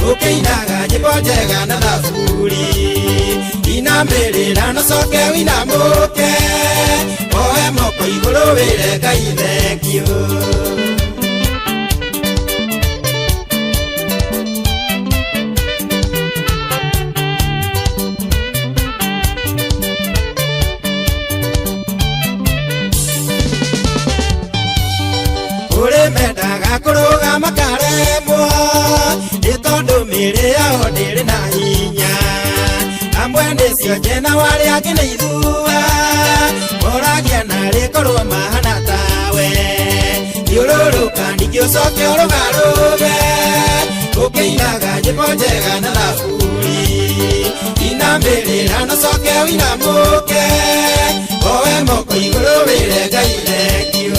Ũkĩinaga nyĩmbo njega na thaburi. Inamĩrĩra na ũcoke ũinamũke, woe moko igũrũ wĩre Ngai thengiũ. Kũrĩ mendaga kũrũgama karemwo nĩ tondũ mĩĩrĩ yao ndĩrĩ na hinya. Amwe nĩ cionje na arĩa angĩ nĩ ithua, moragia narĩ korwo mahana tawe. Thiũrũrũka ningĩ ũcoke ũrũgarũge, ũkĩinaga nyĩmbo njega na thaburi. Inamĩrĩra na ũcoke ũinamũke, woe moko igũrũ wĩre Ngai thengiũ.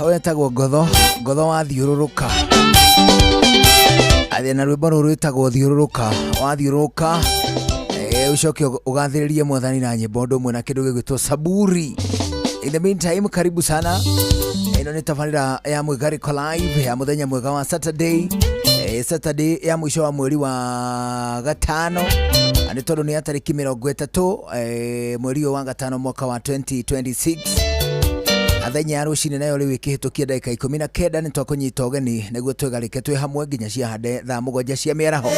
Wetagwo ngotho ngotho wathiũrũrũka athiĩ na rwĩmbo rũrũ rwĩtagwo thiũrũrũka wathiũrũrũka, ũcoke ũgathĩrĩrie mwathani na nyĩmbo ũndũ ũmwe na kĩndũ gĩgwĩtwo saburi. In the meantime, karibu sana. Ĩno nĩ tabarĩra ya Mwĩgarĩko Live ya mũthenya mwega wa Saturday, Saturday ya mũico wa mweri wa gatano, na nĩ tondũ nĩ ya tarĩki 30, mweri ũyũ wa gatano mwaka wa 2026. Athenya ya rũcinĩ nayo rĩu ĩkĩhĩtũkia ndagĩka 19, nĩ twakũnyita ũgeni nĩguo twĩgarĩke twĩ hamwe nginya ciahande thaa 7 cia mĩaraho.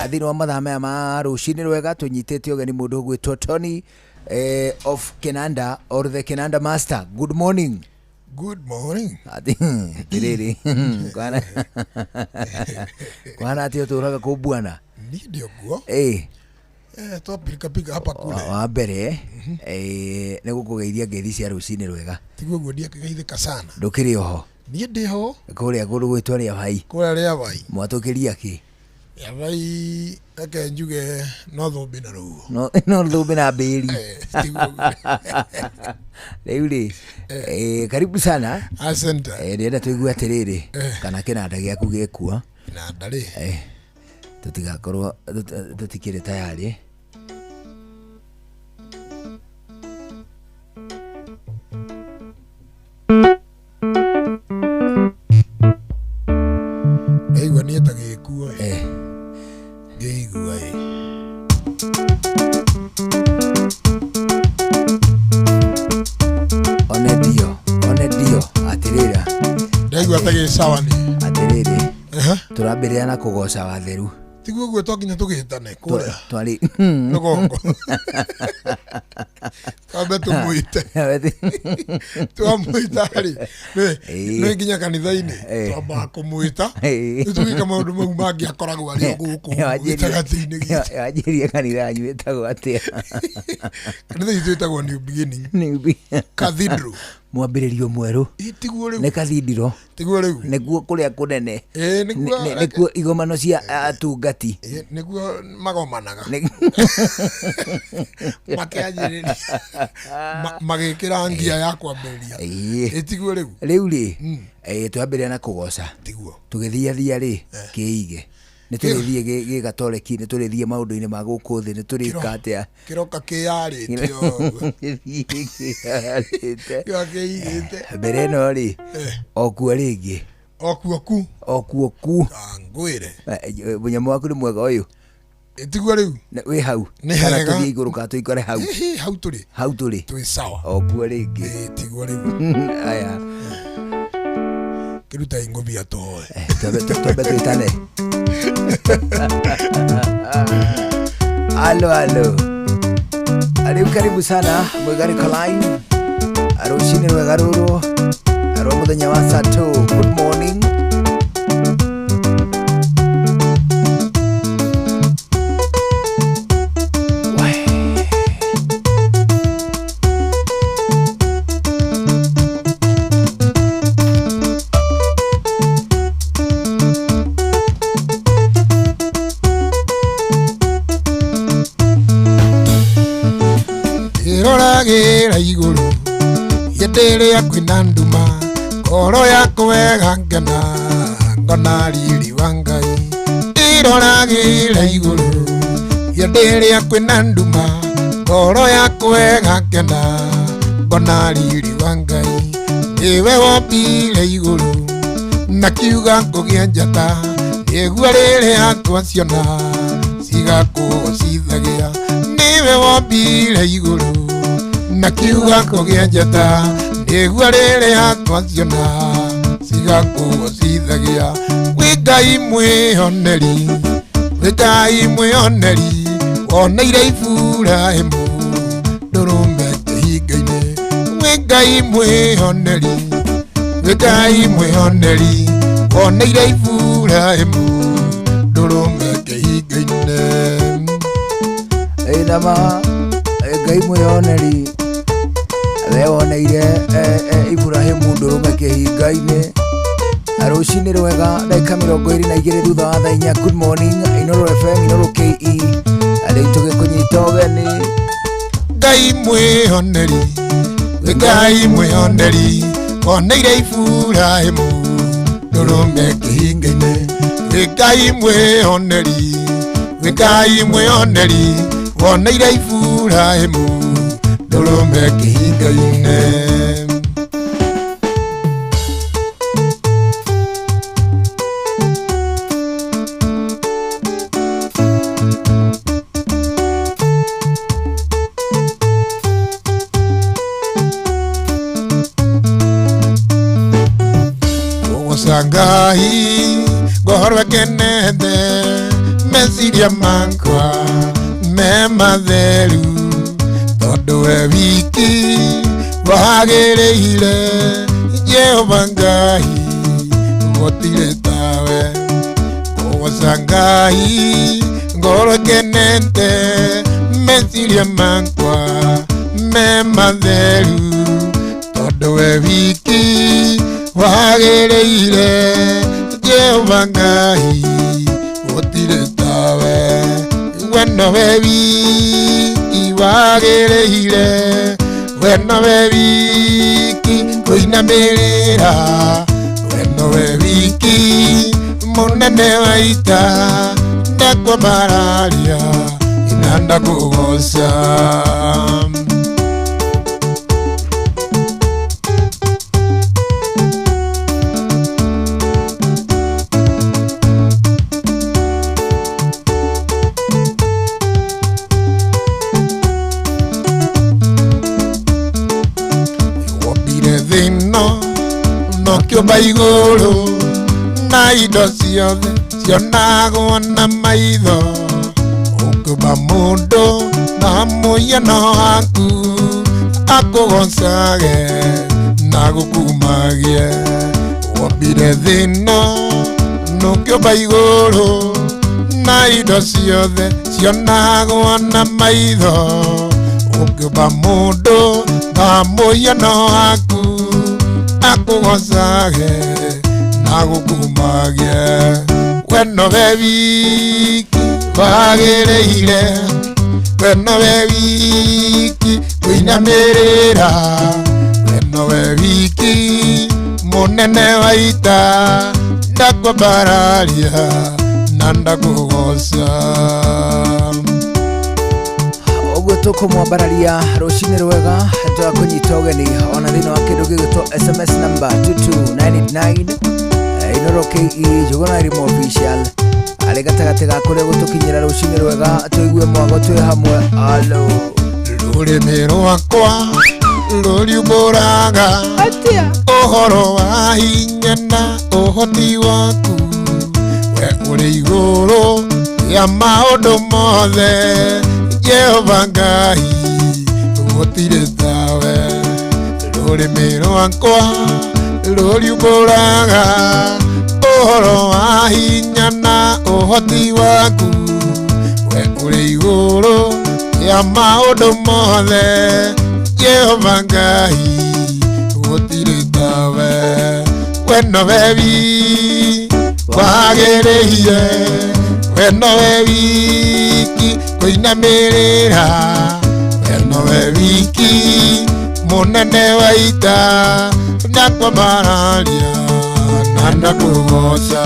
Thĩinĩ wa mathaa maya ma rũcinĩ rwega tũnyitĩte ũgeni mũndũ ũgwĩtwo Tony, of Kenanda or the Kenanda Master. Good morning. Good morning. Atĩrĩrĩ, kwana atĩ ũtũraga kũ bwana? Niĩ ndio guo. Eh, twapika pika hapa kule. Wa mbere, nĩ gũkũgeithia ngeithi cia rũcinĩ rwega. Tiguo guo ndiakĩgeithĩka sana. Ndũkĩrĩ oho? Niĩ ndĩ ho. Kũrĩa kũndũ gwĩtwo Rĩabai. Kũrĩa Rĩabai. Mwatũkĩria kĩ? Rĩabai reke njuge no thũmbĩ na rũhuho. No thũmbĩ na mbĩri. Eh, tiguo guo. Rĩu rĩ, karibu sana. Asante. Ndĩrenda tũigue atĩrĩrĩ, kana kĩnanda gĩaku gĩkuo. Kĩnanda rĩ. Tũtigakorwo tũtikĩrĩ tayarĩ. Ndaigua niĩ ta gĩkuo ĩ. Ngĩigua ĩ. One ndio, one ndio, atĩrĩra. Ndaigua ta gĩ sawa nĩ. Atĩrĩrĩ, tũrambĩrĩria na kũgoca watheru. Tiguo guo twakinya tũgĩtane kũrĩa. Twari Rũgongo. Twambe tũmwĩte. Twamwĩta rĩ, nĩ nginya kanitha-inĩ twambaga kũmwĩta. Rĩu tũgĩka maũndũ mau mangĩ akoragwo arĩ o gũkũ gĩtagatĩ-inĩ gitũ. Wanjĩrie kanitha yanyu ĩtagwo atĩa? Kanitha itũ ĩtagwo New Beginning. New Beginning. Cathedral. Mwambĩrĩrio mwerũ. Tiguo rĩu. Nĩ cathedral. Tiguo rĩu. Nĩkuo kũrĩa kũnene. Nĩkuo Nĩkuo igomano cia atungati. Nĩkuo magomanaga. Makĩanjĩrĩria. Magĩkĩra ngia ya kwambĩrĩria. Tiguo rĩu. Rĩu rĩ, twambĩrĩria na kũgoca. Tiguo. Tũgĩthiathia rĩ, kĩige. Nĩ tũrĩthiĩ gĩgatoreki, nĩ tũrĩthiĩ maũndũ-inĩ ma gũkũ thĩ, nĩ tũrĩka atĩa? Kĩroka kĩyarĩte ũguo. Kĩyarĩte. Kĩroka kĩigĩte. Mbere ĩno rĩ, o kuo rĩngĩ. O kuo ku. O kuo ku. Ngwĩre. Mũnyamũ waku nĩ mwega ũyũ. Tiguo rĩu. Wĩ hau. Nĩ Kana hega. tũthiĩ igũrũ kana tũikare hau. Hihi, hau tũrĩ. Hau tũrĩ. Twĩ sawa. O kuo rĩngĩ. Tiguo rĩu. Aya. Kĩruta ingũbia tũhoe. Twambe twĩtane. Alo, alo. Rĩu karibu sana Mwĩgarĩko Live. Rũcinĩ rwega rũrũ rwa mũthenya wa Sato. Good morning. Ndĩroragĩra igũrũ hĩndĩ ĩrĩa kwĩna nduma, ngoro yakwa ĩgakena ngona riri wa Ngai. Ndĩroragĩra igũrũ hĩndĩ ĩrĩa kwĩna nduma, ngoro yakwa ĩgakena ngona riri wa Ngai. Nĩwe wombire igũrũ na kiuga kũgĩa njata, nĩguo rĩrĩa twaciona cigakũgocithagia. Nĩwe wombire igũrũ na kiuga kũgĩa njata, nĩguo rĩrĩa twaciona cigakũgocithagia. Wĩ Ngai mwĩoneri, wĩ Ngai mwĩoneri, woneire Iburahĩmu ndũrũme kĩhinga-inĩ. Wĩ Ngai mwĩoneri, wĩ Ngai mwĩoneri, woneire Iburahĩmu ndũrũme kĩhinga-inĩ. Ĩnama Ngai mwĩoneri, we woneire Iburahĩmu ndũrũme kĩhinga-inĩ. Na rũcinĩ rwega, ndagĩka 22 thutha wa thaa 4. Good morning, Inoro FM, Inoro KE, rĩu tũgĩkũnyita ũgeni. Ngai mwĩoneri, wĩ Ngai mwĩoneri, woneire Iburahĩmu ndũrũme kĩhinga-inĩ. Wĩ Ngai mwĩoneri, wĩ Ngai mwĩoneri, woneire Iburahĩmu ndũrũme kĩhinga-inĩ. Kũgoca Ngai ngoro ĩkenete, meciria makwa me matheru, tondũ we wiki wagĩrĩire. Jehova Ngai gũtirĩ tawe. Kũgoca Ngai ngoro ĩkenete, meciria makwa me matheru, tondũ we wiki wagĩrĩire. Jehova Ngai gũtirĩ tawe. We nowe wiki wagĩrĩire, we nowe wiki kũinamĩrĩra, we nowe wiki mũnene wa ita, ndakwambararia na ndakũgoca. Wombire thĩ ĩno na ũkĩũmba igũrũ, na indo ciothe cionagwo na maitho, ũkĩũmba mũndũ na mũhiano waku, akũgocage na gũkumagie. Wombire thĩ ĩno na ũkĩũmba igũrũ, na indo ciothe cionagwo na maitho, ũkĩũmba mũndũ na mũhiano waku, akũgocage na gũkumagie. We nowe wiki wagĩrĩire, we nowe wiki kũinamĩrĩra, we nowe wiki mũnene wa ita, ndakwambararia na ndakũgoca. Ũguo tũkũmwambararia rũcinĩ rwega, tũgakũnyita ũgeni ona thĩinĩ wa kĩndũ gĩgwĩtwo SMS number 22989, Inoro KE Njũgũna Irimo official, arĩ gatagatĩ ga kũrĩa gũtũkinyĩra rũcinĩ rwega, tũigue mwago twĩ hamwe. Alo. Rũrĩmĩ rwakwa rũriumbũraga ũhoro wa hinya na ũhoti waku, we ũrĩ igũrũ ya maũndũ mothe. Jehova Ngai gũtirĩ tawe. Rũrĩmĩ rwakwa rũriumbũraga ũhoro wa hinya na ũhoti waku, we ũrĩ igũrũ ya maũndũ mothe. Jehova Ngai gũtirĩ tawe. We nowe wiki wagĩrĩire, we nowe wiki kũinamĩrĩra, we nowe wiki Mũnene wa ita ndakwambararia na ndakũgoca.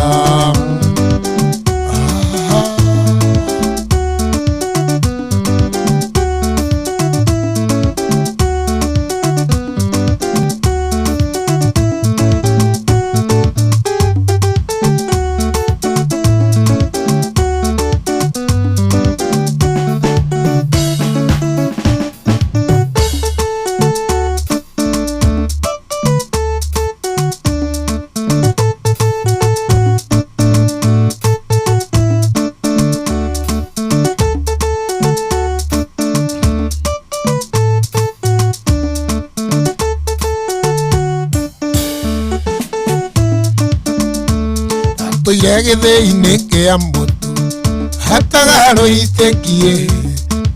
Tũire gĩthĩi-inĩ kĩa mũtu hataga rũitĩkie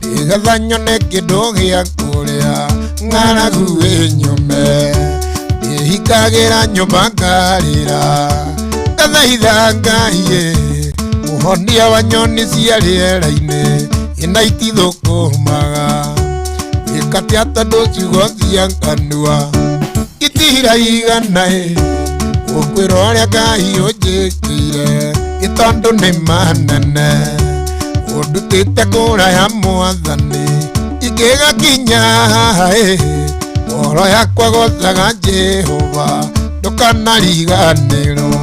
nĩgetha nyone kĩndũ gĩa kũrĩa ng'aragu ĩnyũme ndĩhingagĩra nyũmba ngarĩra ngathaitha Ngai mũhonia wa nyoni cia rĩera-inĩ ina itithũkũmaga wĩkate tondũ ciugo cia kanua itiraigana ũkwĩra ũrĩa Ngai ũnjĩkĩire ĩ tondũ nĩ manene ũndutĩte kũraya mwathani ingĩgakinya ngoro yakwa gocaga Jehova ndũkanariganĩrwo.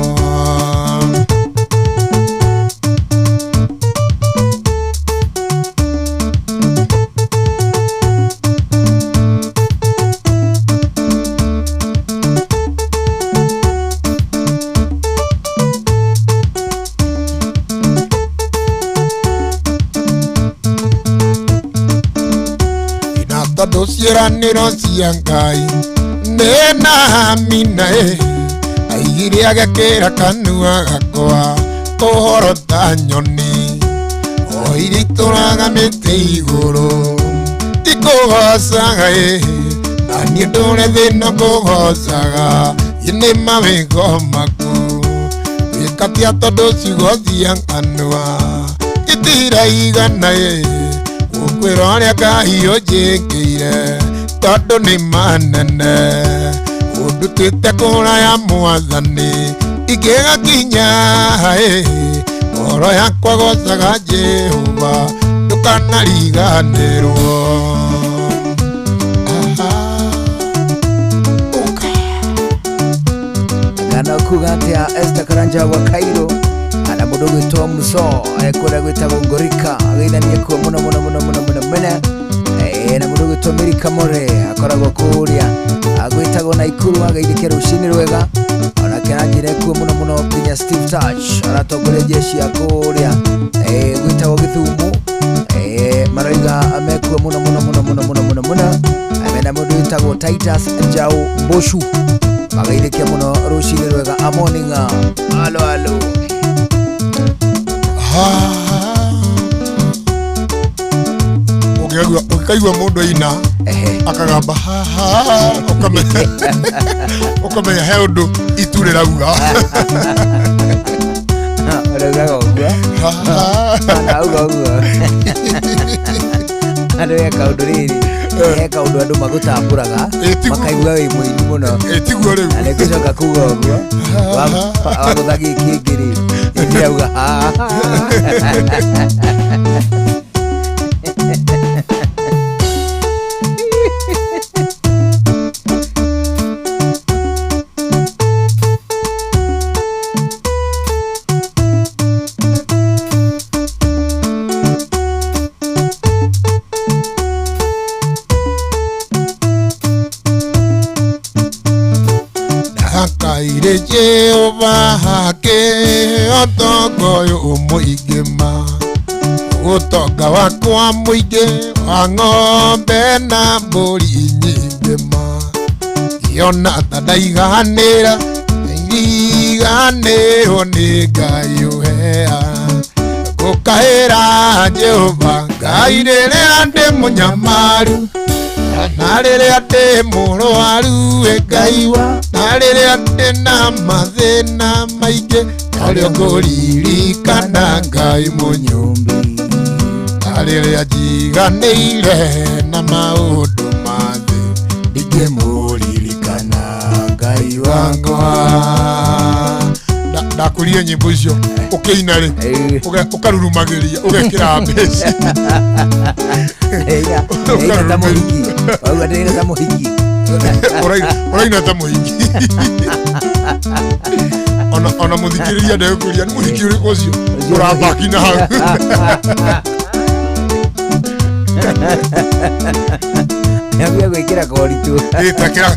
Tondũ ciĩranĩro cia Ngai nĩ na amina aigire agekĩra kanua gakwa ũhoro ta nyoni o iria itũraga mĩtĩ igũrũ ikũgocaga na niĩ ndũre thĩna ngũgocaga nĩ mawĩgo maku wĩkatia tondũ ciugo cia kanua itiraigana ũkwĩra ũrĩa Ngai ũnjĩkĩire tondũ nĩ manene ũndutĩte kũraya mwathani ingĩgakinya ngoro yakwa gocaga Jehova ndũkanariganĩrwo. Kana kuga atĩa Esther Karanja wa Cairo ana mũndũ ũgwĩtwo Muso kũrĩa gwĩtagwo Ngorika ageithanie kuo mũno mũno mũno mũno mũno mũno na mũndũ ũgwĩtwo Mary Kamore akoragwo kũrĩa agwĩtagwo Naikuru ageithĩke rũcinĩ rwega onake aranjĩra kuo mũno mũno nginya Steve Touch aratongoria jeshi ya kũrĩa gwĩtagwo Gĩthumo maroiga mekuo mũno mũno mũno mũno mũno mũno mũno mena mũndũ wĩtagwo Titus Njau Mboshu mageithĩke mũno rũcinĩ rwega amoninga alo alo. Ũngĩkaigua mũndũ aina akagamba haha ũkamenya he ũndũ itu rĩrauga. Ũraugaga ũguo auga ũguo andũ he kaũndũ rĩrĩ he kaũndũ andũ magũtambũraga makaigua wĩ mũini mũno tiguo rĩu na nĩngũcoka kuga ũguo wagũtha gĩkĩ kĩngĩ rĩ nĩndĩrauga Ndakaire Jehova hake ũtonga ũyũ mũingĩ ma ũtonga wakwa mũingĩ wa ng'ombe na mbũri nyingĩ ma iona ta ndaiganĩra iriganĩrwo nĩ Ngai ũhea ngũkaĩra Jehova Ngai rĩrĩa ndĩ mũnyamaru na rĩrĩa ndĩ mũrwaru Ngai wa na rĩrĩa ndĩ na mathĩna maingĩ norĩo ngũririkana Ngai mũnyũmbi na rĩrĩa njiganĩire na maũndũ ma thĩ ndingĩmũriganĩrwo. Wakwa. Ndakũrire nyĩmbo icio ũkĩina rĩ, ũkarurumagĩria ũgekĩra mbeci. Ndĩraina ta mũhiki. Wauga ndĩraina ta mũhiki. Ũraina ta mũhiki. Ona mũthikĩrĩria ndegũkũria nĩ mũhiki ũrĩkũ ũcio ũrabaki na hau. Nĩambia gwĩkĩra koritũ. Ĩ, tekera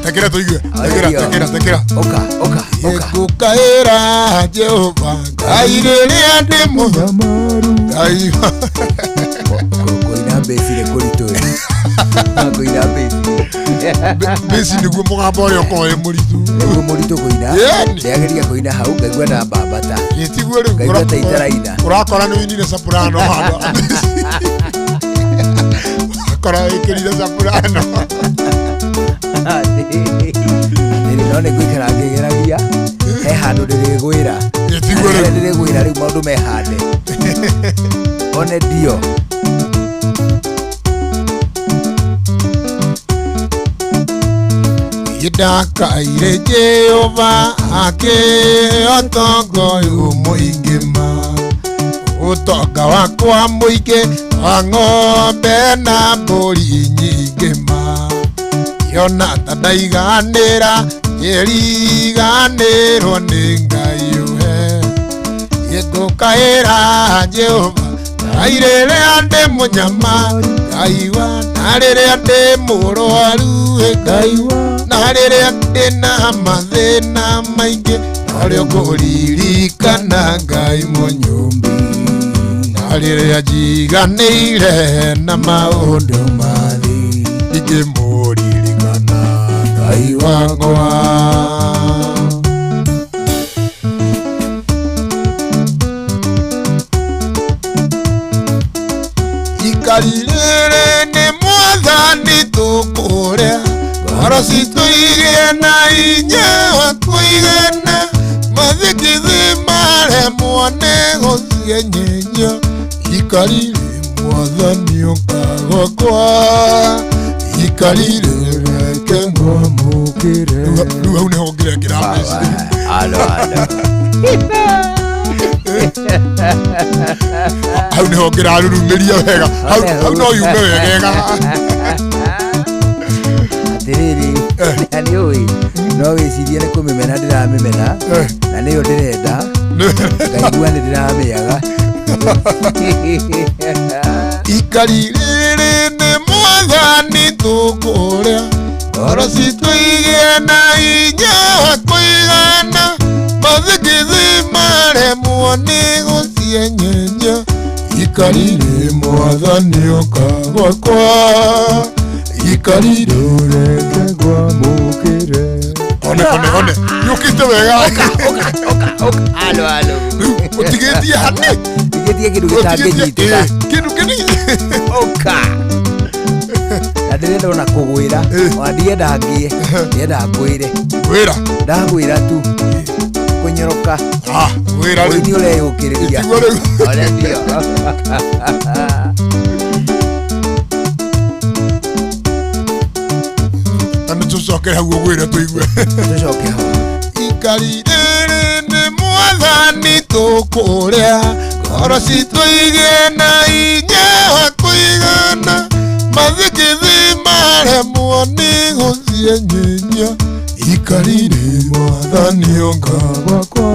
tekera tũigue. Tekera tekera tekera. Ũka ũka ũka. Ngũkaĩra Jehova Ngai rĩrĩa ndĩ mũnyamaru. Ngai. Kũina mbeci nĩ kũritũ. Kũina mbeci. Mbeci nĩguo mũgambo ũrĩa ũkoragwo wĩ mũritũ. Nĩguo mũritũ kũina. Ĩni. Ndĩrageria kũina hau ngaigua ndambambata. Ĩ, tiguo rĩu. Ngaigua ta itaraina. Ũrakora nĩ ũinire soprano handũ. Ũrakora wĩkĩrire soprano. Atĩrĩrĩ, no nĩ ngũikara ngĩgeragia he handũ ndĩrĩgwĩra. Ĩ, tiguo Harĩa rĩu. ndĩrĩgwĩra rĩu maũndũ mehande. One ndio. Ndakaire Jehova akĩotonga ũyũ mũingĩ ma ũtonga wakwa mũingĩ wa ng'ombe na mbũri nyingĩ ma yona ta ndaiganĩra ĩriganĩrwo nĩ Ngai ũhe ngũkaĩra Jehova Ngai rĩrĩa ndĩ mũnyama Ngai wa na rĩrĩa ndĩ mũrwaru Ngai wa na rĩrĩa ndĩ na mathĩna maingĩ norĩo ngũririkana Ngai mũnyũmbi na rĩrĩa njiganĩire na maũndũ mathi ingĩmũririkana Ngai wakwa. Ikari rĩrĩ nĩ mwathani tũkũrĩa ngoro citũ igĩe na hinya wa kũigana mathikithi maremwo nĩ gũcienyenya ikari rĩ mwathani ũka gwakwa ikari rĩ reke Ngwamũkĩre. Rĩu hau nĩho ngĩrekĩra mbeci. Alo alo. Hau nĩho ngĩrarurumĩria wega. Hau no yume wegega. Atĩrĩrĩ, na nĩ ũĩ no wĩcirie nĩ kũmĩmena ndĩramĩmena na nĩyo ndĩrenda ngaigua nĩ ndĩramĩaga. Ikari rĩrĩ nĩ mwathani tũkũrĩa ngoro citũ igĩe na hinya wa kũigana mathikithi maremwo nĩ gũcienyenya ikari rĩ mwathani ũka gwakwa ikari rĩ Reke ngwamũkĩre. One one one yũkĩte wega. Ũka ũka ũka alo alo. Rĩu ũtigĩtie hani. Tigĩtie kĩndũ gĩtangĩnyitĩka. Kĩndũ kĩnini. Ũka. Na ndĩrenda ona kũgwĩra ona ndienda ngĩe ndĩrenda ngwĩre. Wĩra. Ndagwĩra tu kũnyoroka. Ah, wĩra rĩu. Ũini ũreyũkĩrĩria. Tiguo rĩu. One ndio. Na nĩ tũcoke hau ũgwĩre tũigue. Tũcoke ho. Ikari rĩrĩ nĩ mwathani tũkũrĩa ngoro citũ igĩe na hinya wa kũigana mathikithi maremwo nĩ gũcienyenya ikari rĩ mwathani ũka Gwakwa.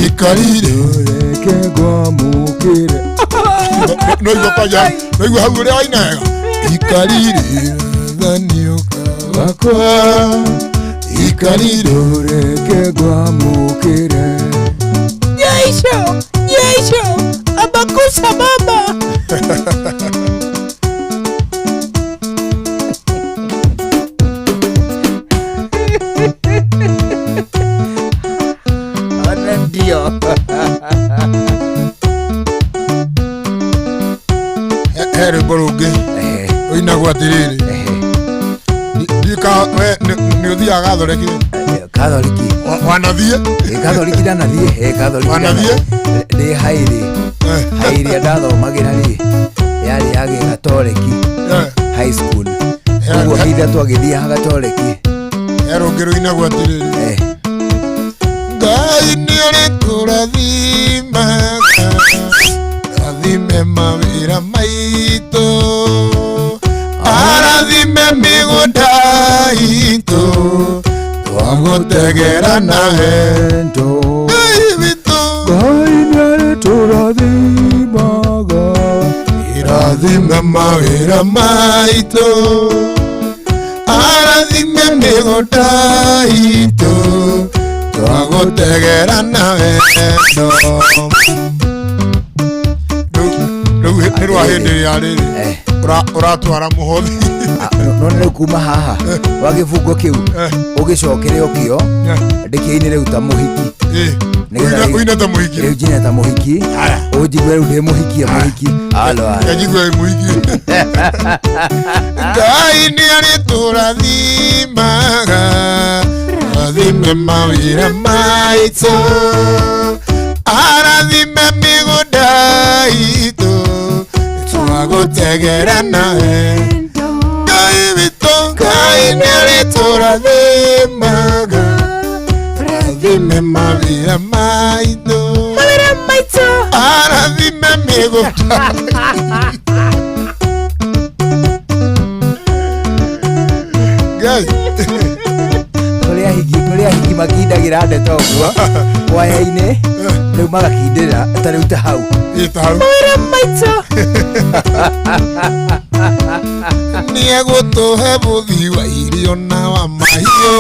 ikari rĩ Reke ngwamũkĩre. Noigua kwanja noigua hau ũrĩa waina wega ikari rĩ mwathani ũka gwakwa ikari rĩ Reke ngwamũkĩre. Yesu, Yesu, abakusa baba. One ndio. He rwĩmbo rũngĩ rũinagwo atĩrĩrĩ ndiũka we nĩ ũthiaga gatholeki Katholiki. Wanathiĩ? Katholiki ndanathiĩ. Katholiki Wanathiĩ? Ndĩ hairĩ. Hairĩ ndathomagĩra rĩ yarĩ ya gĩgatoleki high school. Ũguo hitha twagĩthiaga gatoleki. He rũngĩ rũinagwo atĩrĩrĩ. Ngai nĩ ũrĩtũrathimaga, rathime mawĩra maitũ, arathime mĩgũnda itũ, twagũtegera nawe Wendo. Ngai witũ. Ngai nĩarĩtũrathimaga. Irathime mawĩra maitũ, arathime mĩgũnda itũ, twagũtegera na wendo. Rĩu nĩ rwa hĩndĩ ĩrĩa rĩrĩ ũratwara mũhothi. Ah, no nĩ rĩu kuma haha wa gĩbungo kĩu ũgĩcokere ũkĩo ndĩkĩine rĩu ta mũhiki. Nĩgetha Ũine ta mũhiki. Rĩu njine ta mũhiki. Haya. Ũnjigue rĩu ndĩ mũhikie mũhiki alo alo. Kajigua mũhiki. Ngai nĩ arĩtũrathimaga, rathime mawĩra maitũ, arathime mĩgũnda itũ, twagũtegera nawe Ngai witũ. Ngai nĩ arĩtũrathimaga, rathime mawĩra maitũ, Mawĩra maitũ. Arathime mĩgũnda. Ngai. Kũrĩ ahiki makindagĩra ndeto ũguo kwaya-inĩ rĩu magakindĩra ta rĩu ta hau. Ĩ, ta hau. Mawĩra maitũ. Nĩegũtũhe bũthi wa irio na wa mahiũ,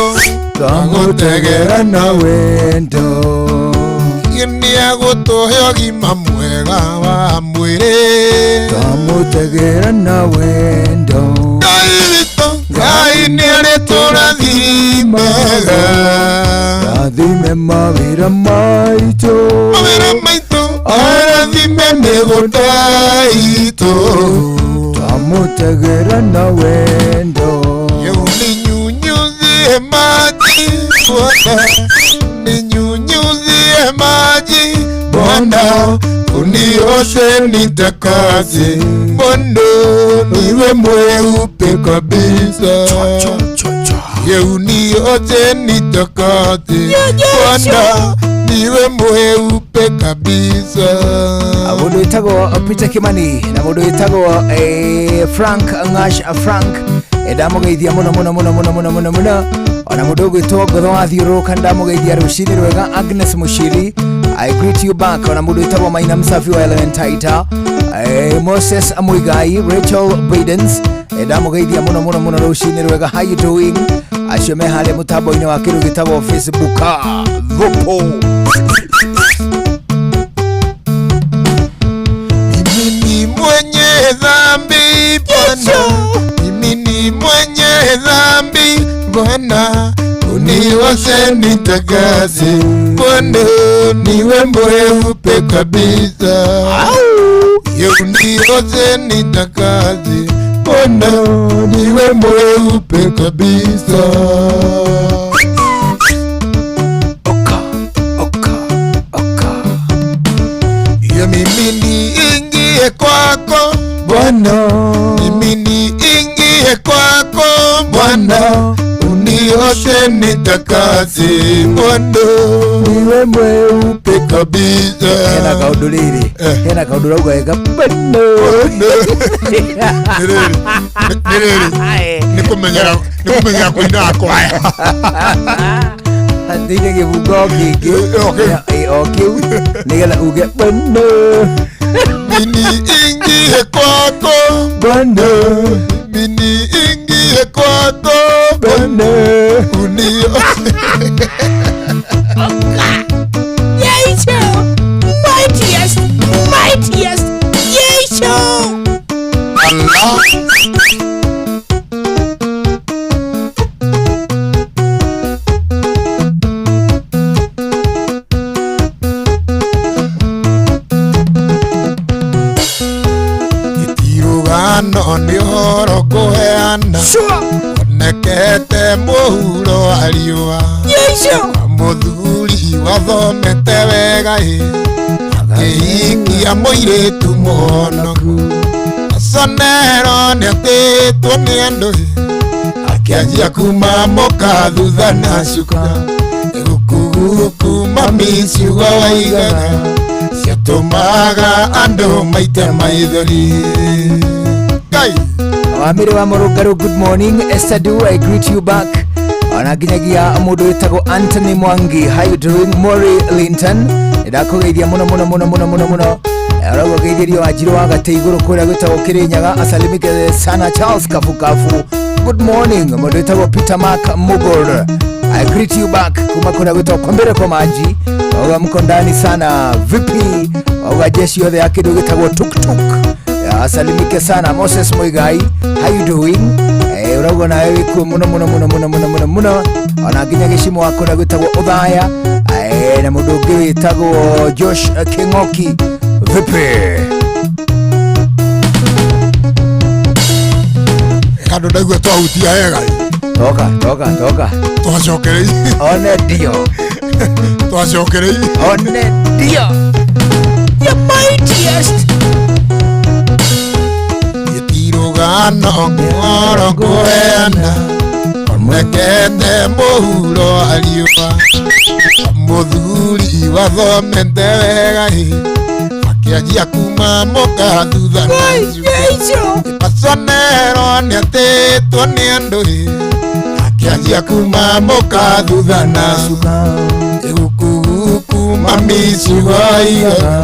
Twagũtegera na wendo. Nĩegũtũhe ũgima mwega wa mwĩrĩ. Twamũtegera na wendo. Ngai witũ, Ngai nĩarĩtũrathimaga, Rathime mawĩra maitũ, mawĩra maitũ, arathime mĩgũnda itũ. Twamũtegera na wendo. Uninyunyuzie maji Bwana, ninyunyuzie maji Bwana, unioshe nitakase Bwana, niwe mweupe kabisa. Ye unioshe nitakase Bwana, niwe mweupe kabisa. Mũndũ wĩtagwo Peter Kimani na mũndũ wĩtagwo Frank Ngash Frank, ndamũgeithia mũno mũno mũno mũno mũno mũno mũno. Ona mũndũ ũgwĩtwo Ngotho wa Thiũrũrũka ndamũgeithia rũcinĩ rwega. Agnes Mushiri, I greet you back. Ona mũndũ wĩtagwo Maina Msafi wa Elementaita, Moses Muigai, Rachel Bidens, ndamũgeithia mũno mũno mũno rũcinĩ rwega. How you doing? Acio me harĩa mũtambo-inĩ wa kĩndũ gĩtagwo Facebook. Ah, Thupo. Mimi ni mwenye dhambi Bwana, mimi ni mwenye dhambi Bwana, unioshe nitakase Bwana, niwe mweupe kabisa. Ye unioshe nitakase Bwana, niwe mweupe kabisa. Oka oka oka. Ye mimi niingie kwako Bwana, mimi niingie kwako Bwana, unioshe nitakase Bwana, niwe mweupe kabisa. Hena kaũndũ rĩrĩ. Hena kaũndũ rauga wega bano. Nĩ rĩrĩ, nĩ rĩrĩ, nĩ kũmenyera kũinaga kwaya. Thĩinĩ gĩbungo kĩngĩ. O kĩu. O kĩu nĩgetha uge bano. Mimi niingie kwako Bwana, mimi niingie kwako Bwana, unioshe. Yesu, mightiest, mightiest Yesu. Allah. Itirũgano nĩ ũhoro ngũheana onekete mũhuro wa riũa. Yesu. Mũthuri wathomete wega ĩ akĩhikia mũirĩtu mũhonoku aconero nĩatĩtwo nĩ andũ ĩ. Akĩanjia kuma moka thutha na cuka. Gukuguku mami ciugo waigaga ciatũmaga andũ maite maithori. Ngai. Wamire wa Mũrũngarũ, good morning. Esther Du, I greet you back. Ona nginyagia mũndũ wĩtagwo Anthony Mwangi, how you doing? Mori Linton, ndakũgeithia mũno mũno mũno mũno mũno mũno. Ũrauga geithĩrio Wanjirũ wa gatĩ igũrũ kũrĩa gwĩtagwo Kĩrĩnyaga, asalimike sana Charles Kabukabu. Good morning. Mũndũ wĩtagwo Peter Mark Mugor, I greet you back kuma kũrĩa gwĩtagwo Kombere kwa maji. Wauga mko ndani sana. Vipi? Wauga jeshi yothe ya kĩndũ gĩtagwo tuktuk. Asalimike sana Moses Muigai, how you doing? Urauga nawe wikuo muno muno muno muno muno muno muno. Ona nginya gĩcimo wa kũrĩa gwĩtagwo Ũthaya, na mũndũ ũngĩ wĩtagwo Josh King'oki, vipi? Andũ ndaigua twahutia wega. Toka toka toka. Twacokereirie. One ndio. Twacokereirie. One ndio. The mightiest. Gĩtirũgano ngoro ngũheana onekete mũhuro wa riũa. Mũthuri wathomete wega ĩ akĩanjia kuma mũka thutha na Ngai, cuka. Yesu. Paconero nĩatĩtwo nĩ andũ ĩ akĩanjia kuma mũka thutha na cuka. Igukuguku mami ciugo igaga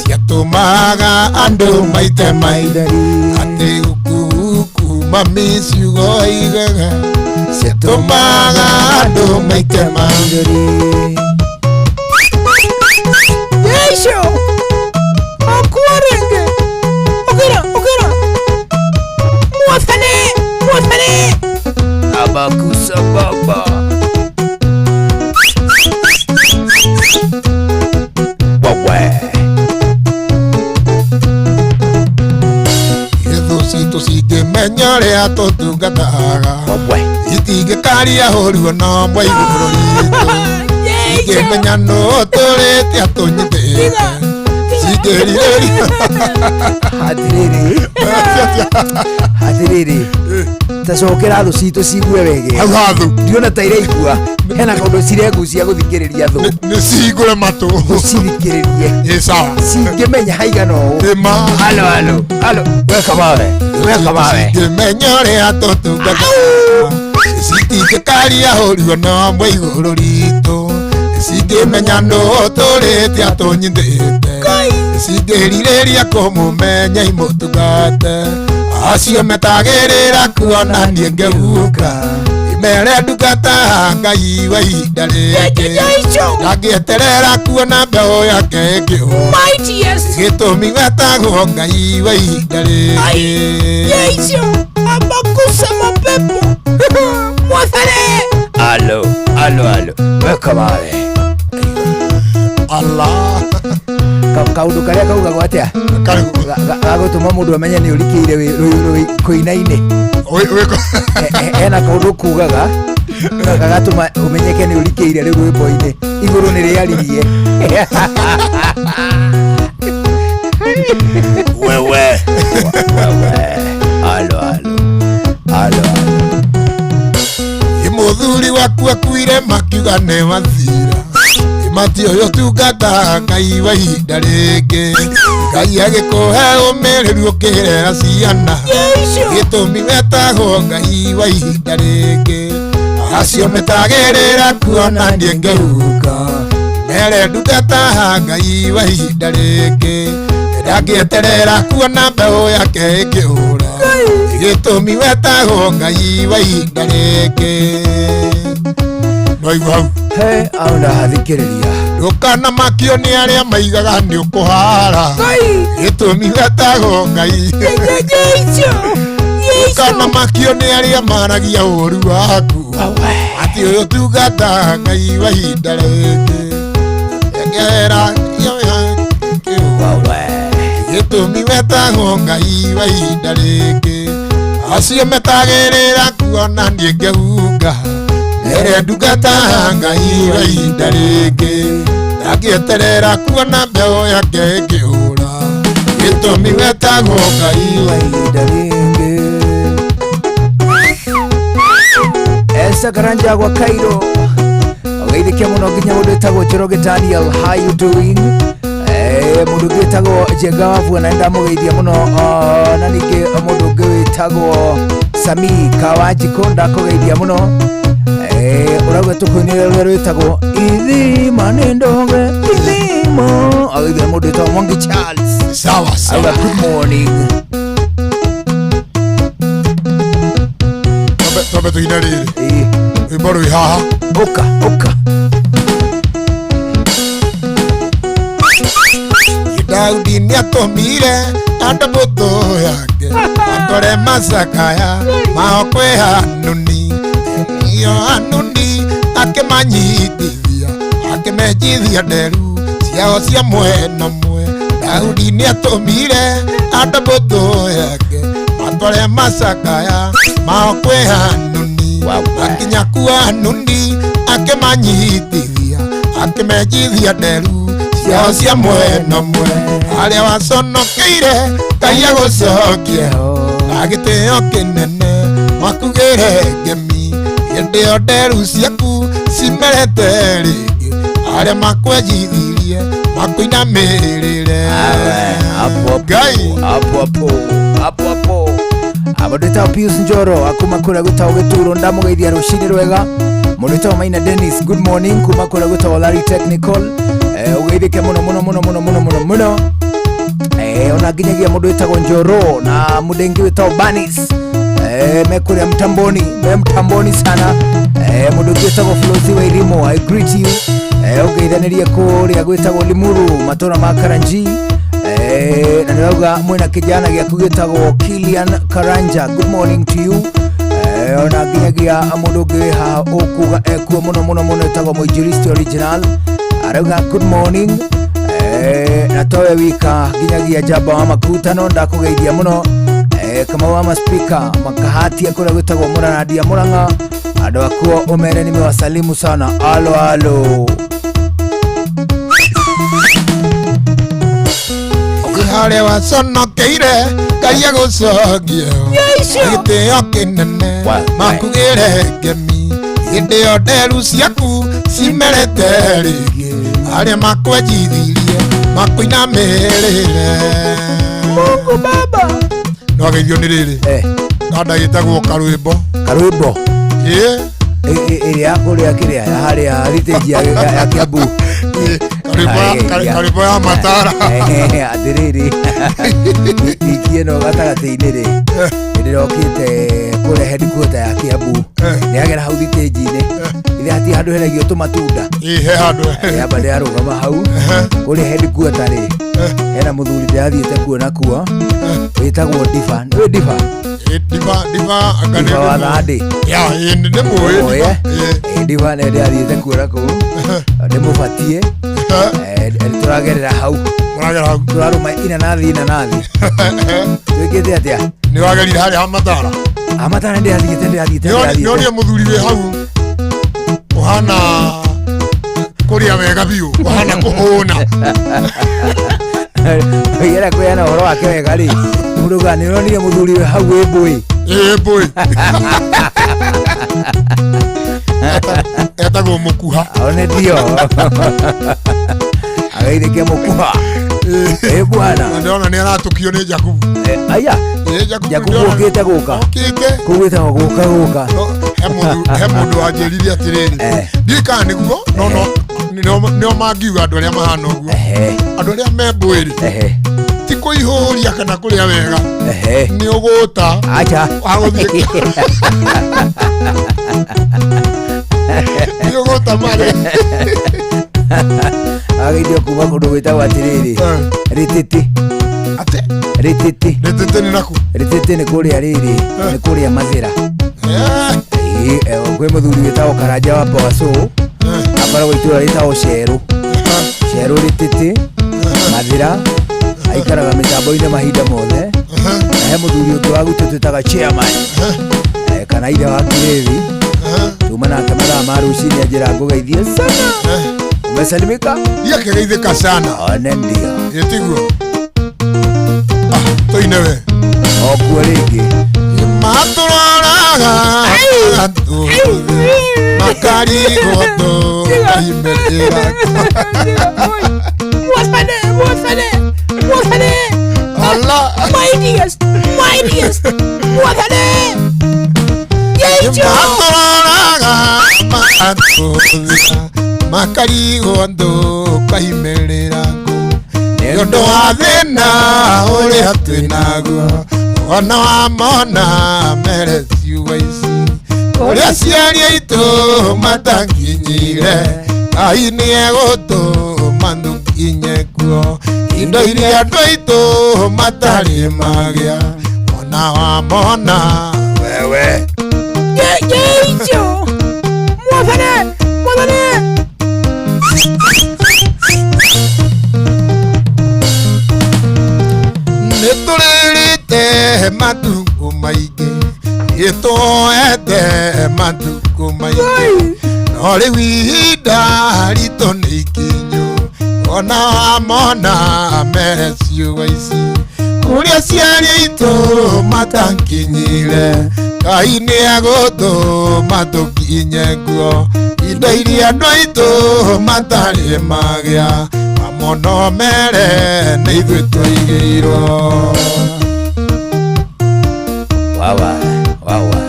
ciatũmaga andũ maite maithori. Atĩ gukuguku mami ciugo igaga ciatũmaga andũ maite maithori. Yesu. Akwarenge. Okera, okera. Mwathane, mwathane. Abakusa baba. Wawe. Thũ citũ cingĩmenya ũrĩa tũtungataga Wawe. itingĩkaria ũru ona ũmwe igũrũ ritũ. Yesu. Ingĩmenya nũ tũrĩte atũnyitĩte cingĩrirĩria. Atirĩrĩ, atirĩrĩ, tacokera thũ citũ cigue wega. Hau hathu. Ndiona ta iraigua hena kaũndũ ciregucia gũthikĩrĩria thũ. Nĩ cihingũre matũ. Ũcithikĩrĩrie. Ĩ sawa. Cingĩmenya haigana ũũ. Ĩma. Halo halo halo, weka mawe, weka mawe. Cingĩmenya ũrĩa tũtungataga citingĩkaria ũru ona ũmwe igũrũ ritũ. Cingĩmenya nũ tũrĩte atũnyitĩte cingĩrirĩria kũmũmenya imũtungate. Acio metagĩrĩra kuona niĩ ngĩhuka imere ndungata Ngai wa ihinda rĩngĩ. Yesu. Ndangĩeterera kuona mbeũ yake ĩkĩũra. Mightiest. Gĩtũmi wetagwo Ngai wa ihinda rĩngĩ. Yesu. Abakusa mapepo. Mwathane. Halo halo halo, weka mawe. Allah. Kaũndũ karĩa kaugagwo atĩa? Karĩkũ? Gagũtũma mũndũ amenye nĩ ũrikĩire kũina-inĩ. Hena kaũndũ kugaga gagatũma ũmenyeke nĩ ũrikĩire rĩu rwĩmbo-inĩ igũrũ nĩ rĩaririe. Wewe. Wewe. Halo halo halo halo. Mũthuri waku akuire makiuga nĩ wathira. Mati ũyũ tungata Ngai wa ihinda rĩngĩ. Ngai agĩkũhe ũmĩrĩru ũkĩrera ciana. Yesu. Gĩtũmi wetagwo Ngai wa ihinda rĩngĩ. Acio metagĩrĩra kuona niĩ ngĩhuka mere ndungata Ngai wa ihinda rĩngĩ. Ndangĩeterera kuona mbeũ yake ĩkĩũra. Gĩtũmi wetagwo Ngai wa ihinda rĩngĩ. Noigua hau. He au ndathikĩrĩria. Ndũkanamakio nĩ arĩa maigaga nĩ ũkũhara. Ngai. Gĩtũmi wetagwo Ngai. Yesu. Yesu. Ndũkanamakio nĩ arĩa maragia ũru waku. Atĩ ũyũ tungata Ngai wa ihinda rĩngĩ. Engera Wawe. gĩtũmi wetagwo Ngai wa ihinda rĩngĩ. Acio metagĩrĩra kuona niĩ ngĩhunga mere ndungata Ngai wa ihinda rĩngĩ. Ndangĩeterera kuona mbeũ yake ĩkĩũra. Gĩtũmi wetagwo Ngai wa ihinda rĩngĩ. Mr. Karanja gwa Cairo, ũgeithĩke mũno nginya mũndũ wĩtagwo Njoroge Daniel, how you doing? Mũndũ ũngĩ wĩtagwo Njenga wa Buona nĩndamũgeithia mũno, na ningĩ mũndũ ũngĩ wĩtagwo Sami Kawanjikũ ndakũgeithia mũno. Ũrauga tũkũinĩre rũrĩa rwĩtagwo ithima nĩ ndoge ithima, ageithia mũndũ wĩtagwo Mwangi Charles. Sawa sawa. Auga good morning. Twambe tuine rĩrĩ rwĩmbo rwĩ haha. Ũka ũka. Daudi nĩatũmire andũ mbũtũ yake atware macakaya mao kwĩ Hanuni, iyo Hanuni akĩmanyitithia akĩmenjithia nderu ciao cia mwena ũmwe. Daudi nĩatũmire andũ mbũtũ yake atware macakaya mao kwĩ Hanuni, akinya kwa Hanuni akĩmanyitithia akĩmenjithia nderu ciao cia mwena ũmwe. Arĩa waconokeire Ngai agũcokie na gĩtĩo kĩnene makugĩre ngemi, hĩndĩ ĩyo nderu ciaku cimerete rĩngĩ, arĩa makwenjithirie makuinamĩrĩre. Hapo Ngai. hapo hapo hapo hapo hapo ndĩtagwo Pius Njoro akuma kũrĩa gwĩtagwo Gĩturo, ndamũgeithia rũcinĩ rwega. Mũndũ wĩtagwo Maina Dennis, good morning, kuma kũrĩa gwĩtagwo Larry Technical. Ũgeithĩke mũno mũno mũno mũno mũno mũno mũno. Ona nginyagia mũndũ wĩtagwo Njoro na mũndũ ũngĩ wĩtagwo Banis, me kũrĩa mtamboni, me mtamboni sana. Mũndũ ũngĩ wĩtagwo Flosi wa Irimo, I greet you. Ũgeithanĩrie kũrĩa gwĩtagwo Limuru, matũra ma Karanji. Na nĩrauga mwĩna kijana gĩaku gĩtagwo Kilian Karanja, good morning to you. Ona nginyagia mũndũ ũngĩ wĩ haha ũkuga ekuo mũno mũno mũno ĩtagwo Mũinjilisti Original, arauga good morning. Na towe wika nginyagia njamba wa makutano ndakũgeithia mũno. Kamau wa maspika makahatia kũrĩa gwĩtagwo Mũrarandia Mũrang'a, andũ akuo ũmere nimewasalimu sana, alo alo. Harĩa waconokeire Ngai agũcokie gĩtĩo kĩnene makugĩre ngemi, hĩndĩ ĩyo nderu ciaku cimerete rĩngĩ, arĩa makwenjithirie makuinamĩrĩre. Mungu Baba. No ageithio nĩ rĩrĩ kanda gĩtagwo karwĩmbo. Karwĩmbo. Ĩĩ. Ĩrĩa ya kũrĩa kĩrĩa ya harĩa thitĩnji ya Kiambu. Karwĩmbo ya matara. Atĩrĩrĩ, wiki ĩno gatagatĩ-inĩ rĩ, nĩndĩrokĩte kũrĩa headquarter ya Kiambu, ndĩragera hau thitĩnji-inĩ, ithe hatirĩ handũ heragio tũmatunda. Ĩĩ, he handũ. Amba ndĩrarũgama hau kũrĩa headquarter rĩ, hena mũthuri ndĩrathiĩte kuona kuo wĩtagwo Diva. Nĩũĩ Diva? Diva, Diva, anga Diva wa Thandĩ. Ya, ĩĩ, nĩ mũĩ Mũĩ, Diva. eh? Ĩĩ, Diva nĩ ndĩrathiĩte kuona kũu, ndĩmũbatie. Tũragerera hau. Mũragera hau. Tũrarũma inanathi inanathi. Twĩkĩte atĩa? Nĩ wagerire harĩa ha Matara? Ha Matara ndĩrathiĩte, ndĩrathiĩte, ndĩrathiĩte. Nĩonire mũthuri wĩ hau ũhana kũrĩa wega biũ, ũhana kũhũna. Oigera kwĩana ũhoro wake wega rĩ, mũndũ augaga, nĩ ũronire mũthuri wĩ hau wĩ mbũĩ? Ĩĩ, mbũĩ. Etagwo Mũkuha. One ndio. Ageithĩke Mũkuha. Ĩ bwana. Na ndĩrona nĩ aratũkio nĩ Jakubu. Aya. Ĩ, Jakubu Jakubu ndĩrona okĩte gũka. Okĩte. Kũu gwĩtagwo gũka gũka. No, he mũndũ wanjĩrire atĩrĩrĩ, ndiũĩ kana nĩguo, no, no, nĩo mangiuga andũ arĩa mahana ũguo. Andũ arĩa me mbũĩ rĩ, ti kũihũria kana kũrĩa wega. Nĩ ũgũta. Acha. Wagũthiĩ. Nĩ ũgũta marĩ. Ageithio kuma kũndũ gwĩtagwo atĩrĩrĩ, Rĩtĩtĩ. Atĩ? Rĩtĩtĩ. Rĩtĩtĩ nĩ nakũ? Rĩtĩtĩ nĩ kũrĩa rĩrĩ, nĩ kũrĩa Mathĩra. Ĩĩ, kwĩ mũthuri wĩtagwo Karanja wa Mboco, akoragwo itũũra rĩtagwo Cerũ. Cerũ Rĩtĩtĩ, Mathĩra, aikaraga mĩtambo-inĩ mahinda mothe. Na he mũthuri ũngĩ wa gwitũ twĩtaga chairman, kana ithe wa Kĩrĩthi. Tuma nake mathaa ma rũcinĩ anjĩra ngũgeithie sana. Umesalimika? Ndiakĩgeithĩka sana. One ndio. Ĩ tiguo? Tũine we. O kuo rĩngĩ. Matũroraga, Makarigwo tũkaimĩrĩra. Mwathane, mwathane, mwathane. Allah. Mightiest, mightiest, mwathane. Yecho. Matũroraga makatũthia makarigwo tũkaimĩrĩra kũ nĩ ũndũ wa thĩna ũrĩa twĩ naguo ona wamona mere ciugo ici ũrĩa aciari aitũ matanginyire Ngai nĩ egũtũma tũkinye kuo indo iria andũ aitũ matarĩ magĩa ona wamona wewe. Yecho. Mwathane, mwathane. Nĩ tũrĩrĩte matukũ maingĩ nĩ tuoete matukũ maingĩ no rĩu ihinda ritũ nĩ ikinyu ona wamona mere ciugo ici kũrĩa aciari aitũ matankinyire Ngai nĩ egũtũma tũkinye kuo indo iria andũ aitũ matarĩ magĩa mamono mere nĩ ithuĩ twaigĩirwo. Wawa, wawa.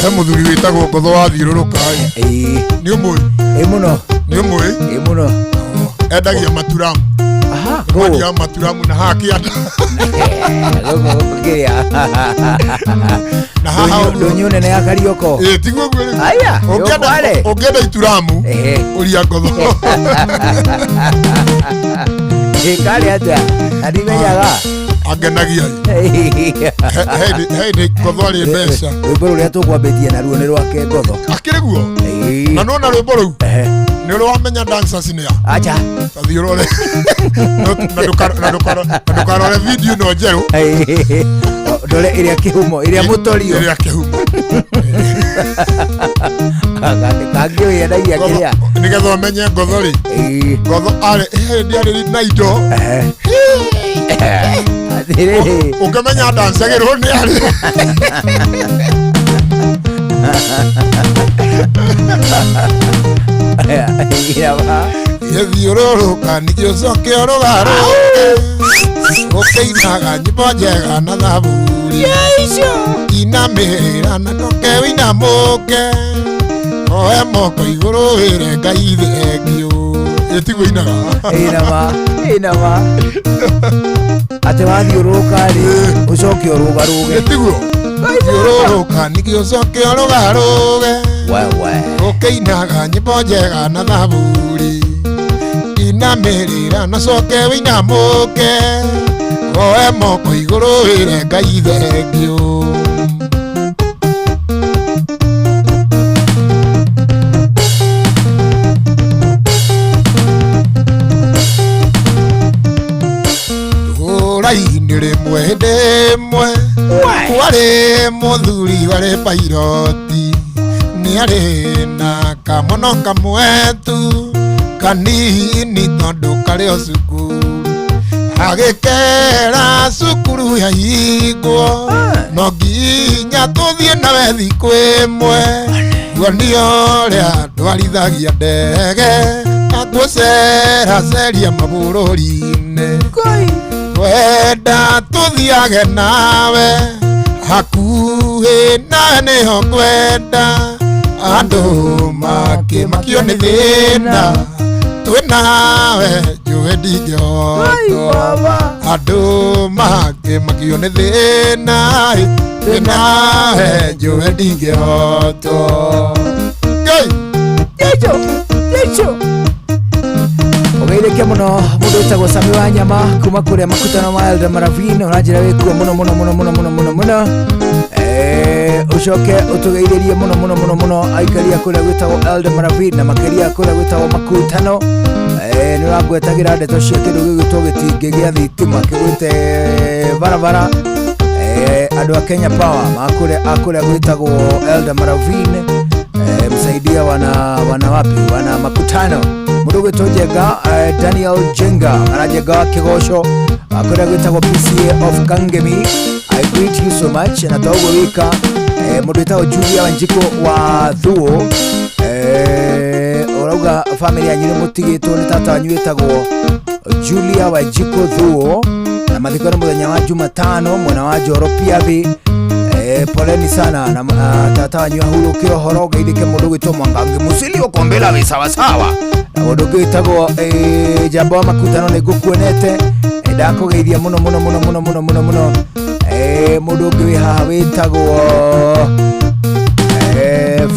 He mũthuri wĩtagwo ngotho wathiũrũrũka ĩ. Ĩĩ, Nĩ ũmũĩ? Ĩĩ mũno. Nĩ ũmũĩ? Ĩĩ mũno. Endagia maturamu. Aha. Mwendia maturamu na haha kĩanda. Gũkũ kĩrĩa. Na haha ũguo. Ndũnyũ nene ya Karioko. Ĩ tiguo guo rĩu. Aya, Ũngĩenda yũkware. ũngĩenda ituramu Ehe. ũria ngotho. Ĩkarĩ atĩa? Na ndimenyaga. Angenagia ĩ. He hĩndĩ ngotho arĩ mbeca. Rwĩmbo rũrĩa tũkwambĩtie naruo nĩ rwake ngotho. Akĩrĩ guo? Ĩĩ. Na nĩwona rwĩmbo rũu? Ehe. Nĩ ũrĩ wamenya dancers nĩ a? Acha. Ta thiĩ ũrore. Na ndũkarore video ĩno njerũ. Ĩĩ. Ndore ĩrĩa kĩhumo, ĩrĩa mũtorio. Ĩrĩa kĩhumo. Kangĩ ũyendagia kĩrĩa. Nĩgetha ũmenye ngotho rĩ. Ĩĩ. Ngotho arĩ he hĩndĩ arĩ na indo. Ehe. Atĩrĩrĩ. Ũngĩmenya ndancagĩrwo nĩ arĩ. Iraba. Gĩthiũrũrũka ningĩ ũcoke ũrũgarũke ũkĩinaga nyĩmbo njega na thaburi Yecho. inamĩrĩra na ndoke wĩinamũke oe moko igũrũ wĩre Ngai thengiũ. Ĩ tiguo inaga? Ĩnama, ĩnama. Atĩ wathiũrũrũka rĩ, ũcoke ũrũgarũge. Ĩ tiguo thiũrũrũka ningĩ ũcoke ũrũgarũge Wewe. ũkĩinaga nyĩmbo njega na thaburi inamĩrĩra na coke wĩinamũke oe moko igũrũ wĩre Ngai thengiũ. Tũũra-inĩ rĩmwe hĩndĩ ĩmwe kwarĩ mũthuri warĩ pairoti nĩ arĩ na kamono kamwe tu kanini tondũ karĩ o cukuru agĩkera cukuru yahingwo no nginya tũthiĩ nawe thikũ ĩmwe guonio ũrĩa ndwarithagia ndege na gũceraceria mabũrũri-inĩ. Ngai. Wenda tũthiage nawe hakuhĩ nawe nĩho ngwenda andũ makĩmakio nĩ thĩna twĩ nawe njũĩ Ai ndingĩhotwo baba. andũ makĩmakio nĩ thĩna twĩ nawe njũĩ ndingĩhotwo. Ngai. Yecho. Yecho. Ũgeithĩke mũno mũndũ wĩtagwo Sami wa nyama kuma kũrĩa makutano ma Elder Maravin ũranjĩra wĩkuo mũno mũno mũno mũno mũno mũno mũno. Ũcoke ũtũgeithĩrie mũno mũno mũno mũno aikaria kũrĩa gwĩtagwo Elder Maravin na makĩria kũrĩa gwĩtagwo makutano. Nĩ ũrangwetagĩra ndeto cia kĩndũ gĩgwĩtwo gĩtingĩ gĩa thitima kĩgwĩte barabara. Andũ a Kenya Power makũrĩa akũrĩa gwĩtagwo Elder Maravin, msaidia wana wapi wana makutano. Mũndũ ũgwĩtwo Njenga, Daniel Njenga kana Njenga wa Kĩgoco, kũrĩa gwĩtagwo PCA of Kangemi, I greet you so much. Na toguo wika, mũndũ wĩtagwo Julia Wanjikũ wa Thuo, ũrauga family yanyu nĩ mũtigĩtwo nĩ tata wanyu wĩtagwo Julia Wanjikũ Thuo, na mathiko nĩ mũthenya wa Jumatano mwena wa Njoro Piathi. Poleni sana na tata wanyu ahurũkĩre ũhoro ngeithĩke. Mũndũ ũgwĩtwo Mwangangi Musili ũkombĩra wĩ sawasawa, na mũndũ ũngĩ wĩtagwo Jambo wa Makutano, nĩ ngũkuonete. Ndakũgeithia mũno mũno mũno mũno mũno mũno mũno. Mũndũ ũngĩ wĩ haha wĩtagwo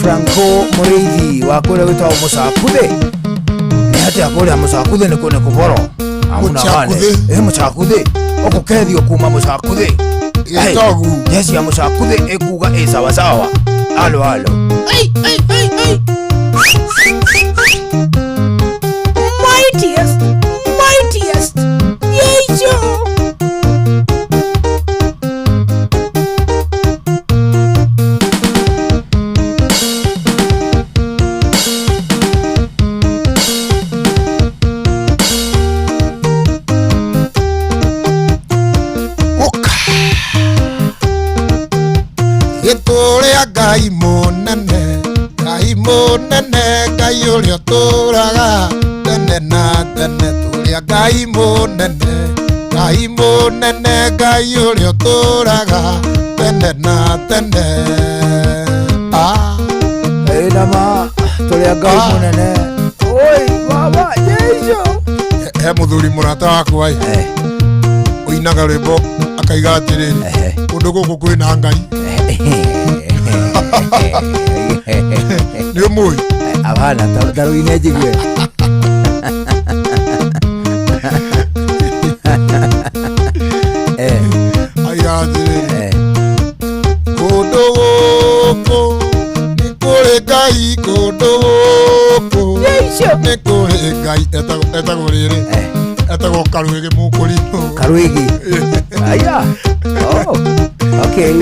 Franco Mũrĩithi wa kũrĩa gwĩtagwo Mũcakuthe. Nĩ atĩa kũrĩa Mũcakuthe? Nĩ kũboro? Mũcakuthe. Mũcakuthe ũkũkethio kuma Mũcakuthe. Gĩtogu. Jeshi ya Mũcakuthe ĩkuga ĩ sawasawa, alo alo. Ai, ai, ai, ai. Mightiest, mightiest. Yejo. Ũka gĩtũrĩa Ngai mũnene, Ngai mũnene, Ngai ũrĩa ũtũraga tene na tene. Tũrĩa Ngai mũnene, Ngai mũnene, Ngai ũrĩa ũtũraga tene na tene. Ah. Ĩnama tũrĩa Ngai Ah. mũnene. Oi baba Yejo. He mũthuri mũrata wakwa ĩ, ũinaga rwĩmbo akaiga atĩrĩrĩ, kũndũ gũkũ kwĩna Ngai. Nĩ ũmũĩ? Abana tarũine njigue. Aiga atĩrĩrĩ, kũndũ gũkũ nĩ kũrĩ Ngai, kũndũ gũkũ Yejo. nĩ kũrĩ Ngai. Etagwo rĩrĩ, etagwo Karwĩgĩ Mũkũrinũ. Karwĩgĩ, aya, oh, okay.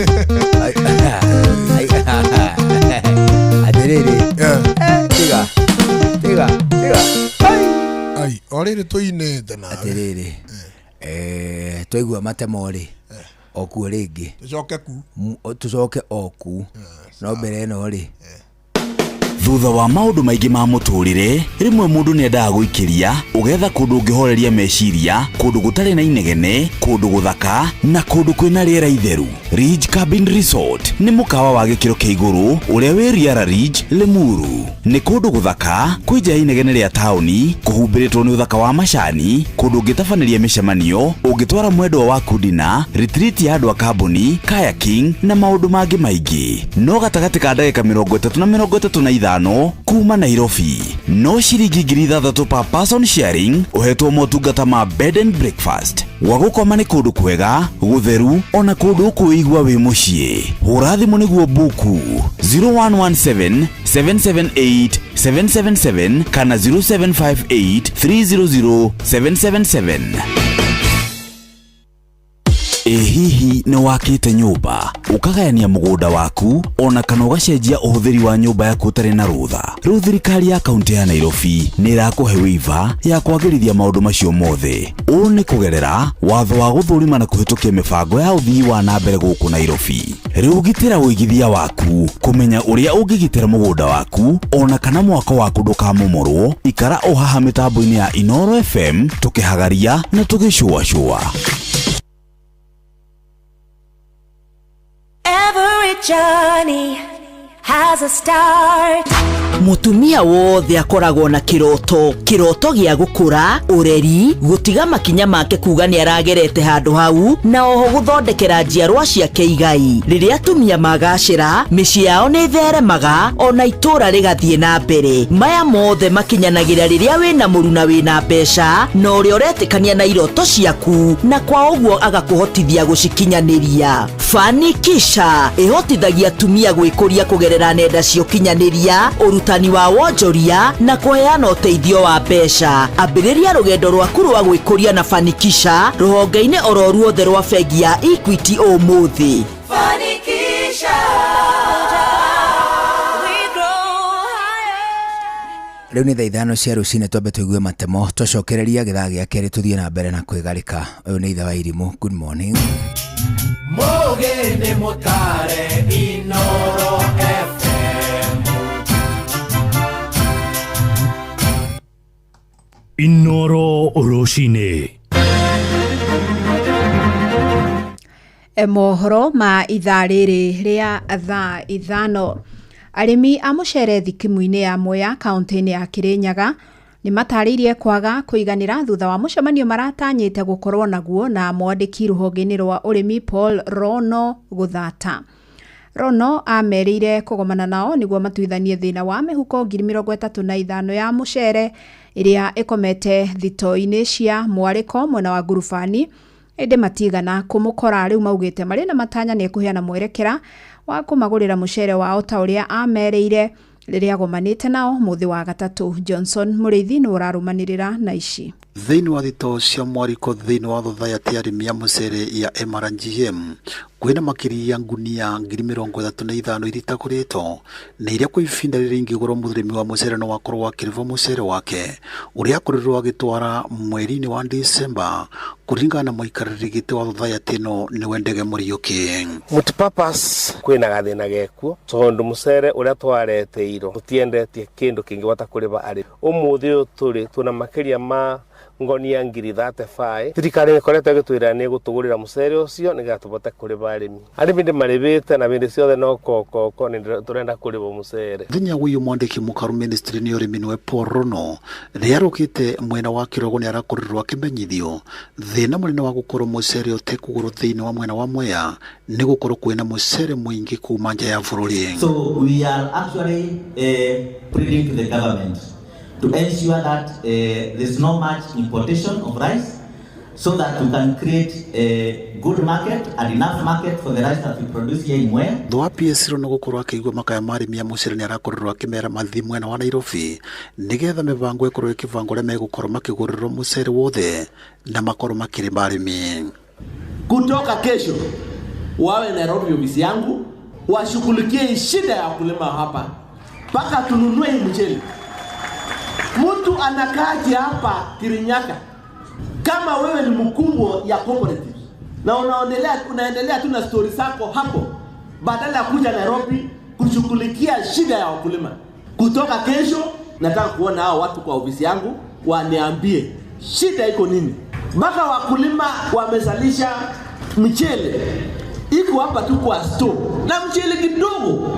Atĩrĩrĩ, tiga tiga tiga. Ai. Ai, o rĩrĩ tũinĩte nawe. Atĩrĩrĩ, twaigua matemo rĩ, okuo rĩngĩ. Tũcoke ku. Tũcoke oku, no mbere ĩno rĩ, Thutha wa maũndũ maingĩ ma mũtũrĩre, rĩmwe mũndũ nĩ endaga gũikĩria, ũgetha kũndũ ũngĩhoreria meciria, kũndũ gũtarĩ na inegene, kũndũ gũthaka na kũndũ kwĩna rĩera itheru. Ridge Cabin Resort nĩ mũkawa wa gĩkĩro kĩa igũrũ ũrĩa wĩ Riara Ridge, Limuru. Nĩ kũndũ gũthaka kwĩ nja ya inegene rĩa taũni, kũhumbĩrĩtwo nĩ ũthaka wa macani, kũndũ ũngĩtabanĩria mĩcemanio, ũngĩtwara mwendwa waku dina, retreat ya andũ a kambuni, kayaking na maũndũ mangĩ maingĩ. No gatagatĩ ka ndagĩka 30 na 35 kuma Nairobi, no ciringi 6,000 per person sharing, ũhetwo motungata ma bed and breakfast. Gwa gũkoma nĩ kũndũ kwega gũtheru, ona kũndũ ũkwĩigua wĩ mũciĩ. Hũra thimũ nĩguo buku 0117 778 777 kana 0758 300 777. Ĩ hihi nĩ wakĩte nyũmba, ũkagayania mũgũnda waku, ona kana ũgacenjia ũhũthĩri wa nyũmba yaku ũtarĩ na rũtha? Rĩu thirikari ya kaunti ya Nairobi nĩ ĩrakũhe waiver ya kwagĩrithia maũndũ macio mothe. Ũũ nĩ kũgerera watho wa gũthũrima na kũhĩtũkia mĩbango ya ũthii wa na mbere gũkũ Nairobi. Rĩu gitĩra ũigithia waku kũmenya ũrĩa ũngĩgitĩra mũgũnda waku ona kana mwako waku ndũkamomorwo. Ikara o haha mĩtambo-inĩ ya Inoro FM, tũkĩhagaria na tũgĩcũacũa. Every journey has a start. Mutumia wothe akoragwo na kiroto, kiroto gĩa gũkũra ũreri, gũtiga makinya make kuga nĩ aragerete handũ hau, na oho gũthondekera njiarwa ciake igai. Rĩrĩa atumia magacĩra, mĩciĩ yao nĩ ĩtheremaga, ona itũũra rĩgathiĩ na mbere. Maya mothe makinyanagĩra rĩrĩa wĩna mũruna wĩna mbeca na ũrĩa ũretĩkania na iroto ciaku, na kwa ũguo agakũhotithia gũcikinyanĩria. Fanikisha ĩhotithagia atumia gwĩkũria kũgerera nenda cia ũkinyanĩria, ũrutani wa wonjoria na kũheana ũteithio wa mbeca. Ambĩrĩria rũgendo rwaku rwa gwĩkũria na Fanikisha rũhonge-inĩ oro ruothe rwa bengi ya Equity ũmũthĩ. Fanikisha. We grow higher. Rĩu nĩ thaa 5 cia rũcinĩ, twambe tũigue matemo, twacokereria gĩthaa gĩa kerĩ tũthiĩ na mbere na kwĩgarĩka. Ũyũ nĩ ithe wa irimũ. Good morning. Mũgĩ nĩ mũtare Inoro FM. Inoro Rũcinĩ. Mohoro ma ithaa rĩrĩ rĩa thaa 5. Arĩmi a mũcere thikimu-inĩ ya Mwea kaunti-inĩ ya Kirinyaga nĩ matarĩirie kwaga kũiganĩra thutha wa mũcemanio maratanyĩte gũkorwo naguo na mwandĩki rũhonge-inĩ rwa ũrĩmi Paul Rono gũthata. Rono amerĩire kũgomana nao nĩguo matuithanie thĩna wa mĩhuko 35,000 ya mũcere ĩrĩa ĩkomete thitoo-inĩ cia Mwarĩko mwena wa Ngurubani, ĩndĩ matigana kũmũkora. Rĩu maugĩte marĩ na matanya nĩ ekũheana mwerekera wa kũmagũrĩra mũcere wao ta ũrĩa amerĩire rĩrĩa agomanĩte nao mũthĩ wa gatatũ. Johnson Mũrĩithi nĩ ũrarũmanĩrĩra na ici. Thĩinĩ wa thitoo cia mwariko thĩinĩ wa thothaitĩ ya arĩmi a mũcere ya MRGM kwĩna makĩria ngunia 35,000 iria itagũrĩtwo na iria kwa ibinda rĩrĩ ingĩgũrwo mũrĩmi wa mũcere no akorwo akĩrĩhwo mũcere wake ũrĩa akorirwo agĩtwara mweri-inĩ wa Disemba kũringana na mũikarĩri gĩtĩ wa thothaitĩ ĩno nĩwe Ndege Mũriũki. Multipurpose kwĩna gathĩna gekuo tondũ mũcere ũrĩa twareteirwo tũtiendetie kĩndũ kĩngĩhota kũrĩba arĩmi. Ũmũthĩ ũyũ tũrĩ twĩna makĩria ma ngonia 35,000. Thirikari nĩ ĩkoretwo ĩgĩtwĩra nĩ ĩgũtũgũrĩra mũcere ũcio nĩgetha tũbote kũrĩba arĩmi. Arĩmi nĩ marĩbĩte na bĩndĩ ciothe no kokoko nĩ tũrenda kũrĩbwo mũcere. Mũthenya ũyũ mwandĩki mũkaru ministry nĩ ũrĩmi nĩwe Paul Rono rĩrĩa arũkĩte mwena wa Kĩrogo nĩ arakorirwo akĩmenyithio thĩna mũnene wa gũkorwo mũcere ũtekũgũrwo thĩinĩ wa mwena wa Mwea nĩ gũkorwo kwĩna mũcere mũingĩ kuma nja ya bũrũri. So we are actually pleading to the government to ensure that there's no much importation of rice so that we can create a good market and enough market for the rice that we produce here in Mwea. Thutha wa PS Rono gũkorwo akĩigua makaya ma arĩmi a mũcere nĩ arakorirwo akĩmera mathiĩ mwena wa Nairobi nĩgetha mĩbango ĩkorwo ĩkĩbangwo ũrĩa megũkorwo makĩgũrĩrwo mũcere wothe na makorwo makĩrĩma arĩmi. Kutoka kesho wawe Nairobi ofisi yangu washughulikie shida ya wakulima hapa mpaka tununue hii mchele. Mtu anakaaje hapa Kirinyaga kama wewe ni mkubwa ya cooperative na unaendelea tu na stori zako hapo badala ya kuja Nairobi kushughulikia shida ya wakulima. Kutoka kesho nataka kuona hao watu kwa ofisi yangu waniambie shida iko nini. Mpaka wakulima wamezalisha mchele iko hapa tu kwa store na mchele kidogo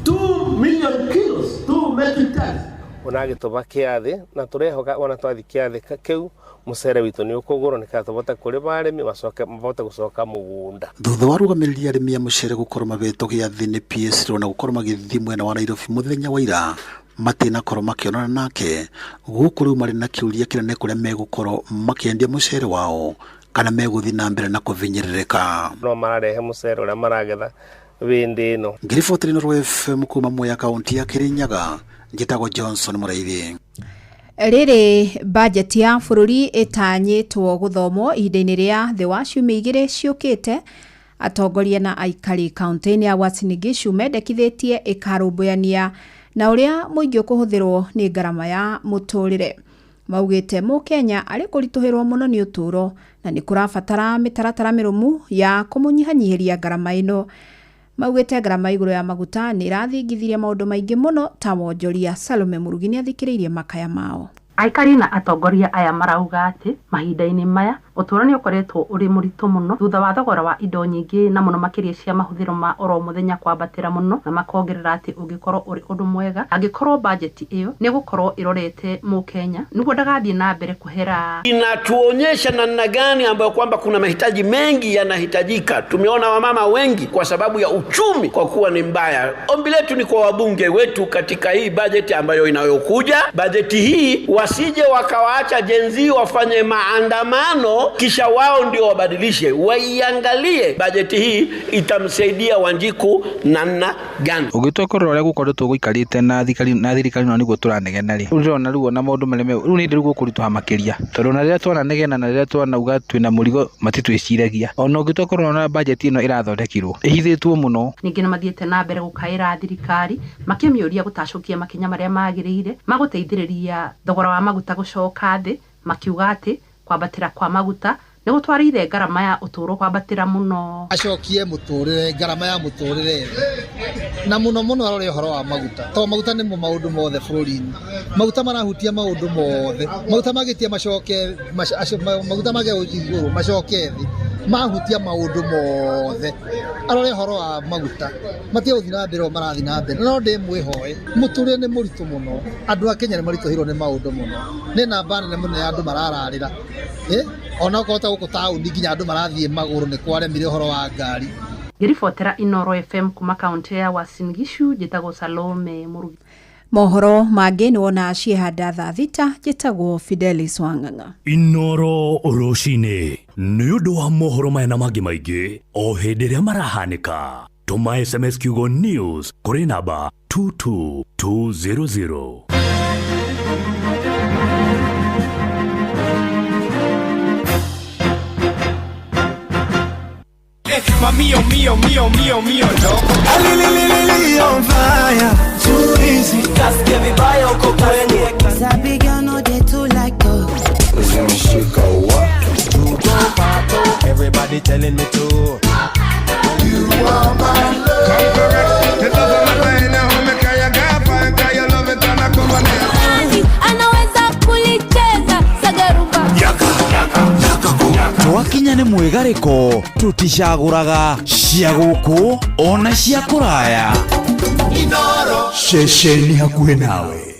2 million kilos, 2 metric tons. Ona gĩtũba kĩa thĩ na tũrehoka ona twathi kĩa thĩ kĩu mũcere witũ nĩ ũkũgũrwo nĩgetha tũbote kũrĩma arĩmi macoke mabote gũcoka mũgũnda. Thutha wa arũgamĩrĩri arĩmi a mũcere gũkorwo mabetwo gĩathĩ nĩ PS Rono gũkorwo magĩthiĩ mwena wa Nairobi mũthenya wa ira matinakorwo makĩonana nake gũkũ rĩu marĩ na kĩũria kĩnene kũrĩa megũkorwo makĩendia mũcere wao kana megũthiĩ na mbere na kũvinyĩrĩrĩka. No mararehe mũcere ũrĩa maragetha wĩndĩ ĩno. Ngiriboti Inooro FM kuma Mwea kaunti ya Kirinyaga, njĩtagwo Johnson Mũraithi. Rĩrĩ bajeti ya bũrũri ĩtanyĩtwo gũthomwo ihinda-inĩ rĩa thĩ wa ciumia 2 ciũkĩte. Atongoria na aikari kaunti-inĩ ya Uasin Gishu mendekithĩtie ĩkarũmbũyania na ũrĩa mũingĩ ũkũhũthĩrwo nĩ ngarama ya mũtũrĩre. Maugĩte mũkenya arĩ kũritũhĩrwo mũno nĩ ũtũũro na nĩ kũrabatara mĩtaratara mĩrũmu ya kũmũnyihanyihĩria ngarama ĩno. Maugĩte ngarama igũrũ ya maguta nĩ ĩrathingithirie maũndũ maingĩ mũno ta wonjoria. Salome Mũrugi nĩ athikĩrĩirie makaya mao. Aikari na atongoria aya marauga atĩ mahinda-inĩ maya ũtũũro nĩ ũkoretwo ũrĩ mũritũ mũno thutha wa thogora wa indo nyingĩ na mũno makĩria cia mahũthĩro ma oro mũthenya kwambatĩra mũno, na makongerera atĩ ũngĩkorwo ũrĩ ũndũ mwega angĩkorwo bajeti ĩyo nĩ gũkorwo ĩrorete mũkenya nĩguo ndagathiĩ na mbere kũhera. Inatuonyesha namna gani ambayo kwamba kuna mahitaji mengi yanahitajika. Tumeona wamama wengi kwa sababu ya uchumi kwa kuwa ni mbaya. Ombi letu ni kwa wabunge wetu katika hii bajeti ambayo inayokuja, bajeti hii Wasije wakawaacha Gen Z wafanye maandamano kisha wao ndio wabadilishe. Waiangalie bajeti hii itamsaidia Wanjiku namna gani. Ũgĩtua kũrora ũrĩa gũkoretwo gũikarĩte na thirikari na thirikari no nĩguo tũranegena rĩ, rĩu ndĩrona rĩu ona maũndũ marĩa rĩu nĩ rĩu gũkũritũha makĩria, tondũ ona rĩrĩa twananegena na rĩrĩa twanauga twĩna mũrigo matitwĩciragia. Ona ũngĩtua kũrora ona bajeti ĩno ĩrathondekirwo ĩhithĩtwo mũno. Ningĩ nĩ mathiĩte na mbere gũkaĩra thirikari makĩmĩũria gũtacũkia makinya marĩa magĩrĩire magũteithĩrĩria thogora wa maguta gũcoka thĩ, makiuga atĩ kwambatĩra kwa maguta nĩ gũtwarĩire ngarama ya ũtũũro kwambatĩra mũno. Acokie mũtũrĩre, ngarama ya mũtũrĩre thĩ, na mũno mũno arore ũhoro wa maguta, tondũ maguta nĩmo maũndũ mothe bũrũri-inĩ. Maguta marahutia maũndũ mothe, maguta magĩtia macoke, maguta mage igũrũ macoke thĩ, mahutia maũndũ mothe. Arore ũhoro wa maguta, matige gũthiĩ na mbere ũũ marathiĩ na mbere. No ndĩmwĩhoe, mũtũrĩre nĩ mũritũ mũno, andũ a Kenya nĩ maritũhĩirwo nĩ maũndũ mũno, nĩ namba nene mũno ya andũ marararĩra. Ona okorwo ta gũkũ taũni nginya andũ marathiĩ magũrũ nĩ kwaremire ũhoro wa ngari. Ngĩribotera Inooro FM kuma kaũntĩ ya Uasin Gishu, njĩtagwo Salome Mũrugi. Mohoro mangĩ nĩ wona ciehanda thaa 6, njĩtagwo Fidelis Wang'ang'a. Inooro rũcinĩ nĩ ũndũ wa mohoro maya na mangĩ maingĩ o hĩndĩ ĩrĩa marahanĩka. Tũma SMS kiugo news kũrĩ namba 22200. Mio, mio, mio, mio, mio, no. Alililili on fire. Too easy. Kasikia vibaya uko kwenye. Sabi girl no dey too like talk. Zimeshika wa. Everybody telling me to. You are my love. Come correct. The love of my life. Now me kaya gapa, kaya love it and I come on. Anaweza kulicheza sagarumba. Yaka, yaka, yaka. Twakinya nĩ mwĩgarĩko tũticagũraga cia gũkũ ona cia kũraya. Inooro. Ceceni hakuhĩ nawe.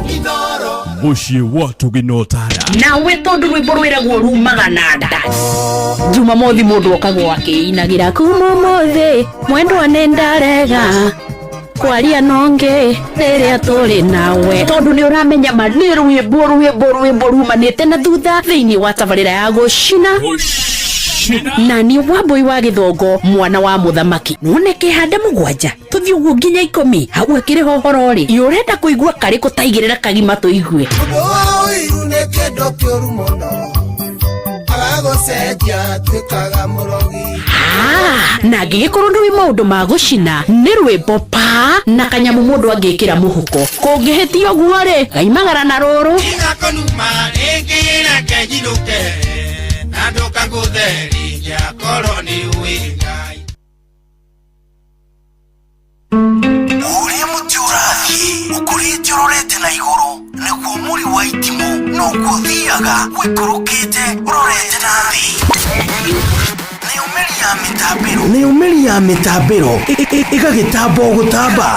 Inooro. Mũciĩ wa Tũgĩnotana. Nawe tondũ rwĩmbo rwĩragwo rumaga na nda. Jumamothi mũndũ okagwo akĩinagĩra kuma ũmũthĩ mwendwa nĩ ndarega kwaria nonge rĩrĩa tũrĩ nawe, tondũ nĩ ũramenya ma nĩ rwĩmbo rwĩmbo rwĩmbo rumanĩte na thutha thĩinĩ wa tabarĩra ya gũcina na nĩ Wambui wa Gĩthongo mwana wa mũthamaki. None kĩhanda 7 tũthiĩ ũguo nginya 10 hau akĩrĩ hohoro rĩ, ũrenda kũigua karĩ kũtaigĩrĩra kagima tũigue. Ũndũ wa ũiru nĩ kĩndũ kĩũru mũno, agagũcenjia atuĩkaga mũrogi. Na angĩgĩkorwo ndũĩ maũndũ ma gũcina nĩ rwĩmbo pa na kanyamũ mũndũ angĩkĩra mũhuko, kũngĩhĩtia ũguo rĩ gaimagara na rũrũ. Tigakonuma rĩngĩ reke njinũke, na ndũkangũthe rĩngĩ akorwo nĩ ũĩ Ngai. Ũrĩa mũtĩ ũrathiĩ ũkũrĩte ũrorete na igũrũ nĩguo mũri wa itimũ noguo ũthiaga ũikũrũkĩte ũrorete na thĩ. Nĩyo mĩri ya mĩtambĩro ĩgagĩtamba o gũtamba,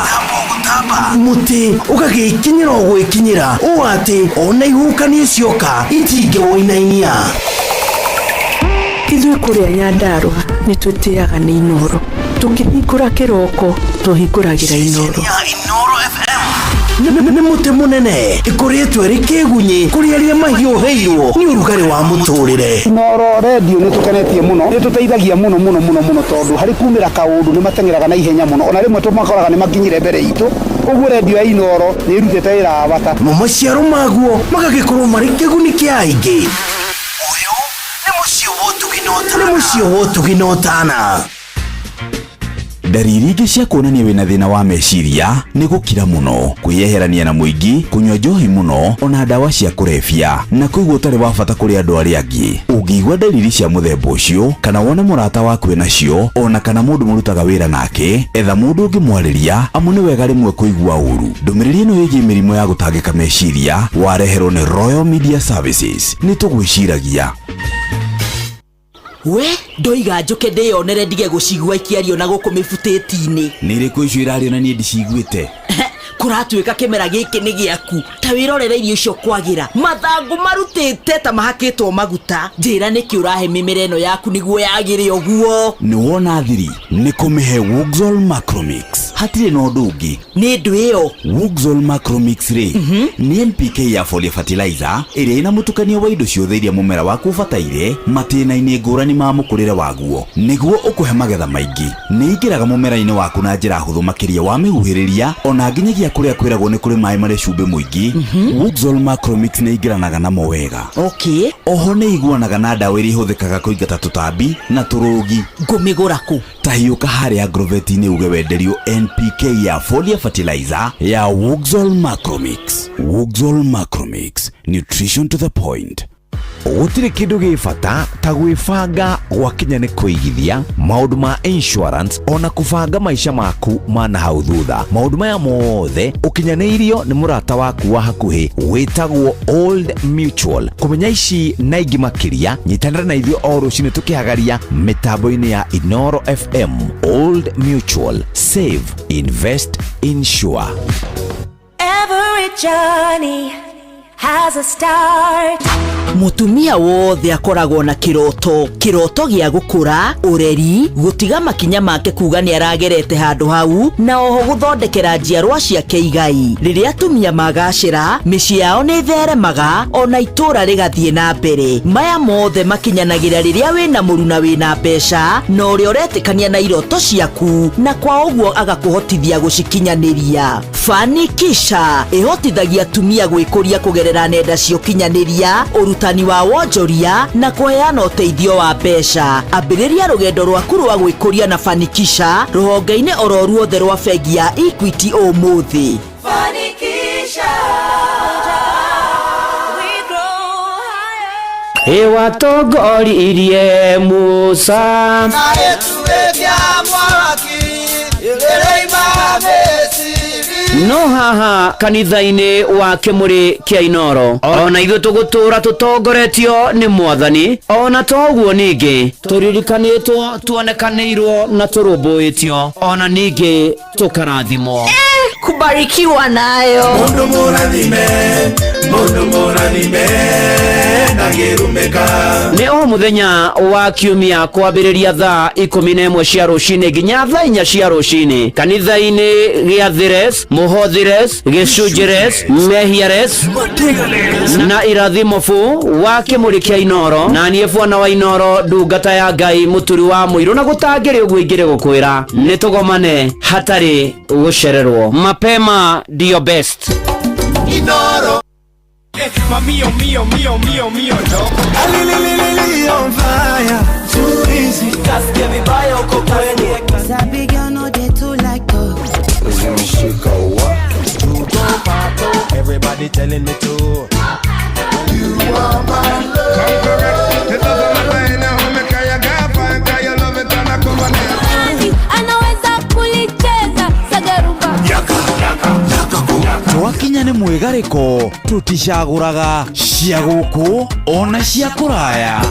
mũtĩ ũgagĩkinyĩra o gwĩkinyĩra ũũ atĩ ona ihuhũkanio cioka itingĩwũinainia. Ithuĩ kũrĩa Nyandarũa nĩ twĩtĩaga nĩ Inooro, tũkĩhingũra kĩroko tũhingũragĩra Inooro. Inooro FM nĩ mũtĩ mũnene ĩkũrĩtwo ĩrĩ kĩgunyĩ kũrĩ arĩa mahiũhĩirwo nĩ ũrugarĩ wa mũtũrĩre. Inooro redio nĩ tũkenetie mũno, nĩ tũteithagia mũno mũno mũno mũno, tondũ harĩ kumĩra kaũndũ nĩ mateng'eraga na ihenya mũno, ona rĩmwe tũmakoraga nĩ makinyire mbere itũ. Ũguo redio ya Inooro nĩ ĩrutĩte wĩra wa bata. Mo maciaro maguo magagĩkorwo marĩ kĩguni kĩa aingĩ. Ũyũ nĩ mũciĩ wa ũtugi na ũtana. Nĩ mũciĩ wa ũtugi na ũtana. Ndariri ingĩ cia kuonania wĩna thĩna wa meciria nĩ gũkira mũno, kwĩyeherania na mũingĩ, kũnyua njohi mũno, ona ndawa cia kũrebia, na kũigua ũtarĩ wa bata kũrĩ andũ arĩa angĩ. Ũngĩigua ndariri cia mũthemba ũcio, kana wone mũrata waku enacio, ona kana mũndũ mũrutaga wĩra nake, etha mũndũ ũngĩmwarĩria, amu nĩ wega rĩmwe kũigua ũru. Ndũmĩrĩri ĩno ĩgiĩ mĩrimũ ya gũtangĩka meciria wareherwo nĩ Royal Media Services. Nĩ tũgwĩciragia. We ndoiga njũke ndĩyonere ndige gũcigua ikĩario na gũkũ mĩbutĩti-inĩ. Nĩ irĩkũ icio irario na niĩ ndiciguĩte? Kũratuĩka kĩmera gĩkĩ nĩ gĩaku, ta wĩrorere irio icio kwagĩra, mathangũ marutĩte ta mahakĩtwo maguta. Njĩra nĩkĩ ũrahe mĩmera ĩno yaku nĩguo yagĩre ũguo? Nĩ wona thiri nĩ kũmĩhe Wuxal Macromix. Hatirĩ na ũndũ ũngĩ. Nĩ ndũ ĩyo. Wuxol Macromix rĩ, nĩ NPK ya foliar fertilizer ĩrĩa ĩna mũtukanio wa indo ciothe iria mũmera waku ũbataire matĩna-inĩ ngũrani ma mũkũrĩre waguo nĩguo ũkũhe magetha maingĩ. Nĩ ĩingĩraga mũmera-inĩ waku na njĩra hũthũ makĩria wa mĩhuhĩrĩria ona nginyagia kũrĩa kwĩragwo nĩ kũrĩ maĩ marĩ cumbĩ mũingĩ. Wuxol Macromix nĩ ĩingĩranaga namo wega. Okay. Oho nĩ iguanaga na ndawa iria ihũthĩkaga kũingata tũtambi na tũrũgi. Ngũmĩgũra kũ? Ta hiũka harĩa Agrovet-inĩ uge wenderio NPK ya foliar fertilizer ya Wuxol Macromix. Wuxol Macromix, nutrition to the point. Gũtirĩ kĩndũ gĩ bata ta gwĩbanga gwakinya nĩ kũigithia maũndũ ma insurance ona kũbanga maica maku ma na hau thutha. Maũndũ maya mothe ũkinyanĩirio nĩ mũrata waku wa hakuhĩ wĩtagwo Old Mutual. Kũmenya ici na ingĩ makĩria, nyitanĩra na ithuĩ o rũcinĩ tũkĩhagaria mĩtambo-inĩ ya Inoro FM. Old Mutual, save, invest, insure. Every journey has a start. Mũtumia wothe akoragwo na kĩroto, kĩroto gĩa gũkũra, ũreri, gũtiga makinya make kuga nĩ aragerete handũ hau, na oho gũthondekera njiarwa ciake igai. Rĩrĩa atumia magacĩra, mĩciĩ yao nĩ ĩtheremaga, ona itũũra rĩgathiĩ na mbere. Maya mothe makinyanagĩra rĩrĩa wĩna mũruna wĩna mbeca, na ũrĩa ũretĩkania na iroto ciaku, na kwa ũguo agakũhotithia gũcikinyanĩria. Fanikisha ĩhotithagia atumia gwĩkũria kũgerera nenda cia ũkinyanĩria, ũrutani wa wonjoria na kũheana ũteithio wa mbeca. Ambĩrĩria rũgendo rwaku rwa gwĩkũria na Fanikisha rũhonge-inĩ oro ruothe rwa bengi ya Equity ũmũthĩ. Fanikisha. We grow higher. Ĩwatongoririe Musa. Na gĩtugĩ kĩa mwaki ĩrĩima Misiri. No haha kanitha-inĩ wa Kĩmũrĩ kĩa Inoro ona ithuĩ tũgũtũra tũtongoretio nĩ Mwathani, ona toguo ningĩ tũririkanĩtwo, tuonekanĩirwo na tũrũmbũĩtio, ona ningĩ tũkarathimwo. Kubarikiwa nayo. Mũndũ mũrathime, mũndũ mũrathime ndangĩrumĩka. Nĩ o mũthenya wa kiumia kwambĩrĩria thaa 11 cia rũcinĩ nginya thaa 4 cia rũcinĩ kanitha-inĩ gĩa Thires, Mũhothires, Gĩcunjĩres, Mehiares na Irathimo bu wa Kĩmũrĩ kĩa Inoro, na niĩ bwana wa Inoro, ndungata ya Ngai, mũturi wa mũirũ, na gũtangĩrĩ ũguo ingĩrĩ gũkwĩra nĩ tũgomane hatarĩ gũcererwo. Mapema ndio best. Inoro. Mamio mio mio mio mio no. Alililili on fire, too easy. Kasikia vibaya uko kwenye. Sabi girl no dey too like talk. Zimeshika wa. Everybody telling me to. You are my love. It doesn't matter any home, kaya gafa, kaya love it and I come on. Anaweza kulicheza sagarumba. Twakinya nĩ mwĩgarĩko, tũticagũraga cia gũkũ ona cia kũraya.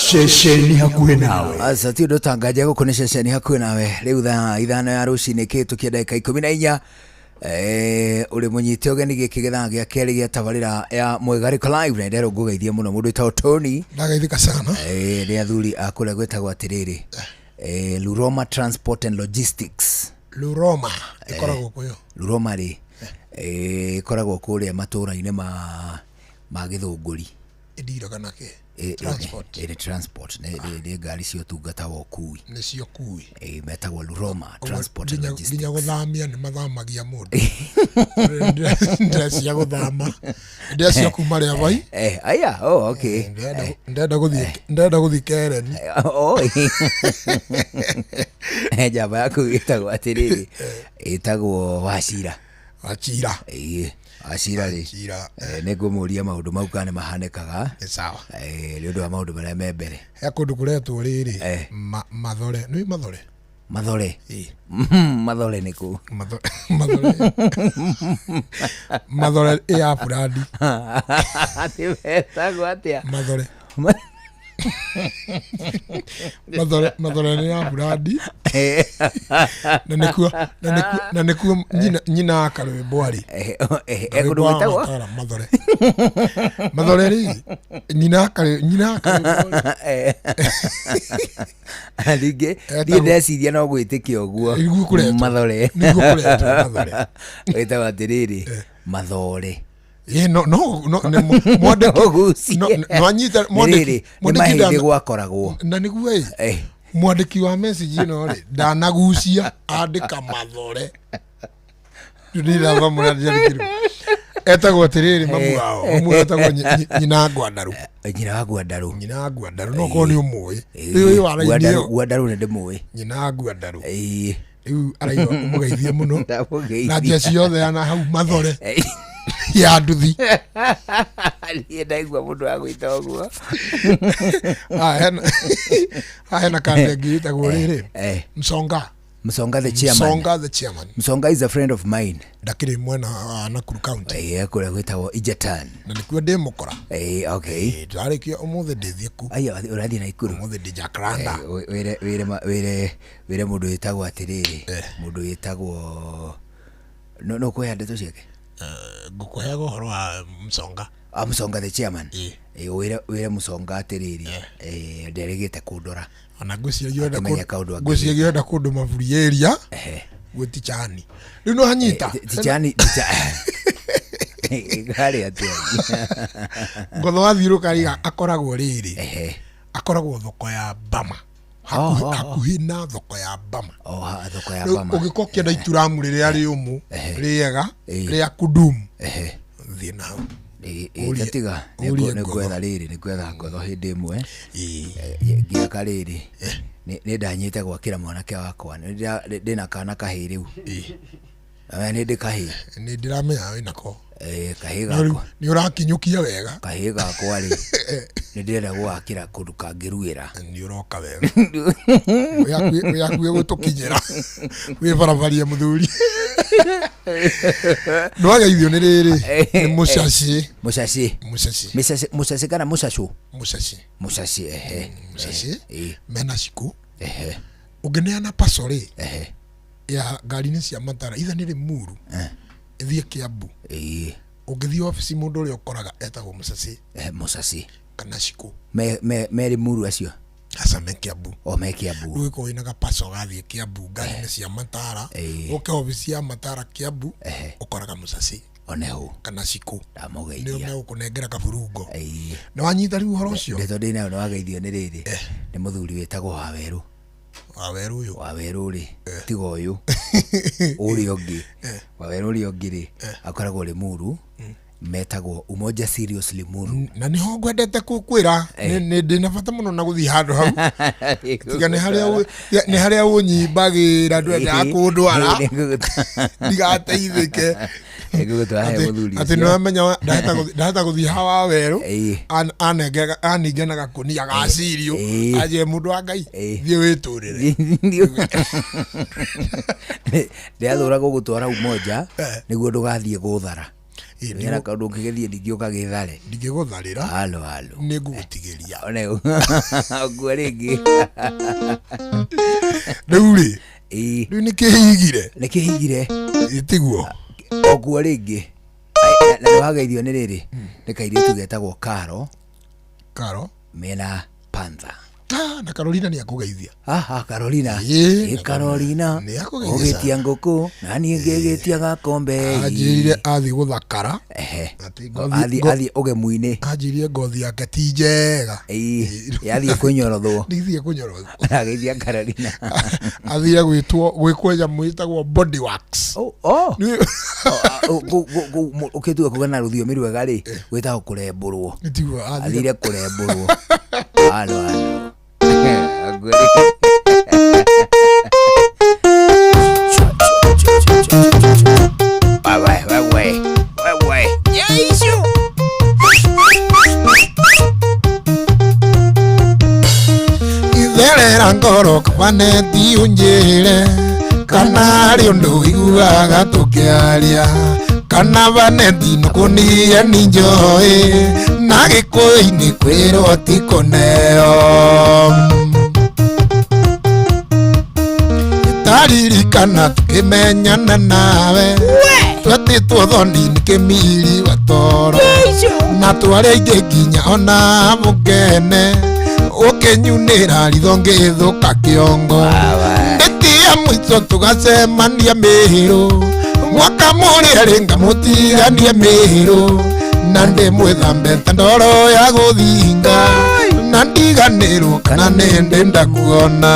Ceceni hakuhĩ nawe. Aca ti ũndũ tangaja gũkũ nĩ ceceni hakuhĩ nawe. Rĩu thaa 5 ya rũcinĩ kĩhĩtũkia ndagĩka 14. Ũrĩ mũnyite ũgeni gĩkĩ gĩthaa gĩa kerĩ gĩa tabarĩra ya Mwĩgarĩko Live, na nderwo ngũgeithie mũno mũndũ wĩtagwo Tony. Ndageithĩka sana. Nĩ athuri a kũrĩa gwĩtagwo atĩrĩrĩ, Luroma Transport and Logistics. Luroma ĩkoragwo kũ yo? Luroma rĩ, ĩkoragwo kũrĩa matũũra-inĩ ma Gĩthũngũri. Ĩndiraga na kĩ? Transport. Nĩ transport, nĩ ngari cia ũtungata wa ũkui. Nĩ cia ũkui. Metagwo Luroma Transport and Logistics. Nginya gũthamia nĩ mathamagia mũndũ. Ndĩra cia gũthama. Ndĩra cia kuma rĩa vai. Aya, oh, okay. Ndĩrenda gũthiĩ Karen. Oh. Njamba yaku ĩtagwo atĩrĩrĩ, ĩtagwo Wachira. Wachira. Ĩĩ, Wachira rĩ. Nĩ ngũmũria maũndũ mau kana nĩ mahanĩkaga. Nĩ sawa. Nĩ ũndũ wa maũndũ marĩa me mbere. He kũndũ kũretwo rĩrĩ, Mathore. Nĩ Mathore? Mathore. Mathore nĩ kũ? Mathore. Mathore ĩ ya burandi. Atĩ metagwo atĩa? Mathore. Mathore Mathore nĩ ya burandi na nĩkuo na nĩkuo na nĩkuo nyina nyina akarwĩmbo arĩ kũndũ gwĩtagwo Mathore Mathore rĩ nyina akarĩ nyina akarwĩmbo Ningĩ niĩ ndeciria no gwĩtĩkia ũguo. Nĩguo kũretwo. Mathore. Nĩguo kũretwo, Mathore. Wĩtagwo atĩrĩrĩ, Mathore. Ĩ, no no no nĩ mwandĩki Ũgucie. no no anyita mwandĩki Nĩ rĩrĩ, nĩ mwandĩki mahĩndĩ ndana- gwakoragwo. Na nĩguo ĩ mwandĩki wa message ĩno rĩ ndanagucia andĩka Mathore. Rĩu nĩ ndĩrathoma etagwo atĩrĩrĩ, mamu wao, mamu wao etagwo nyina Ngwandarũ. Nyina wa Ngwandarũ. Nyina wa Ngwandarũ, no korwo nĩ ũmũĩ rĩu ũyũ wa raini ĩyo. Ngwandarũ nĩ ndĩmũĩ. Nyina wa Ngwandarũ Ĩĩ. Rĩu araiga ũmũgeithie mũno Ndamũgeithia. Na njeci yothe ya na hau Mathore ya nduthi. Niĩ ndaigua mũndũ agwĩta ũguo. Ah, hena kanda ĩngĩ ĩtagwo rĩrĩ, Msonga. Msonga the chairman. Msonga the chairman. Msonga is a friend of mine. Ndakĩrĩ mwena wa Nakuru County. Ĩĩ, kũrĩa gwĩtagwo Ijatan. Na nĩkuo ndĩmũkora. Ĩĩ, okay. Ndarĩkia ũmũthĩ ndĩthiĩ ku. Aya, ũrathiĩ Naikuru? Ũmũthĩ ndĩ Jacaranda. Wĩre wĩre wĩre wĩre mũndũ wĩtagwo atĩrĩrĩ, mũndũ wĩtagwo no kũhe ndeto ciake. Ngũkũheaga ũhoro wa Msonga. Ah, Msonga the chairman. Ĩĩ, wĩre Msonga atĩrĩrĩ, nderĩgĩte kũndora. Ona ngwĩciragia ũrenda Akĩmenya kaũndũ ngwĩciragia ũrenda kũndũ maburi area gwĩ Tichani. Rĩu no hanyita. Tichani harĩ atĩa? Ngotho wathiũrũka rĩ, akoragwo rĩrĩ, akoragwo thoko ya Bama, hakuhĩ na thoko ya Bama. Oh, thoko ya Rĩu Bama. Ũngĩkorwo ũkĩenda ituramu rĩrĩa rĩũmũ rĩega rĩa kudumu, thiĩ na hau. Tatiga Ũrie. Nĩ ngwetha rĩrĩ, nĩ ngwetha ngotho hĩndĩ ĩmwe ngĩaka rĩrĩ, nĩ ndanyĩte gwakĩra mwanake wakwa. Ndĩna kana kahĩĩ rĩu. Nĩ ndĩ kahĩĩ. Nĩ ndĩramenya wĩnako. Kahĩĩ No rĩu gakwa. Nĩ ũrakinyũkia wega. Kahĩĩ gakwa rĩ, nĩ ndĩrenda gwakĩra kũndũ kangĩruĩra. Nĩ ũroka wega. Wĩ hakuhĩ gũtũkinyĩra wĩ barabaria mũthuri. Ndwageithio nĩ rĩrĩ, nĩ mũcaci. Mũcaci. Mũcaci. Mũcaci kana mũcacũ? Mũcaci. Mũcaci, ehe. Mũcaci mena cikũ ũngĩneana paco rĩ ya ngari-inĩ cia matara itha nĩ Rĩmuru ĩthiĩ Kĩambu, ũngĩthiĩ obici mũndũ ũrĩa ũkoraga etagwo mũcaci. Mũcaci. Kana cikũ. Me Rĩmuru acio? Aca, me Kĩambu. O me Kĩambu. Rĩu ĩkorwo wĩna gapaco gathiĩ Kĩambu ngari-inĩ cia matara, ũke obici ya matara Kĩambu, ũkoraga mũcaci Oneho. Kana cikũ. Ndamũgeithia. Nĩo megũkũnengera kaburungo. Nĩ wanyita rĩu ũhoro ũcio? Ndeto ndĩnayo nĩ wageithio nĩ rĩrĩ, nĩ mũthuri wĩtagwo Wawerũ. Wawerũ ũyũ? Wawerũ rĩ, tiga ũyũ ũrĩa ũngĩ, Wawerũ ũrĩa ũngĩ rĩ, akoragwo Limuru, metagwo Umoja Serious Limuru. Na nĩho ngwendete kwĩra nĩ ndĩna bata mũno na gũthiĩ handũ hau, tiga nĩ harĩa nĩ harĩa ũnyimbagĩra ndwendaga kũndwara ndigateithĩke. Nĩngũgũtwara he mũthuri Atĩ ũcio. nĩwamenya ndahota gũthiĩ hawa werũ aninge na gakũnia ga cirio, anjĩre, "Mũndũ wa Ngai, thiĩ wĩtũrĩre." Ndĩrathũra gũgũtwara Umoja nĩguo ndũgathiĩ gũthara wĩra kaũndũ ũngĩgĩthiĩ ningĩ ũkagĩthare. Ndingĩgũtharĩra. Halo halo. Nĩ ngũgũtigĩria. One ũguo rĩngĩ. Rĩu rĩ, rĩu nĩ kĩhigire. Nĩ kĩhigire. Tiguo? Ũguo rĩngĩ. Ai, na nĩ wageithio nĩ rĩrĩ, nĩ kairĩtu getagwo Karo. Karo. Mena Panther. Ah, na Carolina nĩ akũgeithia. Aha, Carolina. Ĩĩ, Ĩ Carolina. Nĩ akũgeithia. Ũgĩtia ngũkũ na niĩ ngĩgĩtia gakombe. Anjĩrire athiĩ gũthakara. Atĩ Athiĩ ũgemu-inĩ. Anjĩrire ngothi yake ti njega. Yathiĩ kũnyorothwo. Ndithiĩ kũnyorothwo. Ageithia Carolina. Athire gwĩtwo gwĩkwo nyamũ ĩtagwo body wax. Oh. Ũkĩtua kuga na rũthiomi rwega rĩ, gwĩtagwo kũrembũrwo. Tiguo? Athire kũrembũrwo. Halo halo. Wewe wewe wewe. Yesu. Itherera ngoro kabaneti unjĩre kana harĩ ũndũ ũiguaga tũkĩaria kana baneti nũkũnia nĩ njoĩ. Na gĩkũyũ-inĩ kwĩrwo ti kũneo. Taririkana tukimenyana nawe twetĩtwo thoni nĩ kĩmiri wa toro na twarĩ aingĩ nginya ona mũkene ũkĩnyunĩra ritho ngĩthũka kĩongo ndĩtia mũico tũgacemania mĩhĩrũ mwaka mũrĩa rĩ ngamũtiganie mĩhĩrũ na ndĩmwĩthambe ta ndoro ya gũthinga na ndiganĩrwo kana nĩ ndĩ ndakuona.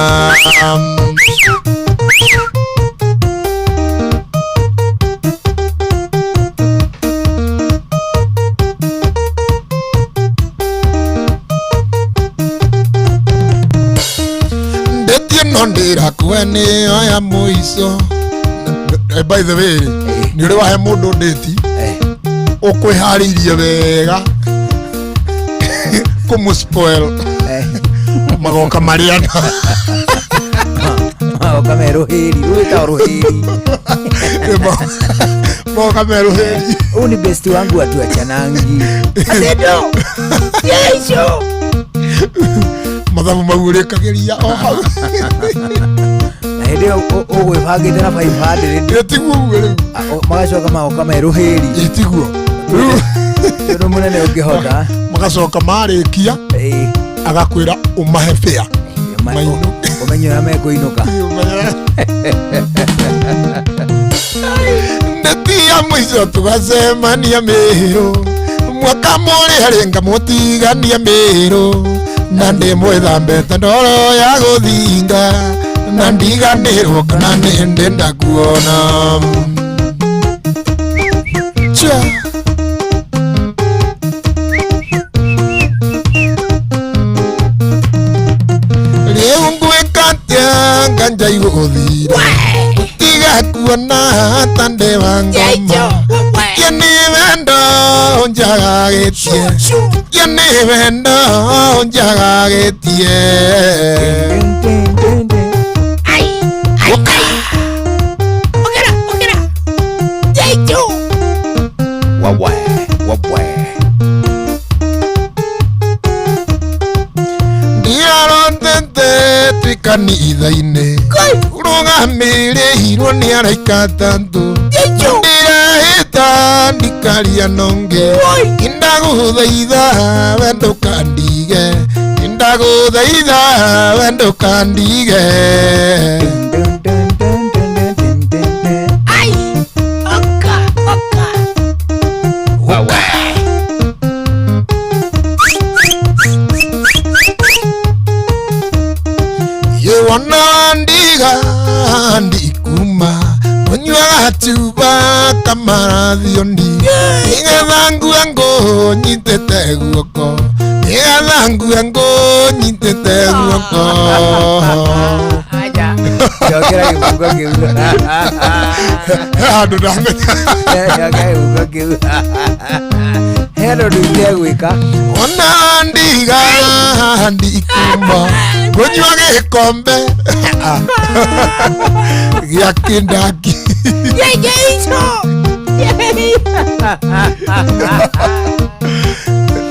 Ndetie no ndĩrakue nĩyo ya mũico. By the way, nĩ ũrĩ wahe mũndũ ndĩti ũkwĩharĩirie wega kũmũ spoil magoka marĩana magoka merũhĩri rĩu wĩtagwo rũhĩri. Magoka merũhĩri. Huu ni besti wangu atuachanangi Asedo Yesu mathabu mau ũrĩkagĩria o hau. Na hĩndĩ ĩyo ũgwĩbangĩte na 500. Tiguo ũguo rĩu. Magacoka magoka merũhĩri. Tiguo. Tondũ mũnene ũngĩhota. Magacoka marĩkia agakwĩra ũmahe fare ũmenye ũrĩa mekũinũka. Ndetia mũico tũgacemania mĩhĩrũ mwaka mũrĩa rĩ ngamũtigania mĩhĩrũ na ndĩmwĩthambe ta ndoro ya gũthinga na ndiganĩrwo kana nĩ ndĩ ndakuona. Cha. Rĩu ngwĩka atĩa nganja igũthira tiga kuona ta ndĩ wa ngoma kie nĩ wendo ũnjagagĩtie kie nĩ wendo ũnjagagĩtie. Wawe wawe. Ndiarondete twĩ kanitha-inĩ rũgamĩrĩirwo nĩ araika atatũ ndĩrahĩta ndikaria nonge ndagũthaitha we ndũkandige ndagũthaitha we ndũkandige. Wona ndiga ndikuma ũnyuaga cuba kamarathioni nĩgetha ngue ngũ nyitĩte guoko nĩgetha ngue ngũ nyitĩte guoko. Cokera gĩbungo kĩu. He handũ ndamenya. Cokera gĩbungo kĩu. He handũ itegwĩka. Wona ndiga ndikuma ngũnyua gĩkombe gĩa kĩndaki.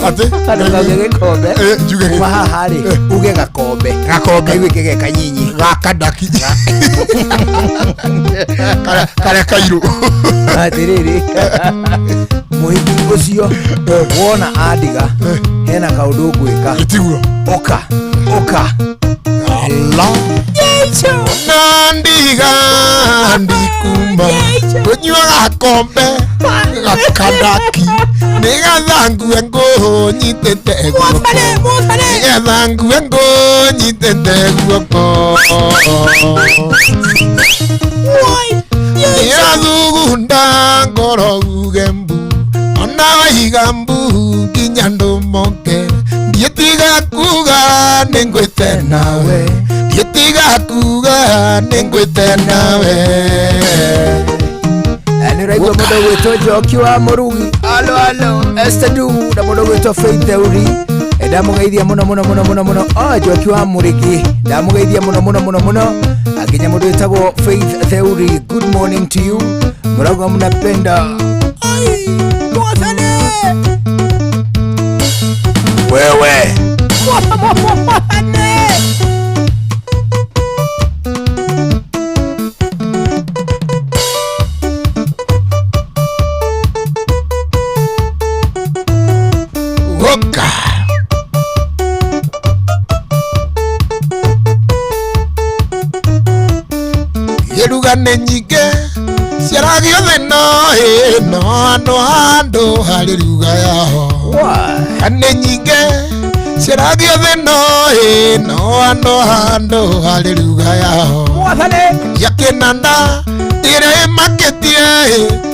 Atĩ Handũ kauge gĩkombe njuge kuma haha rĩ uge gakombe gakombe kaiguĩke ge kanyinyi gakandaki karĩa kairũ. Atĩrĩrĩ mũhiki ũcio wona andiga hena kaũndũ ngwĩka. Tiguo. Ũka ũka. Ala. Na ndiga ndikuma ngũnyua gakombe gakandaki nĩgetha ngue ngũ nyitĩte guoko nĩgetha ngue ngũ nyitĩte guoko. Ndĩrathugunda ngoro uge mbu ona waiga mbu nginya ndũmoke ndiĩtiga kuga nĩngwĩte nawe ndiĩtiga kuga nĩngwĩte nawe. Nĩ ũraigua mũndũ ũgwĩtwo Njoki wa Mũrugi alo alo Esther Du na mũndũ ũgwĩtwo Faith Theuri ndamũgeithia mũno mũno mũno mũno mũno. Oh, Njoki wa Mũrigi ndamũgeithia mũno mũno mũno mũno nginya mũndũ wĩtagwo Faith Theuri, good morning to you. Mũrauga mnapenda. Ai, mwathani. Wewe Oka. Iruga nĩ nyingĩ ciaragio thĩna ĩno handũ handũ harĩ ruga yaho nĩ nyingĩ ciaragio thĩna ĩno handũ handũ harĩ ruga yaho ya kĩnanda ĩrĩa ĩmakĩtie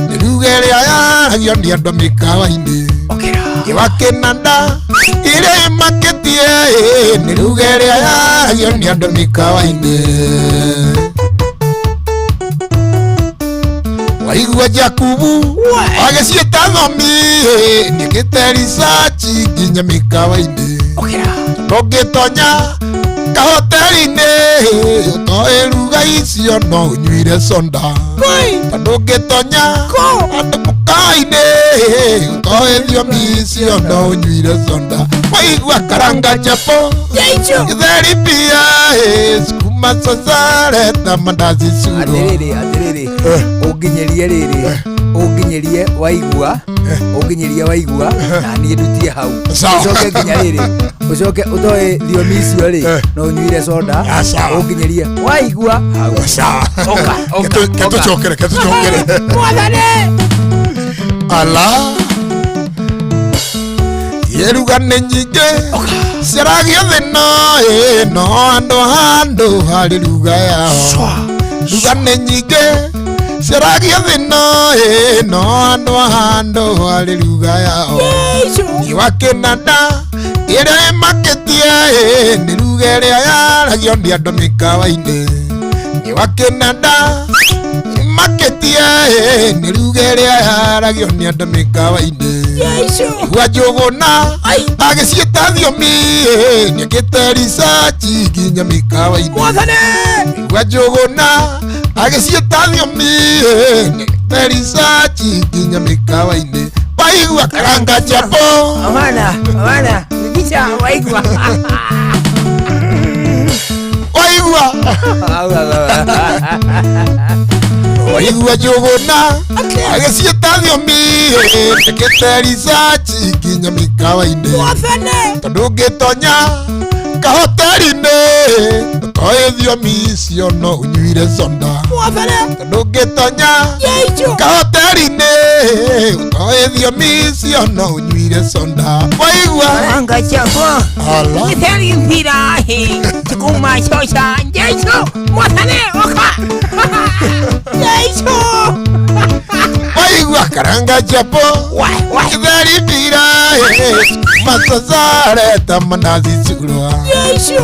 nĩ ruga ĩrĩa yaragio nĩ andũ mĩkawa-inĩ wa kĩnanda ĩrĩa ĩmakĩtie nĩ ruga ĩrĩa yaragio nĩ andũ mĩkawa-inĩ. Waigua Jakubu agĩciĩta thomi nĩkĩte ricaci nginya mĩkawa-inĩ. Ndũngĩtonya kahoteri-inĩ ũtoĩ ruga icio no ũnyuire soda. Ndũngĩtonya andũ mũkawa-inĩ ũtoĩ thiomi icio no ũnyuire soda. Waigua karanga chapo gĩtheri pia sukuma sasareta mandazi curo. Atiriri, atiriri, ũnginyĩrie rĩrĩ, ũnginyĩrie waigua, ũnginyĩrie waigua, na niĩ ndutie hau. Sawa. Ũcoke nginya rĩrĩ, ũcoke ũtoĩ thiomi icio rĩ, no ũnyuire soda, ũnginyĩrie waigua hau. Sawa. Oka, oka, Ketũcokere, ketũcokere. Ala. Yeruga nĩ nyingĩ ciaragio thĩna ĩno handũ handũ harĩ ruga yao. Ruga nĩ nyingĩ ciaragio thĩna ĩno handũ handũ harĩ ruga yao. Ni wa kĩnanda ĩrĩa ĩmakĩtie nĩ ruga ĩrĩa yaragio nĩ andũ mĩkawa-inĩ. Ni wa kĩnanda ĩmakĩtie nĩ ruga ĩrĩa yaragio nĩ andũ mĩkawa-inĩ. Igua Njũgũna agĩciĩta thiomi nĩekĩte ricaci nginya mĩkawa-inĩ. Igua Njũgũna agĩciĩta thiomi nĩekĩte ricaci nginya mĩkawa-inĩ. Waigua karanga chapo. Amana, amana, ngicha waigua. Waigua. Waigua Njũgũna agĩciĩta thiomi nĩekĩte ricaci nginya mĩkawa-inĩ. Tondũ ũngĩtonya kahoteri-inĩ ũtoĩ thiomi icio no ũnyuire soda. Tondũ ũngĩtonya kahoteri-inĩ ũtoĩ thiomi icio no ũnyuire soda. Waigua Karanga chapo. Ala. Gĩtheri pirahi. Sukuma sosa. Jesu. Mwathane oka. Jesu. Waigua karanga chapo gĩtheri pirahi masasareta mandazi curwa. Jesu.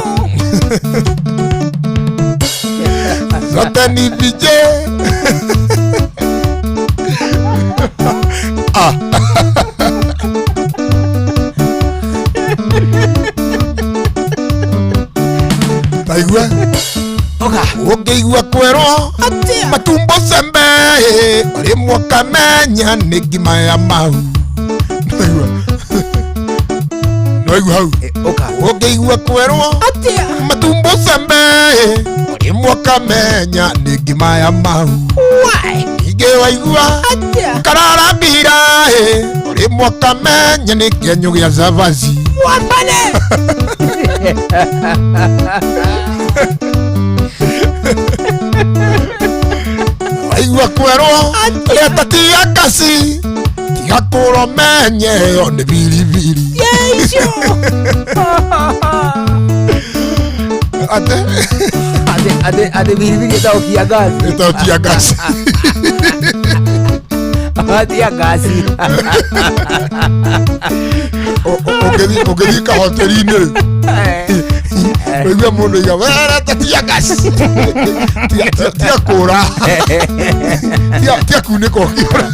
Zote ni DJ. Ah. Taigua. Ũngĩigua kwerwo matumbo cembe ũrĩmwe ũkamenya nĩ ngima ya mau. Naigua. Naigua hau. Ũngĩigua kwerwo matumbo cembe ũrĩmwe ũkamenya nĩ ngima ya mau. Ningĩ waigua karara mbira ũrĩmwe ũkamenya nĩ kĩenyũ gĩa cabaci. Mwathane. Waigua kwerwo reta tiga kaci tiga kũra menye ĩyo nĩ biribiri. Jesu. Ate Ate ate ate biribiri ĩtagwo kiangaci. Ĩtagwo kiangaci. Ate ngasi. Ũngĩthiĩ kahoteri-inĩ rĩ ũigue mũndũ iga wereta tiga ngasi tiga kũra. Tia kunĩka ũkĩũra.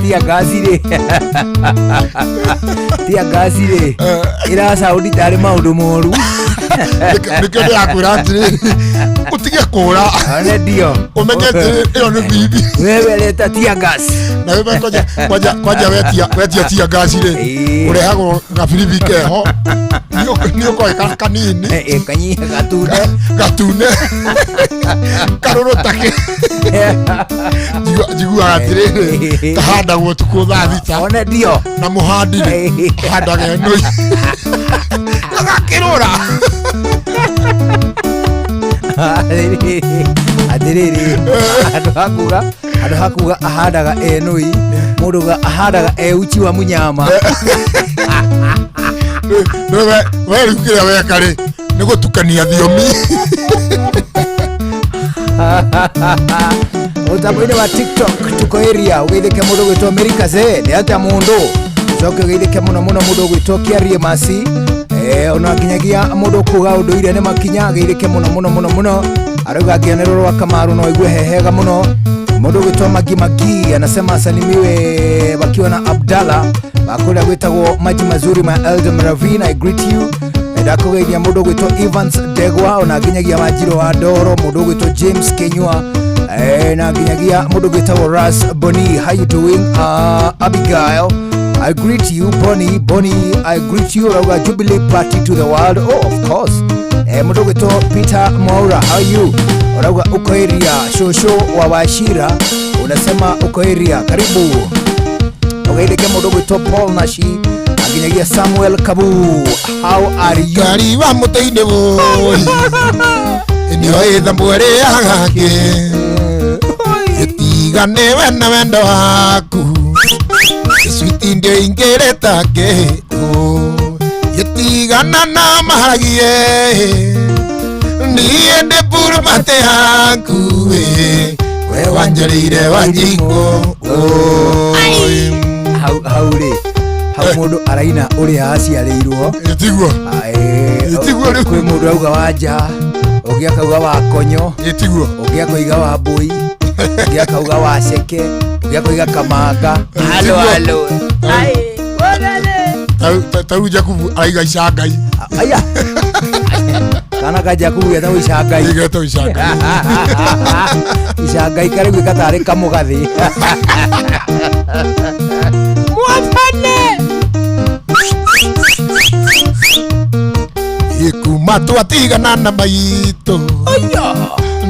Tia ngasi rĩ, tia ngasi rĩ, ĩra sound tarĩ maũndũ moru. Nĩkĩo ndĩrakwĩra atĩrĩrĩ, ũtige kũra. One ndio. Ũmenye atĩrĩ, ĩyo nĩ bibi. Wewe leta tia gas. Na wewe kwanja kwanja kwanja wetia tia gas rĩ, ũrehagwo gabiribi keho. Nĩ ũkoĩ kanini. Kanyihe gatune. Gatune. Karũrũ take. Njiguaga atĩrĩrĩ, kahandagwo ũtukũ thaa 6. One ndio. Na mũhandi rĩ, ahandaga ĩnũi. Gagakĩrũra. Atĩrĩrĩ, handũ hakuga ahandaga enũi, mũndũ uga ahandaga e uchi wa munyama. We rĩu kĩrĩa weka rĩ, nĩ gũtukania thiomi. Mũtambo-inĩ wa TikTok tuko area, ũgeithĩke mũndũ ũgwĩtwo America ze nĩ atĩa mũndũ, ũcoke ũgeithĩke mũno mũno mũndũ ũgwĩtwo Kiarie Masi, ona nginyagia mũndũ kuga ũndũire nĩ makinya, ageithĩke mũno mũno mũno mũno, arauga angĩonerwo rwa Kamaru no aigue hehega mũno. Mũndũ ũgwĩtwo Magi Magi anasema asalimiwe wakiwa na Abdalla wakũrĩa gwĩtagwo Maji Mazuri ma Elder Ravine, I greet you. Ndakũgeithia mũndũ ũgwĩtwo Evans Ndegwa, ona nginyagia Wanjirũ wa Ndoro, mũndũ ũgwĩtwo James Kenyua, na nginyagia mũndũ ũgwĩtagwo Ras Boni, how you doing? Abigail, I greet you. Bonnie, Bonnie, I greet you. Rauga Jubilee Party to the world. Oh, of course. Mũndũ ũgwĩtwo Peter Mwaura, how are you? Rauga uko area, shosho wa Washira, unasema uko area, karibu. Ugeithĩke mũndũ ũgwĩtwo Paul Nashi, nginyagia Samuel Kabu, how are you? Ngari wa mũtĩ-inĩ wũi, nĩoĩ thambu ĩrĩa gake, ĩtigane we na wendo waku, switi ndio ingĩrĩta ngĩ, ĩtigana na maharagie, niĩ ndĩ mburumate yaku, we wanjĩrĩire Wanjikũ. Hau rĩ, hau mũndũ araina ũrĩa aciarĩirwo. Ĩtiguo. Ĩtiguo rĩu. Kwĩ mũndũ auga wa nja, ũngĩ akauga wa konyo, Ĩtiguo. ũngĩ akoiga wa mbũi, ũngĩ akauga wa ceke, ũngĩ akoiga kamanga. Halo, halo. Ta rĩu Jakubu araiga icangai. Aya. Kana ka Jakubu getagwo icangai. Getagwo icangai. Icangai karaiguĩka tarĩ kamũgathĩ. Mwathane. Kuma twatigana na maitũ,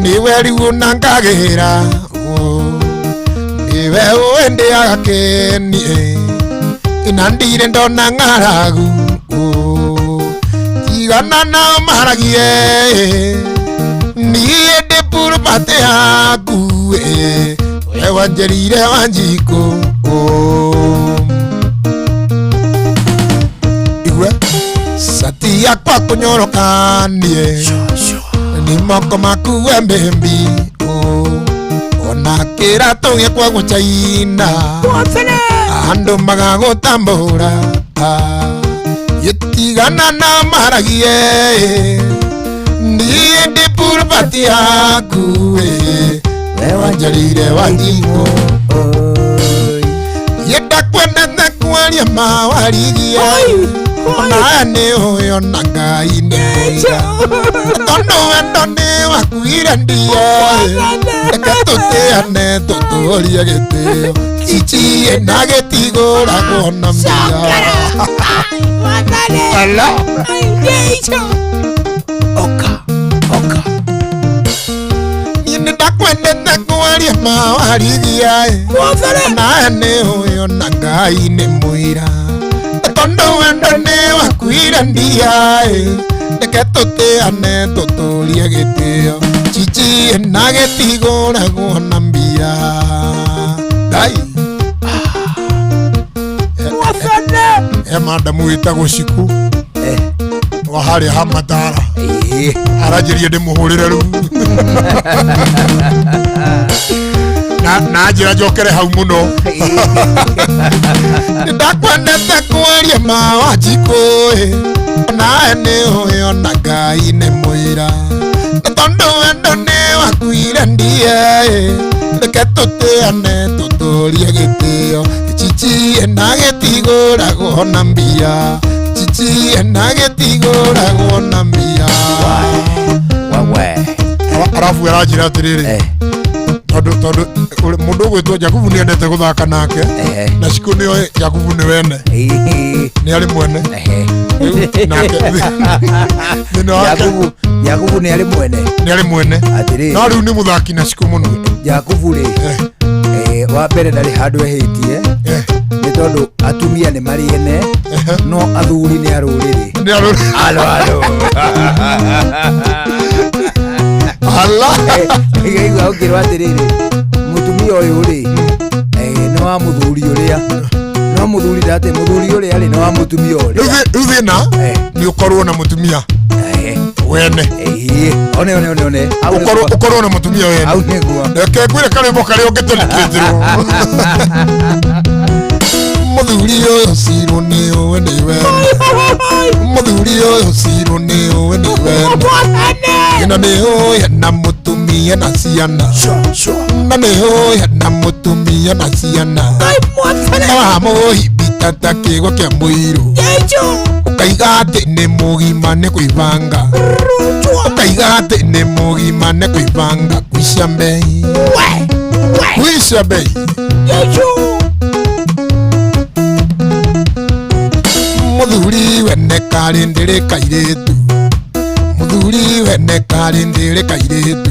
nĩwe rĩu ũnangagĩra, nĩwe ũĩ ndĩaga kĩeni, na ndirĩ ndona ng'aragu, tigana nao maharagie, niĩ ndĩ mburumate yaku, we wanjĩrĩire Wanjikũ. Igwe sati yakwa kũnyorokanie, nĩ moko maku we mbĩmbi, ona kĩratũ gĩakwa gũcaina, andũ magagũtambũra, gĩtigana na maharagie, niĩ ndĩ mburubati yaku, we wanjĩrĩire Wanjikũ. Ndakwendete kwaria ma warigia, ona nĩ ũĩ ona Ngai nĩ mũira, tondũ wendo nĩ wakuire ndia, reke tũtĩane tũtũrie gĩtĩo, chichi na gĩtigũragwo na mbia. Ala. Oka, oka. Niĩ nĩndakwendete kwaria ma warigia, ona nĩ ũĩ ona Ngai nĩ mũira, tondũ wendo nĩ wakuire ndia, reke tũtĩane tũtũrie gĩtĩo, chichi na gĩtigũragwo na mbia. Ngai. He madamu wĩtagwo Ciku wa harĩa ha Matara, aranjĩria ndĩmũhũrĩre rĩu, na njĩra njokere hau mũno. Ndakwendete kwaria ma Wanjikũ, ona nĩ ũĩ ona Ngai nĩ mũira, tondũ wendo nĩ wakuire ndia, Reke tũtĩane tũtũrie gĩtĩo. Chichi na gĩtigũragwo na mbia. Chichi na gĩtigũragwo na mbia. Wewe. Arabu aranjĩra atĩrĩrĩ, tondũ mũndũ ũgwĩtwo Jakubu nĩ endete gũthaka nake, na Cikũ nĩoĩ Jakubu nĩ wene, nĩ arĩ mwene. Rĩu nake thĩna wake Jakubu nĩ arĩ mwene. Nĩ arĩ mwene. Atĩrĩrĩ. No rĩu nĩ mũthaki na Cikũ mũno. Jakubu rĩ, wa mbere ndarĩ handũ ehĩtie, nĩ tondũ atumia nĩ marĩ ene, no athuri nĩ a rũrĩrĩ. Nĩ a rũrĩrĩ. Alo, alo. Ala. Ngaigua ũkĩrwo atĩrĩrĩ, mũtumia ũyũ rĩ, nĩ wa mũthuri ũrĩa, no mũthuri ndate mũthuri ũrĩa rĩ, nĩ wa mũtumia ũrĩa. Rĩu thĩna nĩ ũkorwo na mũtumia wene. One, one, one, one. Hau nĩguo. Ũkorwo na mũtumia wene. Hau nĩguo. Reke ngwĩre karwĩmbo karĩa ũngĩtũrĩkĩtĩrwo. Mũthuri ũyũ Cirũ nĩ ũĩ nĩ wene. Mũthuri ũyũ Cirũ nĩ ũĩ nĩ wene. Na nĩ ũĩ na mũtumia na ciana. Na nĩ ũĩ na mũtumia na ciana. Na wamũhibita ta kĩgwa kĩa mũirũ. Ũkaiga atĩ nĩ mũgima nĩ kwĩbanga. Ũkaiga atĩ nĩ mũgima nĩ kwĩbanga. Kwisha mbei. Kwisha mbei. Mũthuri wene karĩ ndĩrĩ kairĩtu. Mũthuri wene karĩ ndĩrĩ kairĩtu.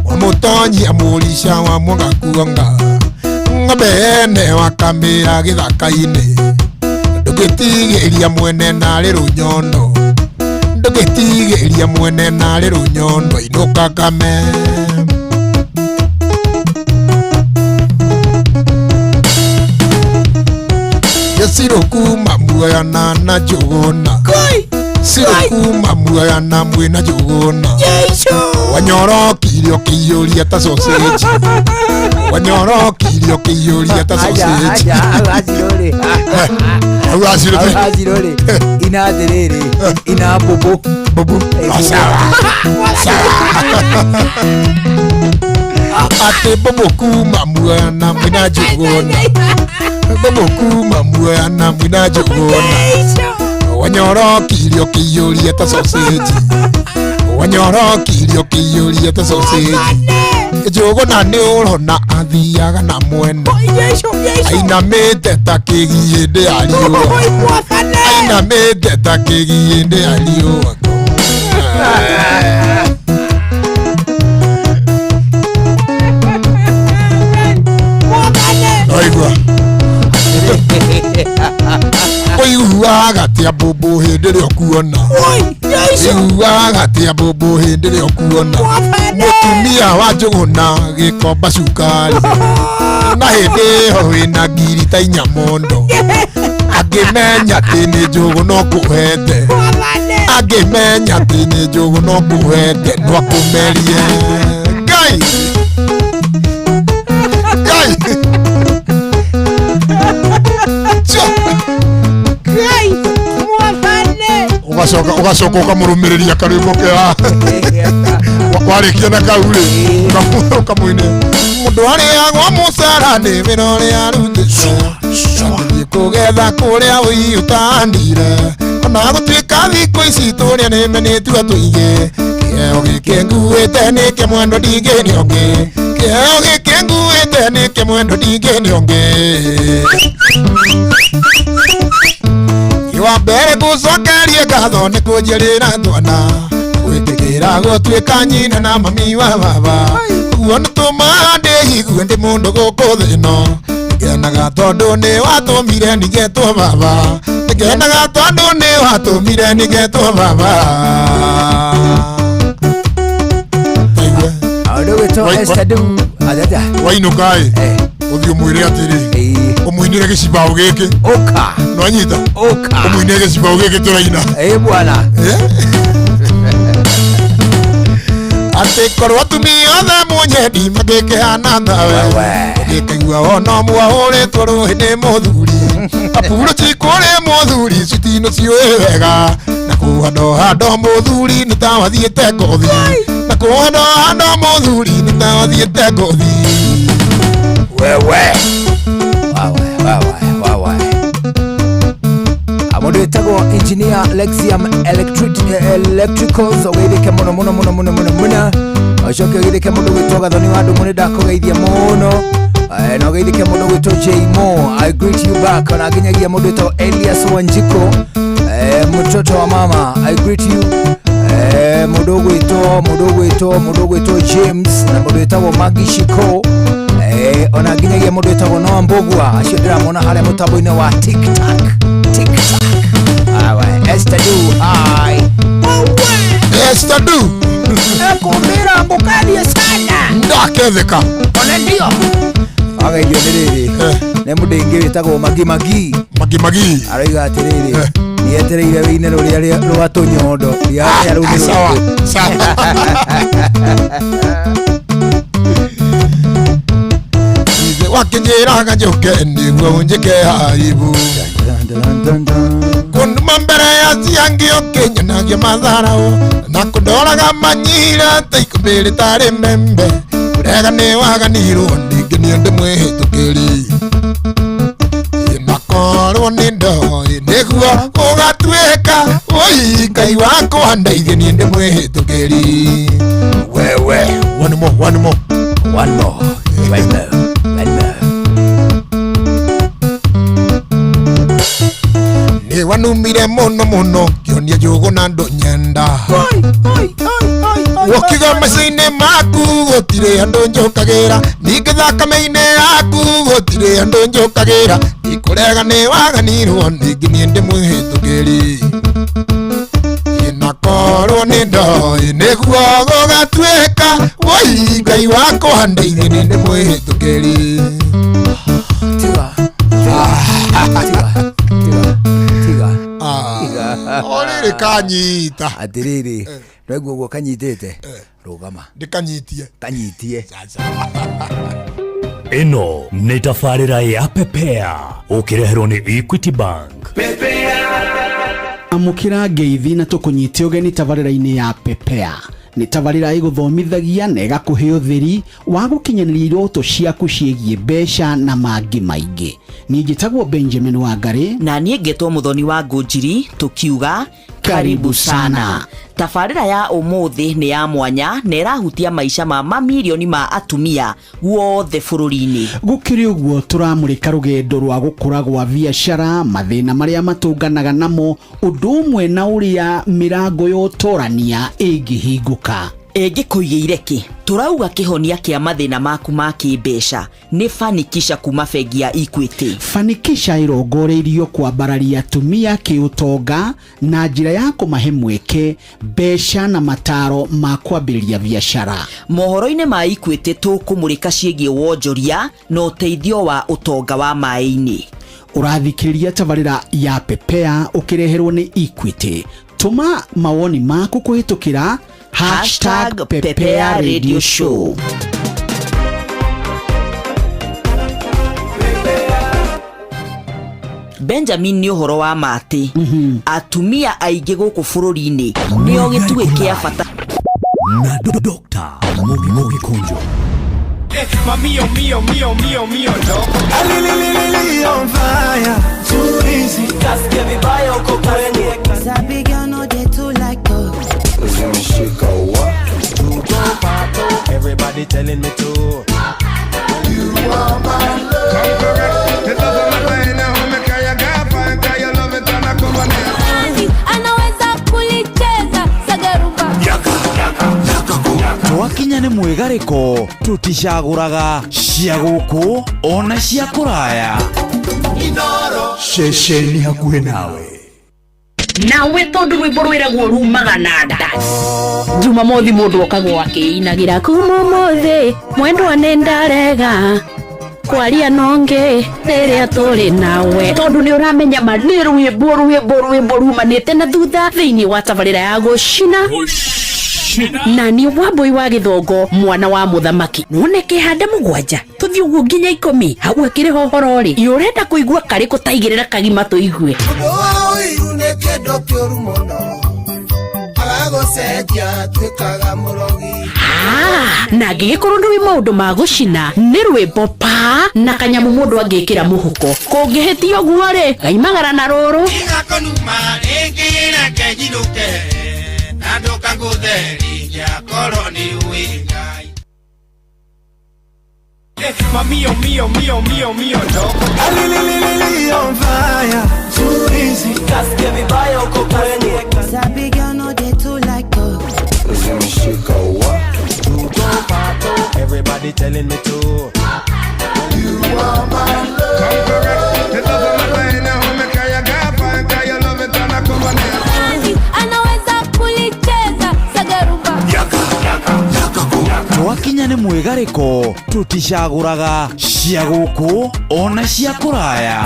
Wamũtonyia mũrica wa mwanga kuonga. Ng'ombe ene wakamĩra gĩthaka-inĩ. Ndũngĩtigĩria mwene narĩ rũnyondo. Ndũngĩtigĩria mwene narĩ rũnyondo. Inũka kame. Gĩcirũ kuma muoya na Njũgũna. Cirũ kuma muoya na mwĩna Njũgũna. Wanyorokire ũkĩiyũria ta sausage. Wanyorokire ũkĩiyũria ta sausage. Aja, hau Acirũ rĩ. Hau Acirũ Hau Acirũ rĩ, ina atĩrĩrĩ, ina mbũmbũ. Mbũmbũ. Sawa. Atĩ mbũmbũ kuma muoya na mwĩna Njũgũna. Mbũmbũ kuma muoya na mwĩna Njũgũna. Wanyorokire ũkĩiyũria ta sausage. Wanyorokire ũkĩiyũria ta sausage. Njũgũna nĩ ũrona athiaga na mwena. Ainamĩte ta kĩgi hĩndĩ ya riũa. Ainamĩte ta kĩgi hĩndĩ ya riũa. Waigua. Ũiguaga atĩa mbũmbũ hĩndĩ ĩrĩa ũkuona. Ũiguaga atĩa mbũmbũ hĩndĩ ĩrĩa ũkuona. Mũtumia wa Njũgũna gĩkomba cukari. Na hĩndĩ ĩyo wĩna ngiri ta inya mondo. Angĩmenya atĩ nĩ Njũgũna ũkũhete. Angĩmenya atĩ nĩ Njũgũna ũkũhete, no akũmerie. Ngai! Ngai! Ngai, mwathane. Ũgacoka ũkamũrũmĩrĩria karwĩmbo ke warĩkia na kau rĩ, ũkamũinĩra. Mũndũ arĩagwo mũcara nĩ wĩra ũrĩa arutĩte. Athiĩ kũgetha kũrĩa ũiyu ũtandire. Ona gũtuĩka thikũ ici tũrĩa nĩ menĩtue tũingĩ. Kĩheo gĩkĩ nguĩte nĩ kĩa mwendwa ndingĩnĩ ũngĩ. Kĩheo gĩkĩ nguĩte nĩ kĩa mwendwa ndingĩnĩ ũngĩ. Wa mbere gũcokeria ngatho nĩ kũnjĩrĩra twana. Gwĩtĩkĩra gũtuĩka nyina na mami wa baba. Ũguo nĩ tũmaga ndĩigue ndĩ mũndũ gũkũ thĩ ĩno. Ngenaga tondũ nĩ watũmire nĩgetwo baba. Ngenaga tondũ nĩ watũmire nĩgetwo baba. Ũndũ ũgwĩtwo Esther Dum. Ajaja. Wainũka ĩ, ũthiĩ ũmwĩre atĩrĩ, ũmũinĩre gĩcibaũ gĩkĩ. Ũka. Nĩwanyita? Ũka. Ũmũinĩre gĩcibaũ gĩkĩ tũraina. Ĩ bwana. Atĩ korwo atumia othe mũnyendi mangĩkĩhana tawe, ũngĩkaigua ona mwahũrĩtwo rũhĩ nĩ mũthuri. Apuro cikũrĩ mũthuri citino ciũĩ wega na kũhandohando mũthuri nĩ ta wathiĩte ngothi na kũhandohando mũthuri nĩ ta wathiĩte ngothi. Wewe wawe wawe wawe. Mũndũ wĩtagwo engineer Lexium Electricals, ũgeithĩke mũno mũno mũno mũno mũno mũno. Ũcoke ũgeithĩke mũndũ gwĩtwo Gathoni wa Ndũmũ, nĩ ndakũgeithia mũno. Na ũgeithĩke mũndũ gwĩtwo J Mo, I greet you back. Ona nginyagia mũndũ wĩtagwo Elias Wanjiko, mtoto wa mama, I greet you. Mũndũ ũgwĩtwo mũndũ ũgwĩtwo mũndũ ũgwĩtwo James na mũndũ wĩtagwo Maggie Shiko, ona nginyagia mũndũ wĩtagwo Noah Mbugua, acio ndĩramona harĩa mũtambo-inĩ wa TikTok TikTok. Awe Esther Du, hi. Esther Du. Ekumbira ngũkathie sana. Ndaketheka. Ona ndio ageithio nĩ rĩrĩ nĩ mũndũ ĩngĩ wĩtagwo Magi Magi. Magi Magi aroiga atĩrĩrĩ, nĩetereire wĩine rũrĩa rwa tũnyondo rĩa rũu nĩ Sawa, rũrĩkũ. Sawa. Ithe wakĩnjĩraga njũke nĩguo ũnjĩke aibu kũnduma mbere ya ciangĩ ũkĩnyonagia matharaũ na kũndoraga manyira ta ikũmbĩ rĩtarĩ mbembe kũrega nĩ waganirwo ningĩ niĩ ndĩ mwĩhĩtũkĩri nakorwo nĩ ndoĩ nĩguo ũgatuĩka oi Ngai wakwa ndeithie niĩ ndĩ mwĩhĩtũkĩri. Wewe one more, one more, one more, one more, one more. Nĩ wanumire mũno mũno kĩonia njũgũ na ndũnyenda ũkiuga maica-inĩ maku gũtirĩ andũ njũkagĩra ningĩ thakame-inĩ yaku gũtirĩ andũ njũkagĩra ikũrega nĩ waganirwo ningĩ niĩ ndĩ mwĩhĩtũkĩri nakorwo nĩ ndoĩ nĩguo gũgatuĩka woi Ngai wakwa ndeithie niĩ ndĩ mwĩhĩtũkĩri. Tiga tiga tiga tiga tiga. O rĩrĩ kanyita. Atĩrĩrĩ, ndwaigua ũguo kanyitĩte, rũgama. Ndĩkanyitie. Kanyitie. Ĩno nĩ tabarĩra ya Pepea ũkĩreherwo nĩ Equity Bank. Amũkĩra ngeithi na tũkũnyite ũgeni tabarĩra-inĩ ya Pepea. Nĩ tabarĩra ĩgũthomithagia na ĩgakũhe ũtheri wa gũkinyanĩria iroto ciaku ciĩgiĩ mbeca na mangĩ maingĩ. Niĩ njĩtagwo Benjamin Wangari. Na niĩ ngetwo Mũthoni wa Ngũnjiri, tũkiuga karibu sana. Tabarĩra ya ũmũthĩ nĩ ya mwanya na ĩrahutia maica ma mamirioni ma atumia guothe bũrũri-inĩ. Gũkĩrĩ ũguo, tũramũrĩka rũgendo rwa gũkũra gwa biacara, mathĩna marĩa matũnganaga namo, ũndũ ũmwe na ũrĩa mĩrango ya ũtorania ĩngĩhingũka. Ĩngĩkũigĩire kĩ? Tũrauga kĩhonia kĩa mathĩna maku ma kĩmbeca nĩ Fanikisha kuma bengi ya Equity. Fanikisha ĩrongoreirio kwambararia atumia kĩũtonga na njĩra ya kũmahe mweke, mbeca na mataro ma kwambĩrĩria biacara. Mohoro-inĩ ma Equity tũkũmũrĩka ciĩgiĩ wonjoria na ũteithio wa ũtonga wa maĩ-inĩ. Ũrathikĩrĩria tabarĩra ya Pepea ũkĩreherwo nĩ Equity. Tũma mawoni maku kũhĩtũkĩra hashtag Pepea Radio Show. Benjamin, nĩ ũhoro wa ma atĩ atumia aingĩ gũkũ bũrũri-inĩ nĩo gĩtugĩ kĩa bata. Na Dr. Mũgĩkũnjo. Mamio, mio, mio, mio, mio, no. Alililili on fire. Too easy. Kasikia vibaya uko kwenye. Sabi girl no dey too like talk. Everybody telling me to. You are my love. It doesn't matter anyhow, me carry a gap and carry your love it and I come on in. Anaweza kulicheza sagarumba. Twakinya nĩ mwĩgarĩko tũticagũraga cia gũkũ ona cia kũraya. Ceceni hakuhĩ nawe. Nawe tondu rwimbo rwiragwo rumaga na nda, Jumamothi mundu okagwo akiinagira kuma umuthi mwendwa nĩ ndarega kwaria nonge rĩrĩa tũrĩ nawe, tondu nĩ ũramenya ma nĩ rwĩmbo rwĩmbo rwĩmbo rumanĩte na thutha thĩinĩ wa tabarĩra ya gũcina. Na niĩ Wambũi wa Gĩthongo, mwana wa mũthamaki. None kĩhande mũgwanja tũthiĩ ũguo nginya ikũmi hau akĩrĩ ũhoro rĩ, ĩ ũrenda kũigua karĩkũ? Taigĩrĩra kagima tũigue. Ũndũ wa ũiru nĩ kĩndũ kĩũru mũno, agagũcenjia tuĩkaga mũrogi. Ah, na angĩgĩkorwo nĩ maũndũ ma gũcina nĩ rwĩmbo pa na kanyamũ mũndũ angĩkĩra mũhuko kũngĩhĩtia ũguo rĩ, gaimagara na rũrũ. Igakonuma rĩngĩ reke njinũke na ndũkangũthe rĩngĩ akorwo nĩ ũĩ Ngai. Mamio mio mio mio mio no. On fire, too easy. Kasikia vibaya uko kwenye. Sabi girl no dey too like talk. Zimeshika wa Everybody telling me to. You are my love. It doesn't matter any home, kaya gapa, kaya love it and I come on. Anaweza kulicheza sagarumba. Twakinya nĩ mwĩgarĩko tũticagũraga cia gũkũ ona cia kũraya.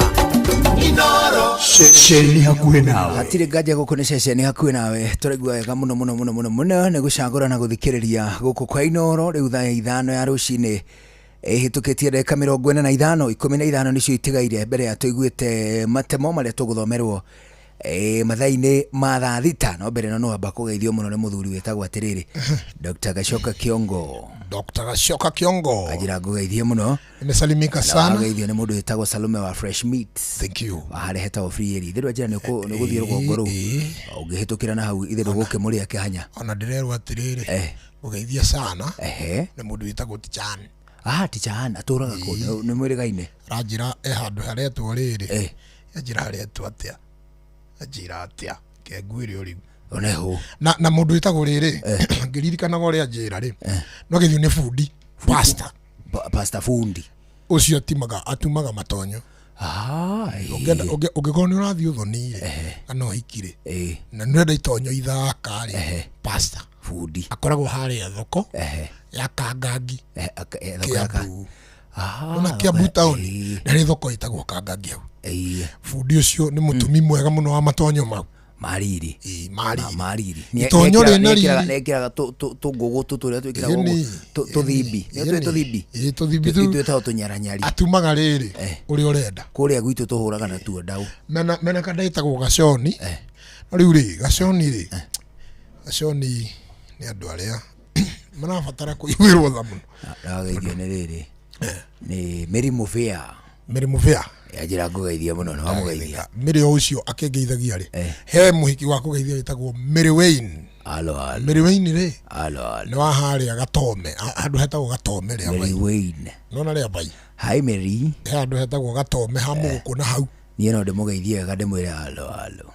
Ceceni hakuhĩ nawe. Hatirĩ nganja gũkũ nĩ ceceni hakuhĩ nawe, tũraigua wega mũno mũno mũno mũno mũno nĩ gũcagũra na gũthikĩrĩria gũkũ kwa Inooro. Rĩu thaa 5 ya rũcinĩ ĩhĩtũkĩtie ndagĩka 45, 15 nĩcio itigaire mbere ya tũiguĩte matemo marĩa tũgũthomerwo mathaa-inĩ ma thaa 6. No mbere no wamba kũgeithio mũno nĩ mũthuri wĩtagwo atĩrĩrĩ Dr. Gachoka Kiongo. Dr. Gachoka Kiongo. Kanjĩra ngũgeithie mũno. Nimesalimika Na sana. Wageithio nĩ mũndũ wĩtagwo Salome wa Fresh Meat. Thank you. Wa harĩa hetagwo Free Area. Itherũ anjĩra nĩ ũgũthiĩ rũgongo rũu ũngĩhĩtũkĩra na hau itherũ gũkĩmũrĩa kĩhanya. Ona ndĩrerwo atĩrĩrĩ, ũgeithia sana Ehe. nĩ mũndũ wĩtagwo Tichan. Ah, Tichan atũraga kũ? Nĩ mwĩrĩgaine. Ranjĩra e handũ haretwo rĩrĩ. Anjĩra haretwo atĩa? Anjĩra atĩa? Kenguĩre ũrĩu. Oneho. Na mũndũ wĩtagwo rĩrĩ, ngĩririkanaga ũrĩa anjĩra rĩ, no gĩthiĩ nĩ bundi, pastor. Pastor fundi. Ũcio atimaga atumaga matonyo. Ũngĩkorwo nĩ ũrathiĩ ũthoni rĩ, kana ũhiki rĩ, na nĩ ũrenda itonyo ithaka rĩ, pastor fundi akoragwo harĩa thoko ya Kangangi, thoko ya Kiambu. Ona Kiambu town na nĩ thoko ĩtagwo Kangangi hau. Bundi ũcio nĩ mũtumi mwega mũno wa matonyo mau. Mariri. Mariri. Mariri. Itonyo rĩna riri. Nĩekĩraga tũngũgũ tũtũ ũrĩa twĩkĩraga Ĩni. ũguo, tũthimbi. Nĩ tũĩ tũthimbi? Ĩĩ, tũthimbi tũu. Twĩtagwo tũnyaranyari. Atumaga rĩrĩ ũrĩa ũrenda. Kũrĩa gwitũ tũhũraga natuo ndau. Mena kanda ĩtagwo gaconi. No rĩu rĩ, gaconi rĩ, gaconi nĩ andũ arĩa marabatara kũiguĩrwo tha mũno. Ndageithio nĩ rĩrĩ. Nĩ Mary Mũbĩa. Mary Mũbĩa. Anjĩra ngũgeithia mũno, nĩ wamũgeithia. Mary o ũcio akĩngeithagia rĩ, he mũhiki wa kũgeithia wĩtagwo Mary Wayne. Alo alo. Mary Wayne rĩ, Alo alo. nĩ wa harĩa Gatome, handũ hetagwo Gatome rĩa Mary Bai. Wayne. Nona rĩa Bai. Hi Mary. He handũ hetagwo Gatome ha Mũgũkũ na hau. Niĩ no ndĩmũgeithie wega ndĩmwĩre alo alo.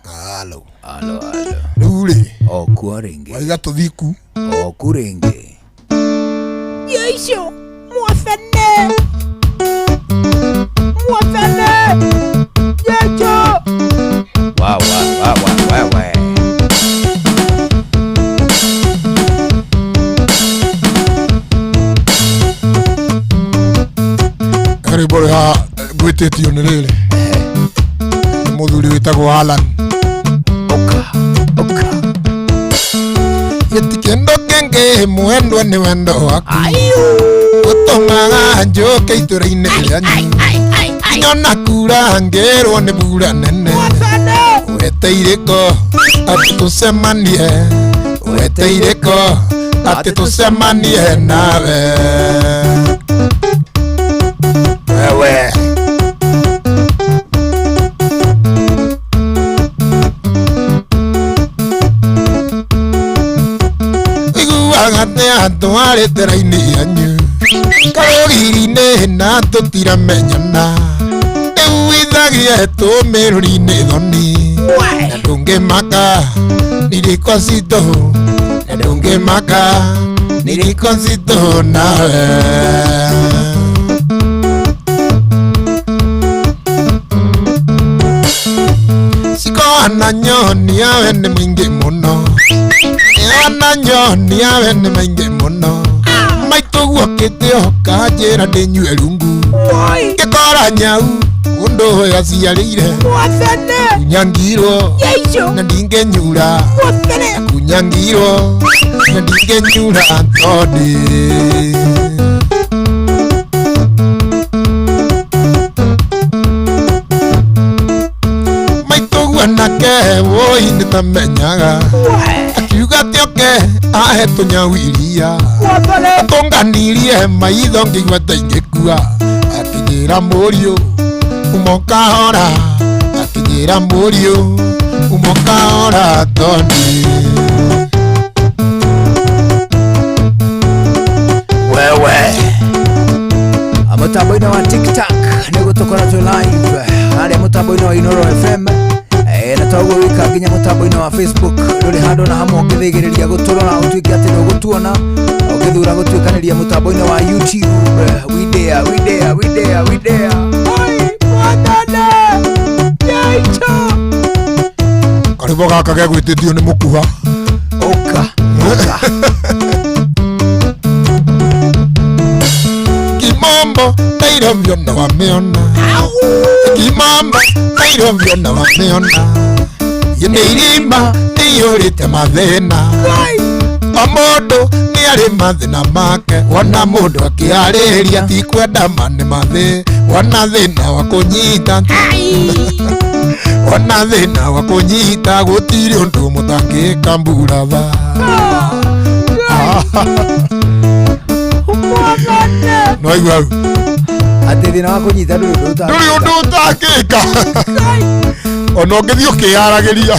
Alo. Alo alo. Rĩu rĩ, Okuo rĩngĩ. waiga tũthiĩ ku. Oku rĩngĩ. Yesu, mwathane. Mwathane. Yesu. Wa wa wa wa wa wa. Rwĩmbo rũrĩa ngwĩtĩtio nĩ rĩrĩ, nĩ mũthuri wĩtagwo Alan. Gĩti kĩndũ kĩngĩ mwendwa nĩ wendo waku ũtũmaga njũke itũra-inĩ rĩanyu nyona kura ngĩrwo nĩ mbura nene weteirĩko atĩ tũcemanie weteirĩko atĩ tũcemanie nawe wewe. Iguaga atĩ atwarĩte raini yanyu karũgiri-inĩ na tũtiramenyana rĩu ithagie tũmĩrũri-inĩ thoni na ndũngĩmaka niriko citũ na ndũngĩmaka niriko citũ nawe. Sikoana nyoni awe nĩ mũingĩ mũno ana nyoni awe nĩ maingĩ mũno maitũ guokĩte oka njĩra ndĩnyue rungu ngĩkora nyau Mũndũ ũyũ aciarĩire Mwathane. Kunyangirwo Yesu. na ndingĩnyura Mwathane. Kunyangirwo na ndingĩnyura tondĩ maitũguo nake woi nĩtamenyaga akiuga atĩ oke ahe tũnyau iria atũnganirie maitho ngĩigua ta ingĩkua akĩnjĩra mũriũ uma ũkahora akĩnjĩra mũriũ uma ũkahora tondĩ Wewe mutambo-inĩ wa tiktok nĩguo tũkoretwo live harĩa mũtambo-inĩ wa Inoro FM. Na toguo wika nginya mũtambo-inĩ wa Facebook ndũrĩ handũ na hamwe ũngĩthĩgĩrĩria gũtũrora ũtuĩke atĩ nĩũgũtuona ũngĩthura gũtuĩkanĩria mũtambo-inĩ wa YouTube. We there, we there, we there, we there. Karĩbo gaka gegwĩtĩtio nĩ mũkuha ũka ũka Kimambo Nairobi ona wameona Kimambo Nairobi ona wameona Nĩ irima nĩiyũrĩte mathĩna o mũndũ nĩ arĩ mathĩna make wona mũndũ akĩarĩria ti kwenda ma nĩ mathĩ wona thĩna wa kũnyita wona thĩna wa kũnyita gũtirĩ ũndũ mũtangĩka mburatha no aigua hau atĩ thĩna wa kũnyita ndũrĩ ũndũ ndũrĩ ũndũ ũtangĩka ona ũngĩthiĩ ũkĩyaragĩria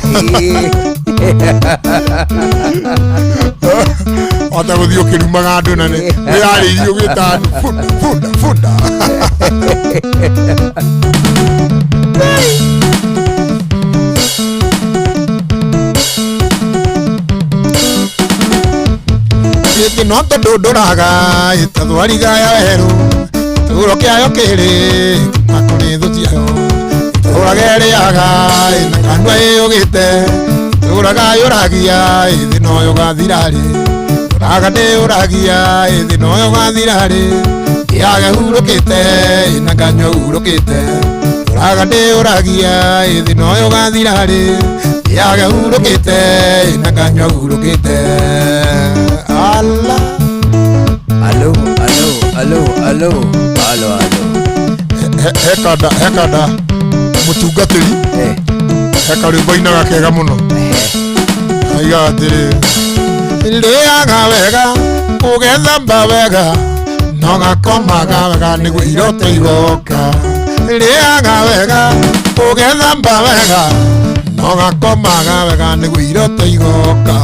ota gũthiĩ ũkĩrumaga andũ na nĩ wĩyarĩirie ũgĩta andũ funda funda funda Gĩthĩ no tondũ ndũraga ĩtathwariga ya werũ gĩtũũro kĩayo kĩrĩ na kũrĩ thũ ciayo ĩtũũraga ĩrĩaga ĩna kanua ĩyũgĩte ĩtũũraga yũragia ĩthĩ no yũgathira rĩ ndũraga ndĩyũragia ĩthĩ no yũgathira rĩ ĩyage hurũkĩte ĩna kanyua hurũkĩte ndũraga ndĩyũragia ĩthĩ no yũgathira rĩ ĩyage hurũkĩte ĩna kanyua hurũkĩte Allah alo alo alo alo alo alo hekanda hekanda mũtungatĩri he karwĩmbo ainaga kega mũno aigaga atĩrĩ rĩaga wega ũgethamba wega no gakomaga wega nĩguo iroto igoka rĩaga wega ũgethamba wega no gakomaga wega nĩguo iroto igoka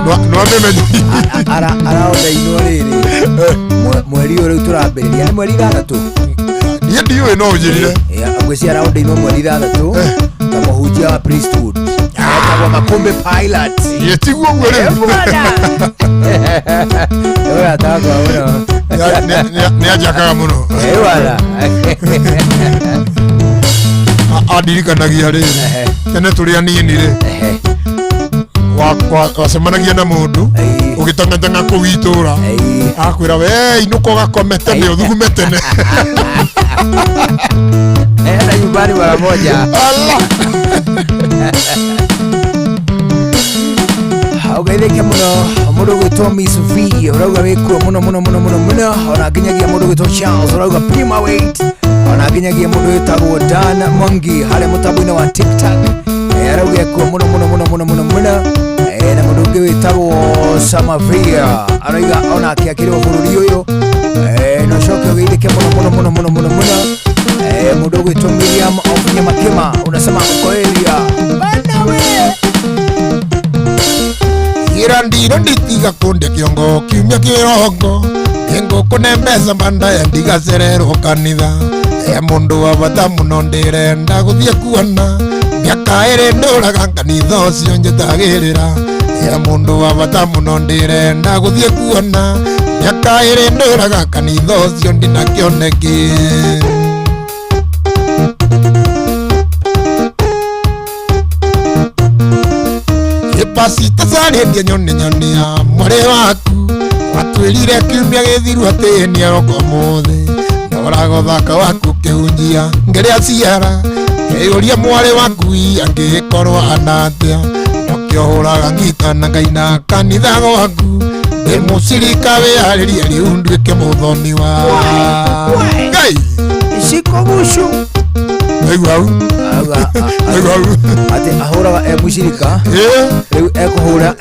nwamĩmenyi araonda inwo rĩrĩ mweri ũyũ rĩu tũrambĩrĩria nĩ mweri ithathatũ niĩ ndiũĩ no ũnjĩrire ngwĩciria araonda inwo mweri ithathatũ ta mũhunjia wa priesthood etagwo Makumbi Pilot tiguo ũguo rĩu ũyũ atakwa mũno nĩ anjakaga mũno wala andirikanagia rĩrĩ tene tũrĩ anini rĩ wacemanagia na mũndũ ũgĩtang'atang'a kũu itũũra akwĩra we inũka ũgakome tene ũthugume tene enda nyumbani mara moja Allah ugeithĩke mũno mũndũ ũgwĩtwo Miss V ũrauga wĩkuo mũno mũno mũno mũno mũno ona nginyagia mũndũ ũgwĩtwo Charles ũrauga pima weight ona nginyagia mũndũ wĩtagwo Dan Mwangi harĩa mũtambo-inĩ wa TikTok arauga ekuo mũno mũno mũno mũno mũno mũno na mũndũ ũngĩ wĩtagwo Samavia arauga onake akĩrĩ o bũrũri ũyũ na ũcoke ũgeithĩke mũno mũno mũno mũno mũno mũno mũndũ ũgwĩtwo Miriam of Nyamakima unasema uko area bana we ira ndiro nditiga kũndĩa kĩongo kiumia kĩrongo nĩngũkũne mbeca mandaya ndigacererwo kanitha e mũndũ wa bata mũno ndĩrenda gũthiĩ kuona mĩaka ĩrĩ ndũraga kanitha ũcio njĩtagĩrĩra e mũndũ wa bata mũno ndĩrenda gũthiĩ kuona mĩaka ĩrĩ ndũraga kanitha ũcio ndina kĩoneki Pasita sarĩtie nyoni nyoni ya mwarĩ waku watwĩrire kiumia gĩthiru atĩ nĩaroka ũmũthĩ na Toraga ũthaka waku kĩhunjia ngĩrĩa ciara ngĩyũria mwarĩ waku angĩkorwo anatia nokĩo hũraga ngita na ngaina kanitha gwaku ndĩ mũcirika wĩharĩrie rĩu nduĩke mũthoni wa Ngai Iciko gucu. Naigua hau. Naigua hau. Atĩ ahũraga e mũcirika rĩu ekũhũra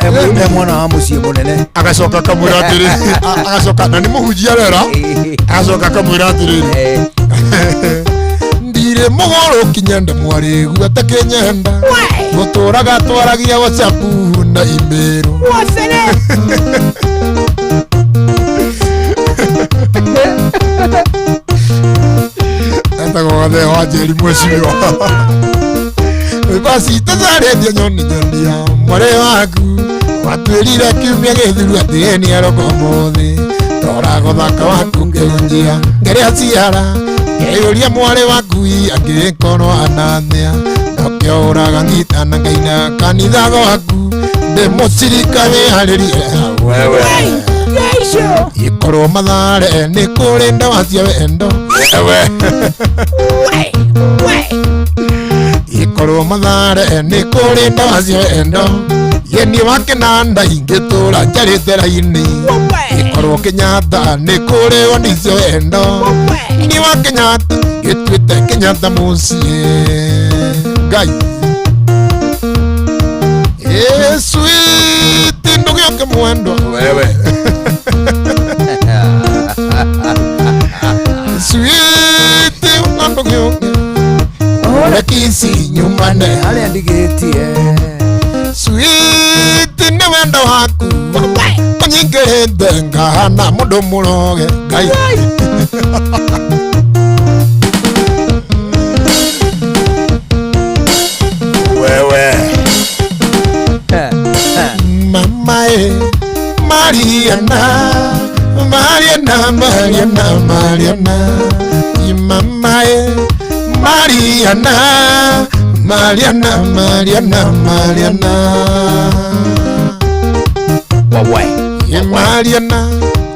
e mwana wa mũciĩ mũnene. Agacoka akamwĩra atĩrĩrĩ, agacoka na nĩ mũhunjia rera, agacoka akamwĩra atĩrĩrĩ, ndirĩ mũgũrũki nyende mwarĩ guota kĩnyenda gũtũraga twaragia WhatsApp na email. Etagwo Gathee wa Njeri mwecimiwa. Basi tũcarĩtie nyoni nyoni ya mwarĩ waku watwĩrire kiumia gĩthiru atĩ nĩ aroka ũmũthĩ toraga ũthaka waku ngĩhunjia ngĩrĩa ciara ngĩyũria mwarĩ waku angĩkorwo anathĩa nokĩo ũraga ngita na ngaina kanitha gwaku ndĩ mũcirika wĩharĩrie wewe ikorwo mathare nĩ kũrĩ ndawa cia wendo wewe ikorwo mathare nĩ kũrĩ ndawa cia wendo yeni wa kĩnanda ingĩtũra njarĩte raini ikorwo Kenyatta nĩ kũrĩ woni cia wendo ni wa Kenyatta gĩtuĩte Kenyatta mũciĩ Ngai sweet ndũgĩoke mwendwa wewe sweet ndũgĩoke ũrekisi nyumane harĩa ndigĩtie sweet nĩ wendo waku ũnyingĩrĩte ngahana mũndũ mũroge Ngai. Wewe mama e Mariana Mariana Mariana Mariana mama e Mariana Mariana Mariana Mariana wawe ye Mariana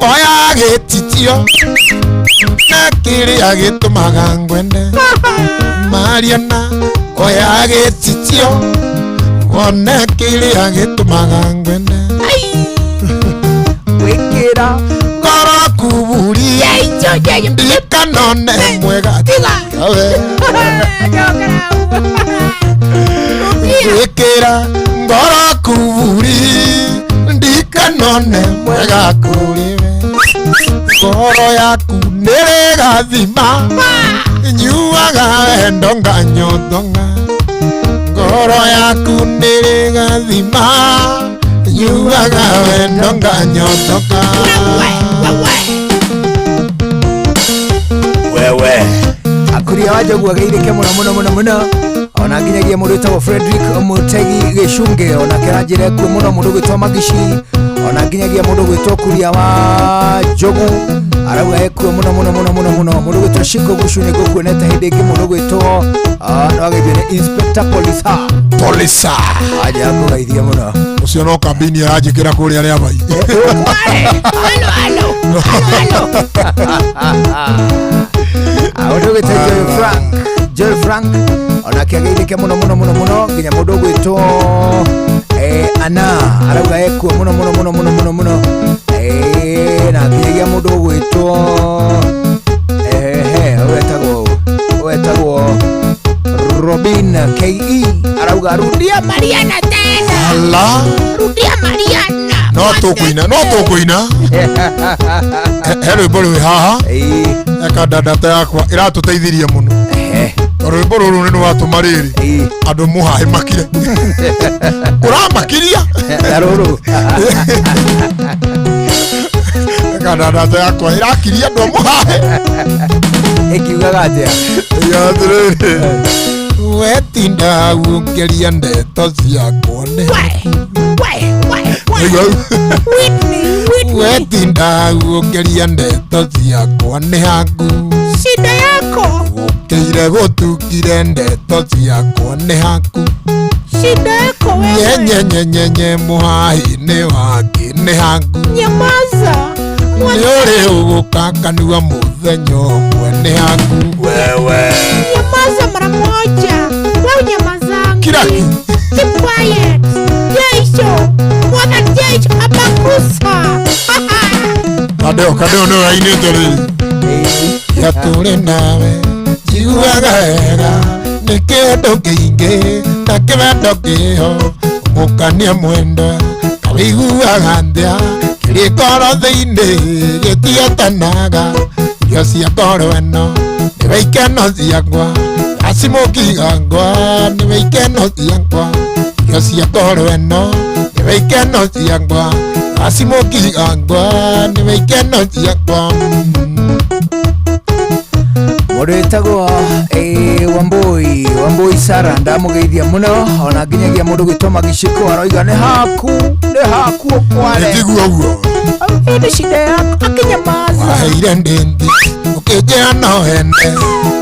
oya gĩtitio na kĩrĩa gĩtũmaga ngwende Mariana oya gĩtitio wone kĩrĩa gĩtũmaga ngwende wĩkĩra ngoro kuburi ndikanone mwega wĩkĩra ngoro kuburi ndikanone mwega kũrĩ we ngoro yaku nĩrĩgathima nyuaga wendo nganyotonga ngoro yaku nĩrĩgathima nyuaga wendo nganyotoka wewe akuria wa njogu ageithĩke mũno mũno mũno mũno ona nginyagia mũndũ wĩtagwo Frederick Mutegi Gĩcunge onake aranjĩra ekuo mũno mũndũ ũgwĩtwo Magici ona nginyagia mũndũ ũgwĩtwo Kuria wa Njogu arauga ekuo mũno mũno mũno mũno mũno mũndũ ũgwĩtwo Shiko Gucu nĩ ngũkuonete hĩndĩ ĩngĩ mũndũ ũgwĩtwo no ageithio nĩ Inspector Polisa Polisa aja akũgeithia mũno ũcio no kambĩini aranjĩkĩra kũrĩa rĩa mai. Mũndũ ũgwĩtwo Joy Frank Joy Frank onake ageithĩke mũno mũno mũno mũno nginya mũndũ ũgwĩtwo Ana arauga ekuo mũno mũno mũno mũno mũno mũno na nginyagia mũndũ ũgwĩtwo wetagwo Robin KE arauga rudia Mariana tena. Ala Rudia Mariana. No tũkũina no tũkũina he rwĩmbo rwĩ haha eka ndata yakwa ĩratũteithirie mũno rwĩmbo rũrũ nĩ rwatũma rĩrĩ andũ mũhahe makire ũramakiria na rũrũ eka ndata yakwa ĩrakiria andũ mũhahe ĩkiugaga atĩa atĩrĩrĩ wetinda ũngĩria ndeto ciakwa nĩ wetinda ũngĩria ndeto ciakwa nĩ haku shida yako ũkĩire gũtukire ndeto ciakwa nĩ haku shida yako wewe nyenyenyenyenye mũhahi nĩ waki nĩ haku nyamaza Nĩ ũrĩ ũgũkakanua mũthenya ũmwe nĩ haku wewe. Nyamaza mara moja. Wewe nyamazangu. Kiraki. Keep quiet. Jeisho. Mwana jeisho abakusa. Kadeo kadeo nĩ ũrainĩte rĩ. Ya tũrĩ nawe njiguaga wega nĩ kĩndũ kĩingĩ na kĩwendo kĩho mũkania mwendwa kawĩiguaga ndĩa kĩrĩ ngoro thĩinĩ gĩtietanaga irio cia ngoro ĩno nĩwe ikeno ciakwa gacimũkigangwa nĩwe ikeno ciakwa irio cia ngoro ĩno nĩwe ikeno ciakwa gacimũkigangwa nĩwe ikeno ciakwa. Mũndũ wĩtagwo Wambui Wambui Sara ndamũgeithia mũno ona nginyagia mũndũ gwĩtwo Magiciko aroiga nĩ haku ũkware. Nĩtiguo ũguo. Hii ni shida yako. Akinyamaza. Waheire ndindi ũkĩnjĩra no hende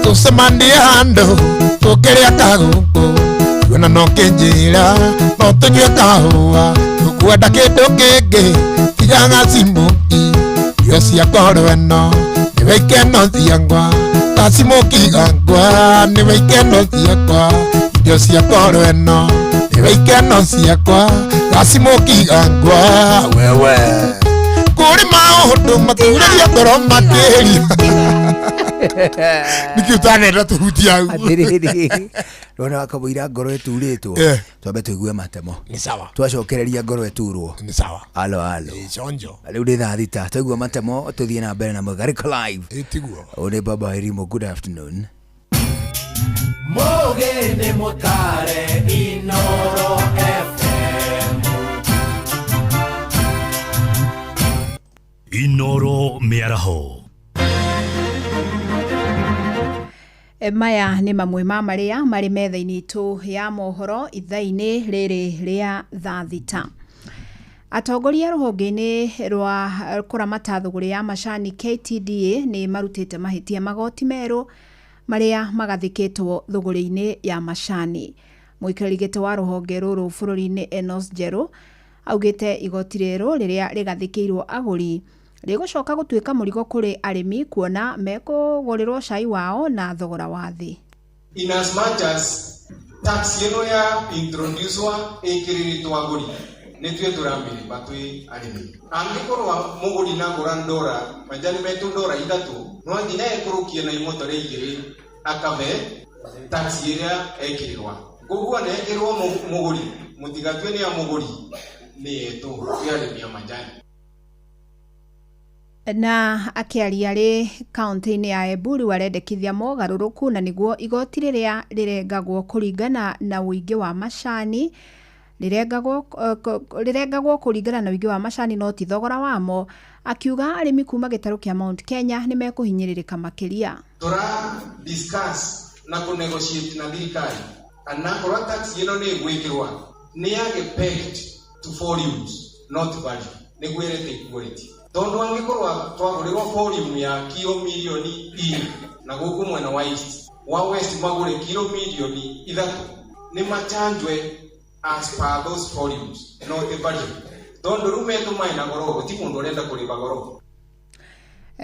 tũcemanie handũ tũkĩrĩa kagũkũ tuona no kĩnjĩra no tũnyue kahũa tũkwenda kĩndũ kĩngĩ tiga gacimũki irio cia ngoro ĩno nĩwe ikeno ciakwa gacimũkigangwa nĩwe ikeno ciakwa irio cia ngoro ĩno nĩwe ikeno ciakwa gacimũkigangwa wewe. Kũrĩ maũndũ maturagia ngoro makĩria. Nĩkĩ ũtanenda tũhutie hau? Atĩrĩrĩ, ndona wakamũira ngoro ĩturĩtwo twambe tũigue matemo. Nĩ sawa. Twacokereria ngoro ĩturwo. Nĩ sawa. Alo alo. Chonjo. Rĩu nĩ thaa 6 twaigua matemo tũthiĩ na mbere na Mũgarĩko Live. Ĩtiguo. Ũyũ nĩ Baba Irimo, good afternoon. Mũgĩ nĩ mũtare Inoro FM. Inoro mĩaraho. Maya nĩ mamwe ma marĩa marĩ metha-inĩ itũ ya mohoro ithaa-inĩ rĩrĩ rĩa thaa 6. Atongoria rũhonge-inĩ rwa kũramata thũgũrĩ ya macani KTDA nĩ marutĩte mahĩtia magoti merũ marĩa magathĩkĩtwo thũgũrĩ-inĩ ya macani. Mũikarĩri gĩtĩ wa rũhonge rũrũ bũrũri-inĩ Enos Njerũ augĩte igoti rĩrũ rĩrĩa rĩgathĩkĩirwo agũri rĩgũcoka gũtuĩka mũrigo kũrĩ arĩmi kuona mekũgũrĩrwo cai wao na thogora wa thĩ. In as much as tax ĩno ya introducewa ĩkĩrĩrĩtwo agũri nĩ tuĩ tũramĩrĩba twĩ arĩmi. Angĩkorwo mũgũri nagũra ndora majani metũ ndora 3 no nginya ekũrũkie na imotore 2 akabe tax ĩrĩa ekĩrĩrwa. Koguo na ekĩrwo mũgũri mũtigatue nĩ ya mũgũri nĩ yetũ twĩ arĩmi a majani. Na akĩaria rĩ kaunti-inĩ ya Embu rĩu arendekithia mogarũrũku na nĩguo igoti rĩrĩa rĩrengagwo kũringana na ũingĩ wa macani rĩrengagwo kũringana na ũingĩ wa macani no ti thogora wamo. Akiuga arĩmi kuma gĩtarũ kĩa Mount Kenya nĩ mekũhinyĩrĩrĩka makĩria. Tũra discuss na kũ negotiate na thirikari anakorwo tax ĩno nĩ ĩgwĩkĩrwa nĩ yage pegged to volumes not value nĩguo ĩrete equality. Tondu angĩkorwo twagũrĩrwo volume ya kiro mirioni 4 na gũkũ mwena wa east wa west magũre kiro mirioni 3 nĩ machanjwe as per those volumes not the value. Tondu rĩu metũ maĩ na goro gũti mũndũ ũrenda kũrĩba goro.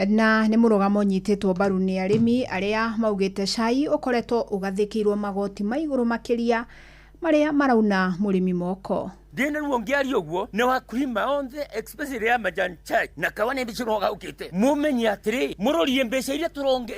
Na nĩ mũrũgamo ũnyitĩtwo mbaru nĩ arĩmi arĩa maugĩte cai ũkoretwo ũgathĩkĩirwo magoti ma igũrũ makĩria marĩa marauna mũrĩmi moko. Ndĩna ruo ngĩaria ũguo nĩ wakulima onthe especially ya majani chai na kawa nĩ mbici gaũkĩte mũmenye atĩrĩ mũrorie mbeca iria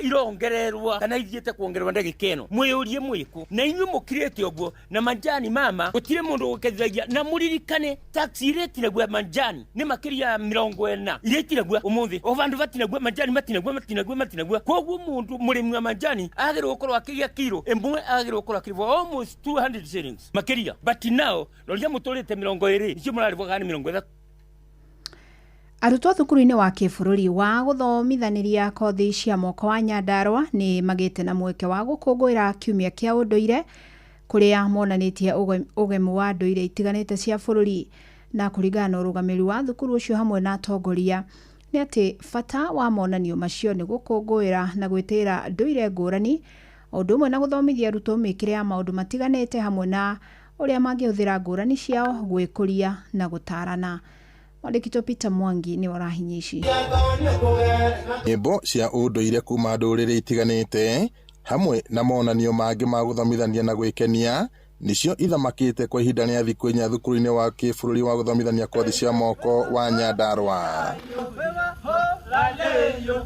irongererwa kana ithiĩte kuongererwa ndagĩka ĩno mwĩyũrie mwĩkũ na inyuĩ mũkirĩte ũguo na majani mama gũtirĩ mũndũ ũgũkethagia na mũririkane tax iria ĩtinagua majani nĩ makĩria ya 40 iria itinagua ũmũthĩ o vandũ vatinagua majani matinagua koguo mũndũ mũrĩmi wa majani agĩrĩirwo gũkorwo akĩgĩa kiro ĩmwe agĩrĩirwo gũkorwo akĩrĩbwo almost 200 shillings makĩria but now roria mũtũrĩte 20 icio mũrarĩbwo kana 30. Arutwo thukuru-inĩ wa kĩbũrũri wa gũthomithanĩria kothi cia moko wa Nyandarua nĩ magĩte na mweke wa gũkũngũĩra kiumia kĩa ũndũire kũrĩa monanĩtie ũgemu wa ndũire itiganĩte cia bũrũri. Na kũringana na ũrũgamĩrĩri wa thukuru ũcio hamwe na atongoria nĩ atĩ bata wa monanio macio nĩ gũkũngũĩra na gwĩtĩĩra ndũire ngũrani o ũndũ ũmwe na gũthomithia arutwo mĩkĩre ya maũndũ matiganĩte hamwe na ũrĩa mangĩhũthĩra ngũrani ciao gwĩkũria na gũtarana. Mwandĩki witũ Peter Mwangi nĩwe ũrahinyia ici. Nyĩmbo cia ũndũire kuma ndũrĩrĩ itiganĩte hamwe na monanio mangĩ ma gũthomithania na gwĩkenia nĩcio ithamakĩte kwa ihinda rĩa thikũ inya thukuru-inĩ wa kĩbũrũri wa gũthomithania kothi cia moko wa Nyandarua.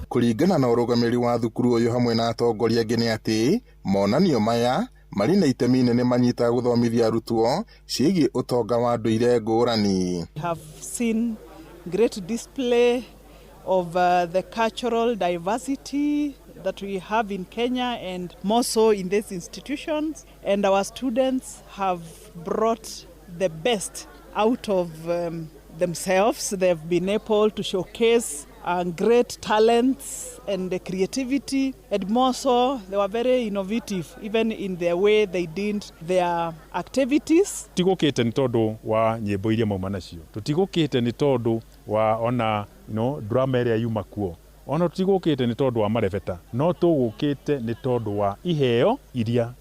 Kũringana na ũrũgamĩrĩri wa thukuru ũyũ hamwe na atongoria angĩ nĩ atĩ monanio maya marĩ na itemi inene manyitaga gũthomithia arutwo ciĩgiĩ ũtonga wa ndũire ngũrani. We have seen great display of the cultural diversity that we have in Kenya and more so in these institutions, and our students have brought the best out of themselves. They've been able to showcase great talents and the creativity, and more so they were very innovative even in the way they did their activities. Tigũkĩte nĩ tondũ wa nyĩmbo iria mauma nacio, tũtigũkĩte nĩ tondũ wa ona drama ĩrĩa yuma kuo, ona tũtigũkĩte nĩ tondũ wa marebeta, no tũgũkĩte nĩ tondũ wa iheo iria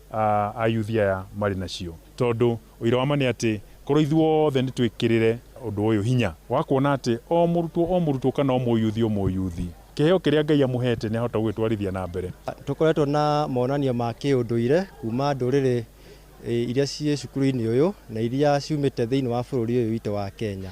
ayuthi aya marĩ nacio, tondũ ũira wa ma nĩ atĩ korwo ithuothe nĩ twĩkĩrĩre ũndũ ũyũ hinya wa kuona atĩ o mũrutwo o mũrutwo kana o mũyuthi o mũyuthi kĩheo kĩrĩa Ngai amũhete nĩ ahota gũgĩtwarithia na mbere. Tũkoretwo na monanio ma kĩũndũire kuma ndũrĩrĩ iria ciĩ cukuru-inĩ ũyũ na iria ciumĩte thĩinĩ wa bũrũri ũyũ witũ wa Kenya,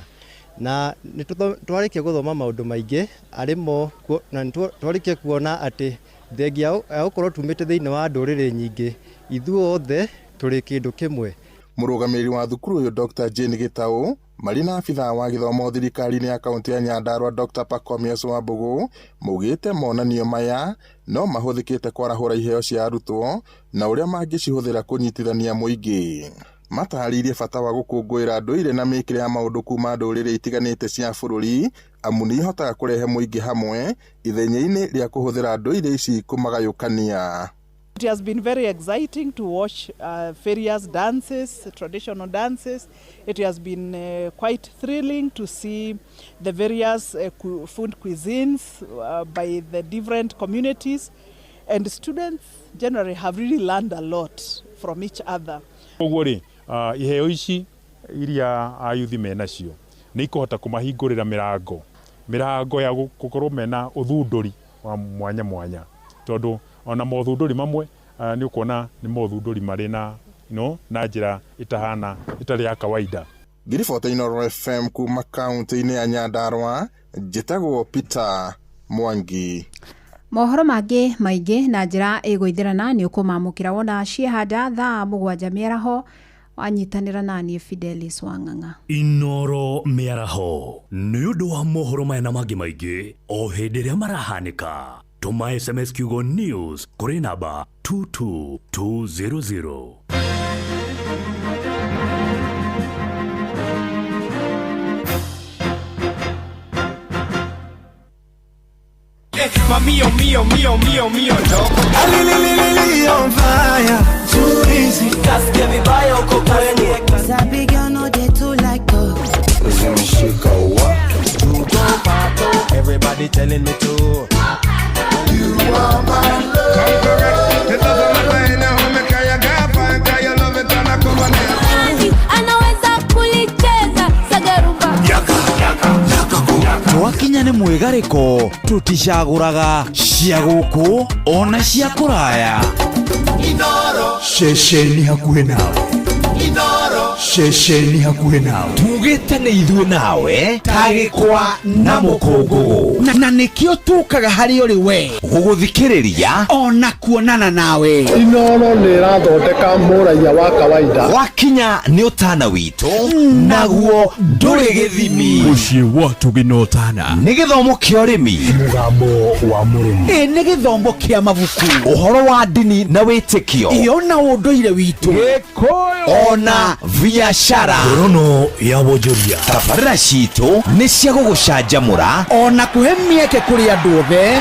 na nĩ twarĩkia gũthoma maũndũ maingĩ arĩmo, na nĩ twarĩkia kuona atĩ thengia ya gũkorwo tumĩte thĩinĩ wa ndũrĩrĩ nyingĩ, ithuothe tũrĩ kĩndũ kĩmwe. Mũrũgamĩrĩri wa thukuru ũyũ Dr. Jane Gitau marĩ na abithaa wa gĩthomo thirikari-inĩ ya kaunti ya Nyandarua Dr. Pacomius Wambugu maugĩte monanio maya no mahũthĩkĩte kwarahũra iheo cia arutwo na ũrĩa mangĩcihũthĩra kũnyitithania mũingĩ. Matarĩirie bata wa gũkũngũĩra ndũire na mĩkĩre ya maũndũ kuma ndũrĩrĩ itiganĩte cia bũrũri, amu nĩ ihotaga kũrehe mũingĩ hamwe ithenya-inĩ rĩa kũhũthĩra ndũire ici kũmagayũkania. It has been very exciting to watch various dances, traditional dances. It has been quite thrilling to see the various food cuisines by the different communities. And students generally have really learned a lot from each other. Koguo rĩ, iheo ici iria ayuthi menacio nĩ ikũhota kũmahingũrĩra mĩrango ya gũkorwo mena ũthundũri wa mwanya mwanya, tondũ ona mothundũri mamwe nĩ ũkuona nĩ mothundũri marĩ na na njĩra ĩtahana ĩtarĩ ya kawaida. Ngiribota Inooro FM kuma kaunti-inĩ ya Nyandarua, njĩtagwo Peter Mwangi. Mohoro mangĩ maingĩ na njĩra ĩgũithĩrana nĩ ũkũmamũkĩra wona ciehanda thaa 7 mĩaraho wanyitanĩra naniĩ Fidelis Wang'ang'a. Inooro mĩaraho nĩ ũndũ wa mohoro maya na mangĩ maingĩ o hĩndĩ ĩrĩa marahanĩka. Tũma SMS kiugo news kũrĩ namba 22200. Mio, mio, mio, mio, mio, no. Alililili on fire. Too easy. Kasikia vibaya uko kwenye. Sabi girl no dey too like talk. Zimeshika wa. Tuko pato. Everybody telling me to. You are my love. Come correct. Anaweza kulicheza sagarumba. Yaka, yaka, yaka. Twakinya nĩ mwĩgarĩko tũticagũraga cia gũkũ ona cia kũraya. Inoro ceceni hakuhĩ nawe. Inoro ceceni hakuhĩ nawe. Tugĩte nĩ ithuĩ nawe ta gĩkwa na mũkũngũgũ, na nĩkĩo tũkaga harĩ ũrĩ we gũgũthikĩrĩria ona kuonana nawe. Inoro nĩ ĩrathondeka mũraiya wa kawaida. Wakinya nĩ ũtana witũ naguo ndũrĩ gĩthimi. Mũciĩ wa tũgĩnotana nĩ gĩthomo kĩa ũrĩmi, mũgambo wa mũrĩmi, ĩ nĩ gĩthomo kĩa mabuku, ũhoro wa ndini na wĩtĩkio, iyo na ũndũire witũ, Gĩkũyũ ona biashara. Ngorono ya wonjoria. Tabarĩra citũ nĩ cia gũgũcanjamũra ona kũhe mĩeke kũrĩ andũ othe,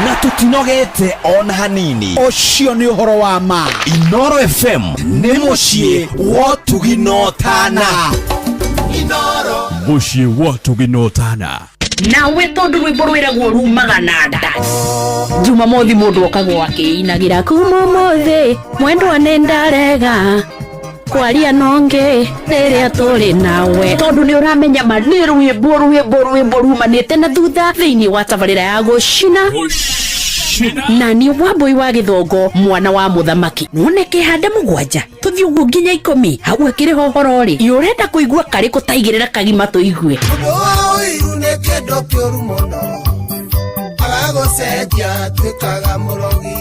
na tũtinogete ona hanini. Ũcio nĩ ũhoro wa ma. Inooro FM nĩ mũciĩ wa ũtugi na ũtana. Inooro mũciĩ wa ũtugi na ũtana. Nawe tondũ rwĩmbo rwĩragwo rumaga na nda. Jumamothi mũndũ okagwo akĩinagĩra kuma ũmũthĩ mwendwa nĩ ndarega Kwaria nonge rĩrĩa tũrĩ nawe tondũ nĩ ũramenya ma nĩ rwĩmbo rwĩmbo rwĩmbo rumanĩte na thutha thĩinĩ wa tabarĩra ya gũcina na nĩ wambui wa gĩthongo mwana wa mũthamaki none kĩhande mũgwanja tũthiĩ ũguo nginya ikũmi hau akĩrĩ hohoro rĩ ĩ ũrenda kũigua karĩkũ taigĩrĩra kagima tũigue. Ũiru nĩ kĩndũ kĩũru mũno agagũcenjia tuĩkaga mũrogi.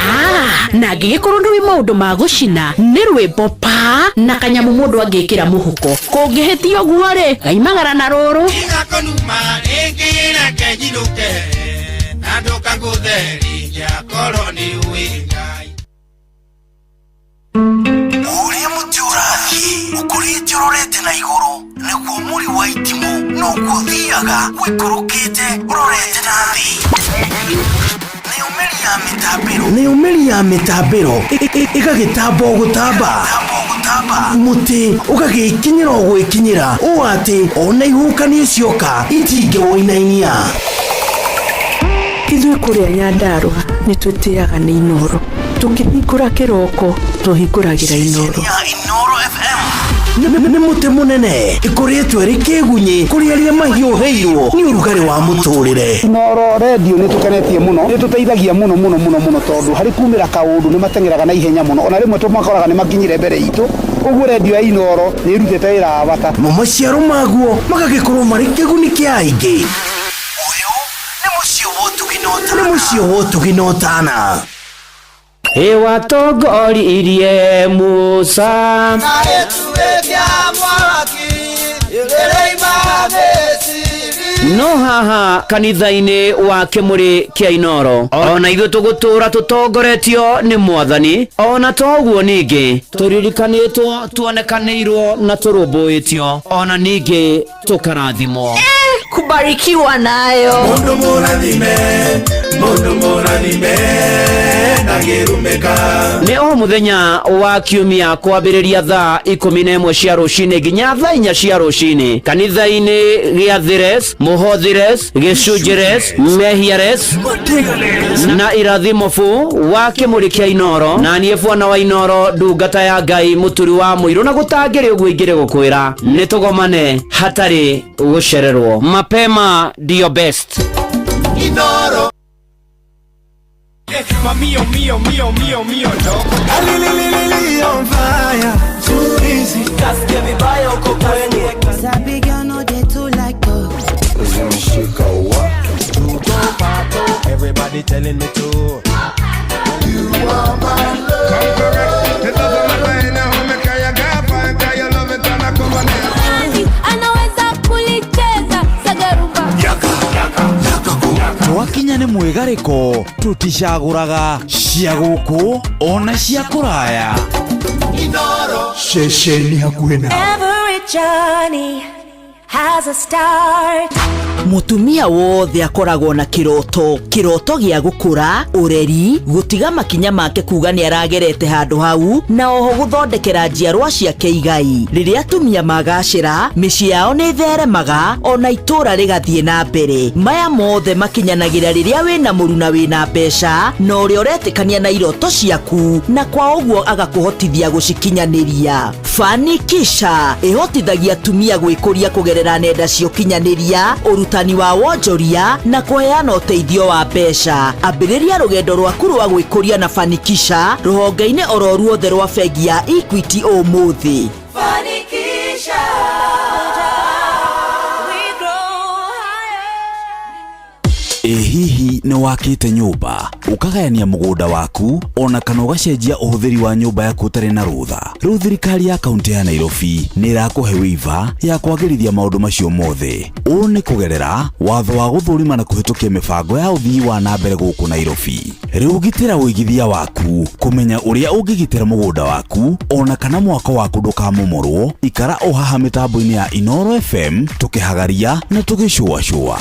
Ah, na angĩgĩkorwo ndũĩ maũndũ ma gũcina nĩ rwĩmbo pa na kanyamũ mũndũ angĩkĩra mũhuko kũngĩhĩtia ũguo rĩ gaimagara na rũrũ. Igakonuma rĩngĩ reke nyinũke na ndũkangũthe rĩngĩ akorwo nĩ ũĩ Ngai. Ũrĩa mũtĩ ũrathiĩ ũkũrĩte ũrorete na igũrũ nĩguo mũri wa itimũ noguo ũthiaga ũikũrũkĩte ũrorete na thĩ. Nayo mĩri ya mĩtambĩro ĩgagĩtamba o gũtamba, mũtĩ ũgagĩkinyĩra o gwĩkinyĩra ũũ atĩ ona ihuhũkanio cioka itingĩwũinainia. Ithuĩ kũrĩa Nyandarũa nĩ twĩtĩaga nĩ Inooro. Tũkĩhingũra kĩroko tũhingũragĩra Inooro. Nĩ mũtĩ mũnene ĩkũrĩtwo ĩrĩ kĩgunyĩ kũrĩ arĩa mahiũhĩirwo nĩ ũrugarĩ wa mũtũrĩre. Inooro redio nĩ tũkenetie mũno, nĩ tũteithagia mũno mũno mũno mũno tondũ harĩ kumĩra kaũndũ nĩ mateng'eraga na ihenya mũno, ona rĩmwe tũmakoraga nĩ makinyire mbere itũ, ũguo redio ya Inooro nĩ ĩrutĩte wĩra wa bata. Namo maciaro maguo magagĩkorwo marĩ kĩguni kĩa aingĩ. Nĩ mũciĩ wa ũtugi na ũtana. Ĩwatongoririe Musa. Na gĩtugĩ kĩa mwaki ĩrĩima Misiri. No haha kanitha-inĩ wa kĩmũrĩ kĩa Inooro ona ithuĩ tũgũtũra tũtongoretio nĩ mwathani ona toguo ningĩ tũririkanĩtwo tuonekanĩirwo na tũrũmbũĩtio ona ningĩ tũkarathimwo. Kubarikiwa nayo. Mundu mũrathime, mundu mũrathime ndangĩrumĩka. Nĩ o mũthenya wa kiumia kwambĩrĩria thaa 11 cia rũcinĩ nginya thaa 4 cia rũcinĩ kanitha-inĩ gĩa Thires, Mũhothires, Gĩcunjĩres, Mehiares na Irathimo bu wa kĩmũrĩ kĩa Inooro na niĩ bwana wa Inooro ndungata ya Ngai mũturi wa mũirũ na gũtangĩrĩ ũguo ingĩrĩ gũkwĩra nĩ tũgomane hatarĩ gũcererwo. Mapema ndio best. Inooro. Mamio mio mio mio mio no. Alililili on fire, too easy. Kasikia vibaya uko kwenye. Sabi girl no dey too like talk. Zimeshika wa to go pato. Everybody telling me to. You are my love. Come correct. It doesn't matter anyhow me kaya gapa kaya love it and I come on. Anaweza kulicheza sagarumba. Twakinya nĩ mwĩgarĩko tũticagũraga cia gũkũ ona cia kũraya. Ceceni hakuhĩ na Every journey has a start. Mũtumia wothe akoragwo na kĩroto kĩroto gĩa gũkũra ũreri gũtiga makinya make kuga nĩ aragerete handũ hau na oho gũthondekera njiarwa ciake igai. Rĩrĩa atumia magacĩra mĩciĩ yao nĩ ĩtheremaga ona itũũra rĩgathiĩ na mbere. Maya mothe makinyanagĩra rĩrĩa wĩna mũruna wĩna mbeca na ũrĩa ũretĩkania na iroto ciaku na kwa ũguo agakũhotithia gũcikinyanĩria. Fanikisha ĩhotithagia atumia gwĩkũria kũgerera nenda cia ũkinyanĩria, ũrutani wa wonjoria na kũheana ũteithio wa mbeca. Ambĩrĩria rũgendo rwaku rwa gwĩkũria na Fanikisha rũhonge-inĩ oro ruothe rwa bengi ya Equity ũmũthĩ. Fanikisha. We grow higher. Ĩ hihi nĩ wakĩte nyũmba ũkagayania mũgũnda waku ona kana ũgacenjia ũhũthĩri wa nyũmba yaku ũtarĩ na rũtha? Rĩu thirikari ya kaunti ya Nairobi nĩ ĩrakũhe waiver ya kwagĩrithia maũndũ macio mothe. Ũũ nĩ kũgerera watho wa gũthũrima na kũhĩtũkia mĩbango ya ũthii wa na mbere gũkũ Nairobi. Rĩu gitĩra ũigithia waku kũmenya ũrĩa ũngĩgitĩra mũgũnda waku ona kana mwako waku ndũkamomorwo. Ikara o haha mĩtambo-inĩ ya Inooro FM tũkĩhagaria na tũgĩcũacũa.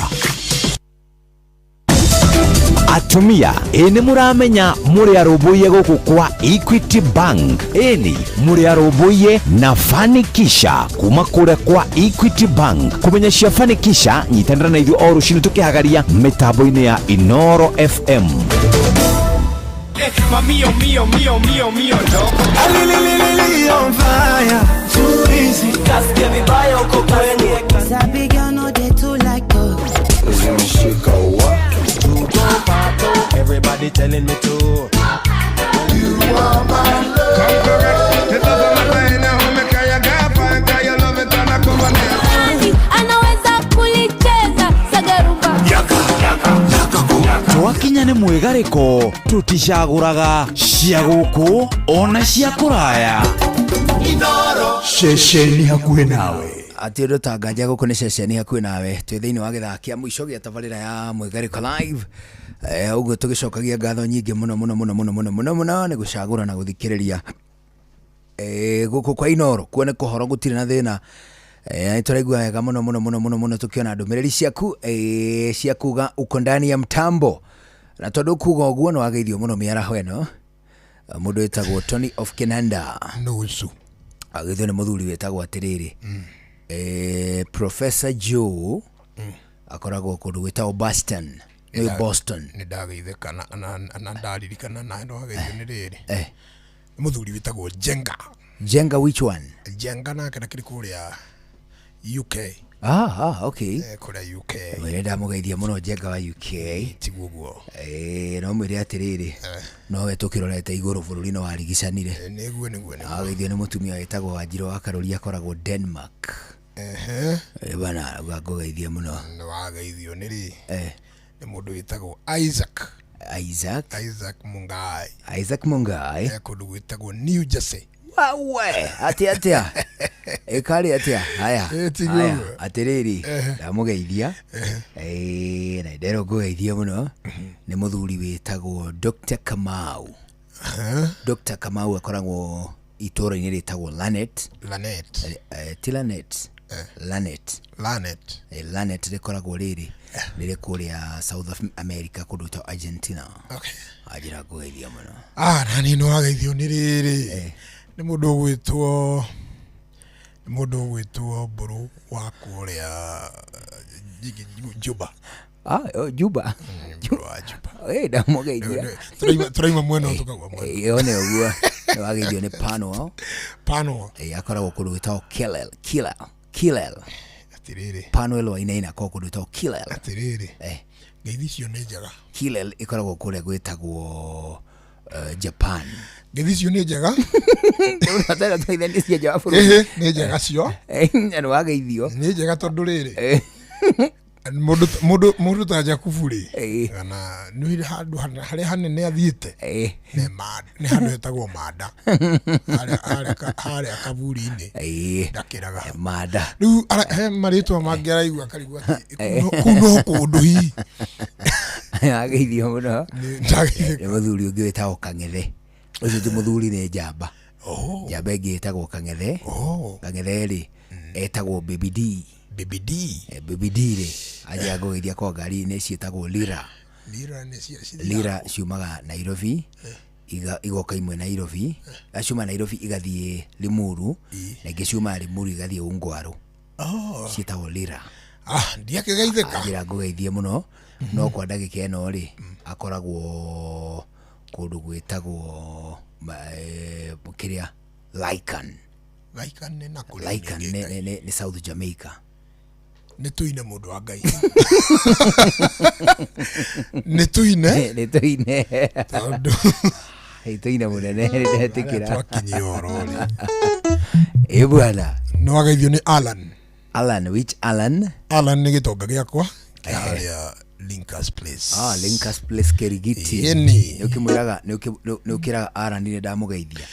Atumia ĩ nĩ mũramenya mũrĩ arũmbũiye gũkũ kwa Equity Bank ĩni mũrĩ arũmbũiye na Fanikisha kuma kũrĩa kwa Equity Bank. Kũmenya cia Fanikisha nyitanĩra na ithuĩ o rũcinĩ tũkĩhagaria mĩtambo-inĩ ya Inooro FM. Mamio mio mio mio mio ndoko. On fire, too easy. Kasikia vibaya uko kwenye. Sabi girl no dey too like talk. Zimeshika wa. Everybody telling me to. You are my love. Come correct. The love of my life now me kaya gafa kaya love it and I come on. Anaweza kulicheza sagarumba. Yaka yaka yaka. Twakinya nĩ mwĩgarĩko tũticagũraga cia gũkũ ona cia kũraya. Ceceni hakuhĩ nawe atĩ ũndũ ta nganja gũkũ nĩ ceceni hakuhĩ nawe twĩ thĩinĩ wa gĩthaa kĩa mũico gĩa tabarĩra ya mwĩgarĩko live ũguo tũgĩcokagia ngatho nyingĩ mũno mũno mũno mũno mũno mũno mũno nĩ gũcagũra na gũthikĩrĩria gũkũ kwa Inooro kuo nĩ kũhoro gũtirĩ na thĩna. Tũraigua wega mũno mũno mũno mũno mũno tũkĩona ndũmĩrĩri ciaku cia kuga uko ndani ya mtambo na tondũ kuga ũguo nĩ wageithio mũno mĩaraho ĩno mũndũ wĩtagwo Tony of Kinanda nusu ageithio nĩ mũthuri wĩtagwo atĩrĩrĩ Professor Joe akoragwo kũndũ gwĩtagwo Boston nĩ Boston nĩ ndageithĩka na ndaririkana na no ageithio nĩ rĩrĩ nĩ mũthuri wĩtagwo Jenga. Jenga which one? Jenga nake nakĩrĩ kũrĩa UK. Okay. Kũrĩa UK. Mwĩre ndamũgeithia mũno Jenga wa UK. Tiguo guo. No mwĩre atĩrĩrĩ nowe tũkĩrorete igũrũ bũrũri no warigicanire. Nĩguo nĩguo nĩguo. Ageithio nĩ mũtumia wĩtagwo Wanjirũ wa Karũri akoragwo Denmark. Bana ngũgeithia mũno. Nĩ wageithio nĩ rĩ? Nĩ mũndũ wĩtagwo Isaac. Isaac. Isaac Mungai. Isaac Mungai. Kũndũ gwĩtagwo New Jersey. Wawe atia atia ĩkarĩ atia haya atĩrĩrĩ ndamũgeithia na nderwo ngũgeithia mũno nĩ mũthuri wĩtagwo Dr. Kamau. Dr. Kamau akoragwo itũũra-inĩ rĩtagwo Lanet. Lanet. Ti Lanet. Lanet. Lanet. Lanet rĩkoragwo rĩrĩ rĩrĩ kũrĩa South America kũndũ gwĩtagwo Argentina. Okay. Anjĩra ngũgeithia mũno. Na niĩ nĩ wageithio nĩ rĩrĩ nĩ mũndũ ũgwĩtwo Mbũrũ wa kũrĩa Juba. Juba. Mbũrũ wa Juba. Ndamũgeithia. Tũraima mwena tũkagwa mwena. One ũguo nĩ wageithio nĩ Panwell. Panwell. Akoragwo kũndũ gwĩtagwo Kilel. Kilel. Kilel. Atĩrĩrĩ. Panwell wa Inaina akoragwo kũndũ gwĩtagwo Kilel. Atĩrĩrĩ. Ngeithi icio nĩ njega. Kilel ĩkoragwo kũrĩa gwĩtagwo Japan. Ngeithi icio nĩ njega. Nĩ njega cio. Na nĩ wageithio. Nĩ njega tondũ rĩrĩ mũndũ ta Jakubu rĩ kana nĩ handũ harĩa hanene athiĩte nĩ handũ hetagwo Manda harĩa kaburi-inĩ ndakĩraga Manda. Rĩu he marĩtwa mangĩ araigua akarigwo atĩ kũu no kũndũ hihi. Ageithio mũno nĩ mũthuri ũngĩ wĩtagwo Kang'ethe. Ũcio ti mũthuri nĩ njamba. Njamba ĩngĩ ĩtagwo Kang'ethe. Kang'ethe rĩ etagwo Baby D. Baby D. Baby D rĩ anjĩra ngũgeithia kwa ngari-inĩ ciĩtagwo Lira. Lira nĩ cia Lira ciumaga Nairobi igoka imwe Nairobi ciuma Nairobi igathiĩ Limuru na ingĩ ciumaga Limuru igathiĩ Ungwaru. Ciĩtagwo Lira. Ndiakĩgeithĩka. Anjĩra ngũgeithie mũno no kwa ndagĩka ĩno rĩ akoragwo kũndũ gwĩtagwo kĩrĩa Lycan. Lycan nĩ na kũrĩa Lycan nĩ South Jamaica. Nĩ tũine mũndũ wa Ngai. Nĩ tũine. Nĩ tũine. Tondũ nĩ tũine mũnene nĩndetĩkĩra. Twakinyia ũhoro rĩ. Ĩ bwana. Nĩ wageithio nĩ Alan. Alan, which Alan? Alan nĩ gĩtonga gĩakwa kĩa harĩa Linkas Place. Linkas Place Kirigiti. Ĩni. Nĩ ũkĩmwĩraga nĩ ũkĩraga Alan nĩ ndamũgeithia.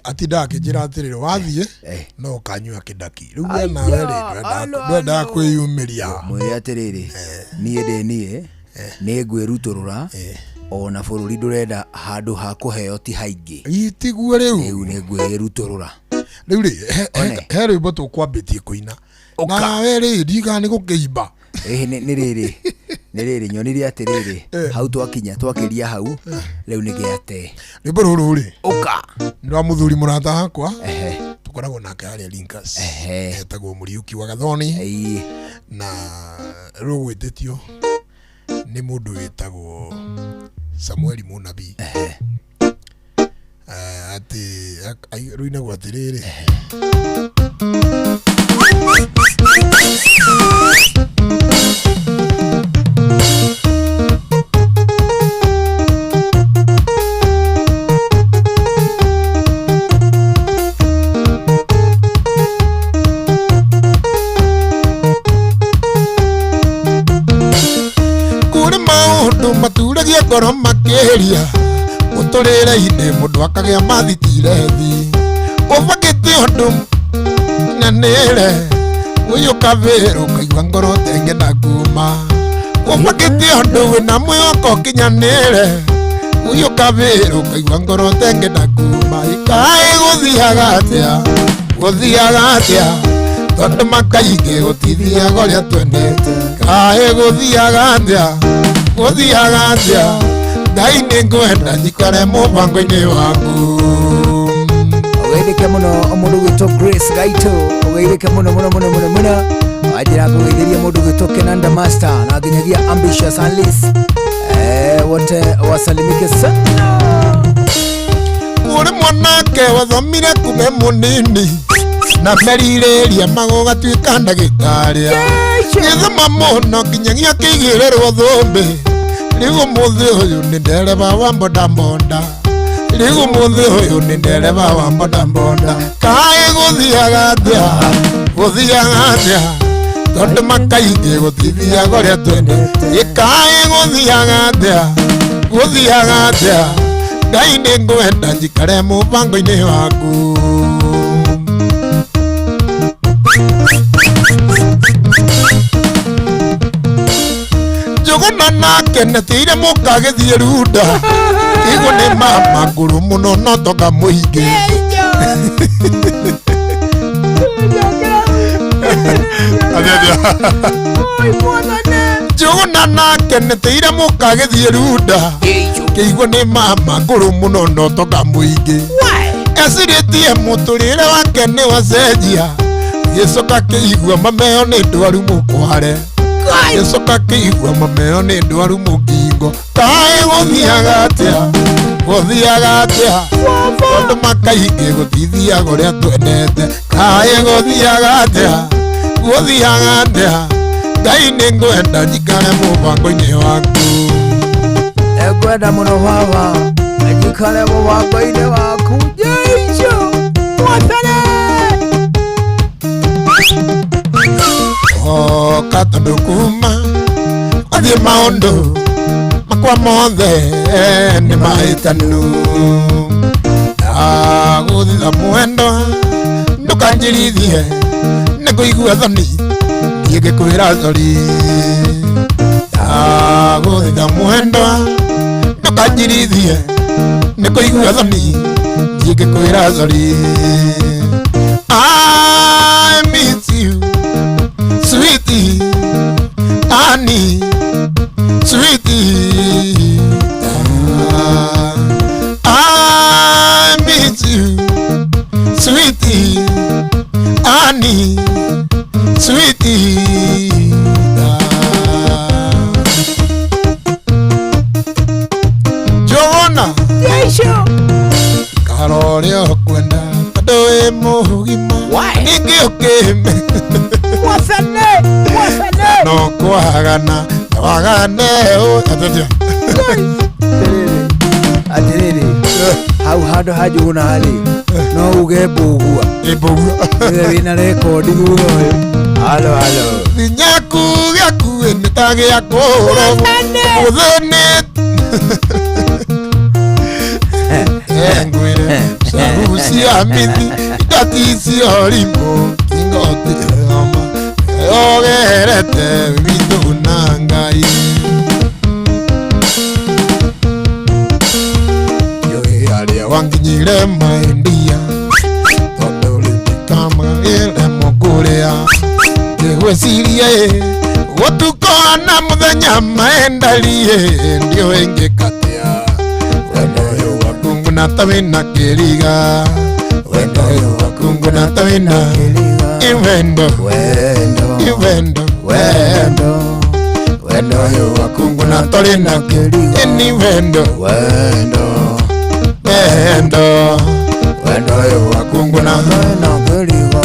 Atindaga akĩnjĩra atĩrĩrĩ wathiĩ no ũkanyua kĩndaki. Rĩu we nawe rĩ ndwendaga kwĩyumĩria. Mwĩre atĩrĩrĩ niĩ ndĩ niĩ nĩ ngwĩrutũrũra ona bũrũri ndũrenda handũ ha kũheo ti haingĩ. Tiguo rĩu. Rĩu nĩ ngwĩrutũrũra. Rĩu rĩ he rwĩmbo tũkwambĩtie kũina. Nawe rĩ ndigaga nĩ gũkĩimba. Nĩ rĩrĩ nĩ rĩrĩ nyonirie atĩrĩrĩ hau twakinya twakĩria hau rĩu nĩ gĩate. Rwĩmbo rũrũ rĩ ũka nĩ rwa mũthuri mũrata wakwa tũkoragwo nake harĩa Linkas etagwo Mũriũki wa Gathoni na rũgwĩtĩtio nĩ mũndũ wĩtagwo Samueli Mũnabii. Atĩ rũinagwo atĩrĩrĩ. Kũrĩ maũndũ maturagia ngoro makĩria mũtũrĩre-inĩ mũndũ akagĩa mathitirethi ũbangĩte ũndũ nyanĩre ũyũ kabĩrũ ũkaigua ngoro tengena kuma ũbangĩte ũndũ wĩna mwĩhoko ũkinyanĩre ũyũ kabĩrũ ũkaigua ngoro tengena kuma ikaĩ gũthiaga atĩa gũthiaga atĩa tondũ makaingĩ gũtithiaga ũrĩa twendete kaĩ gũthiaga atĩa gũthiaga atĩa Ngai nĩ ngwenda njikare mũbango-inĩ waku. Ũgeithĩke mũno mũndũ gwĩtwo Grace Gaito, ũgeithĩke mũno mũno mũno mũno mũno. Wanjĩra kũgeithĩria mũndũ gwĩtwo Kenanda Master na nginyagia Ambitious Anlis, wote wasalimike sana. Kũrĩ mwanake wathomire kume mũnini na merirĩria magũgatuĩka ndagĩtarĩ gĩthoma mũno nginyagia kĩigĩrĩrwo thũmbĩ rĩu ũmũthĩ ũyũ nĩ ndereba wa mbondambonda rĩu ũmũthĩ ũyũ nĩ ndereba wa mbondambonda kaĩ gũthiaga atĩa gũthiaga atĩa tondũ makaingĩ gũtithiaga ũrĩa twendete ĩkaĩ gũthiaga atĩa gũthiaga atĩa Ngai nĩ ngwenda njikare mũbango-inĩ waku. Njũgũna nake nĩatĩire mũkagĩthiĩ runda kĩguo nĩ mama ngũrũ mũno no toka mũingĩ. Njũgũna nake nĩatĩire mũkagĩthiĩ runda kĩiguo nĩ mama ngũrũ mũno no toka mũingĩ ecirĩtie mũtũrĩre wake nĩ wacenjia gĩcoka kĩigua mameo nĩ ndwaru mũkware gĩcoka kĩigua mameo nĩ ndwaru mũkingo kaĩ gũthiaga atĩa gũthiaga atĩa tondũ makaingĩ gũtithiaga ũrĩa twendete kaĩ gũthiaga atĩa gũthiaga atĩa Ngai nĩ ngwenda njikare mũbango-inĩ waku. Ngwenda mũno baba njikare mũbango-inĩ waku Jesu mwathani. Oka tondũ kuma athiĩ maũndũ makwa mothe nĩ mahĩtanu ndagũthitha mwendwa ndũkanjirithie nĩ kũigua thoni niĩ ngĩkwĩra sori ndagũthitha mwendwa ndũkanjirithie nĩ kũigua thoni niĩ ngĩkwĩra sori. I miss you sweetie Annie sweetie I miss you sweetie Annie sweetie. Joanna Jesu karore ũkwenda tondũ wĩ mũgima ningĩ ũkĩme mwathani mwathani no kwagana wagane atĩtia atĩrĩrĩ hau handũ ha Njũgũna rĩ no uge mbũgua mbũgua nĩwe wĩna rekondi thutha ũyũ. Halo halo Thinyaku gĩaku nĩ ta gĩa kũrwo ũthĩ nĩ ngwĩre cahu cia mithi ndati cia rimũ ingoti homa ogerete witũ na Ngai njũĩ arĩa wanginyire maendia tondũ rĩu ndikamagĩre mũkũrĩa ngĩgwĩciria gũtukũ na mũthenya maendarie ndiũĩ ngĩkatia wendo ũyũ waku ngũna ta wĩna kĩriga wendo ũyũ waku ngũna ta wĩna iwendo iwendo wendo wendo ũyũ waku ngũna tũrĩ na kĩriga ni wendo wendo wendo Wendo ũyũ waku nguona na kĩrigo.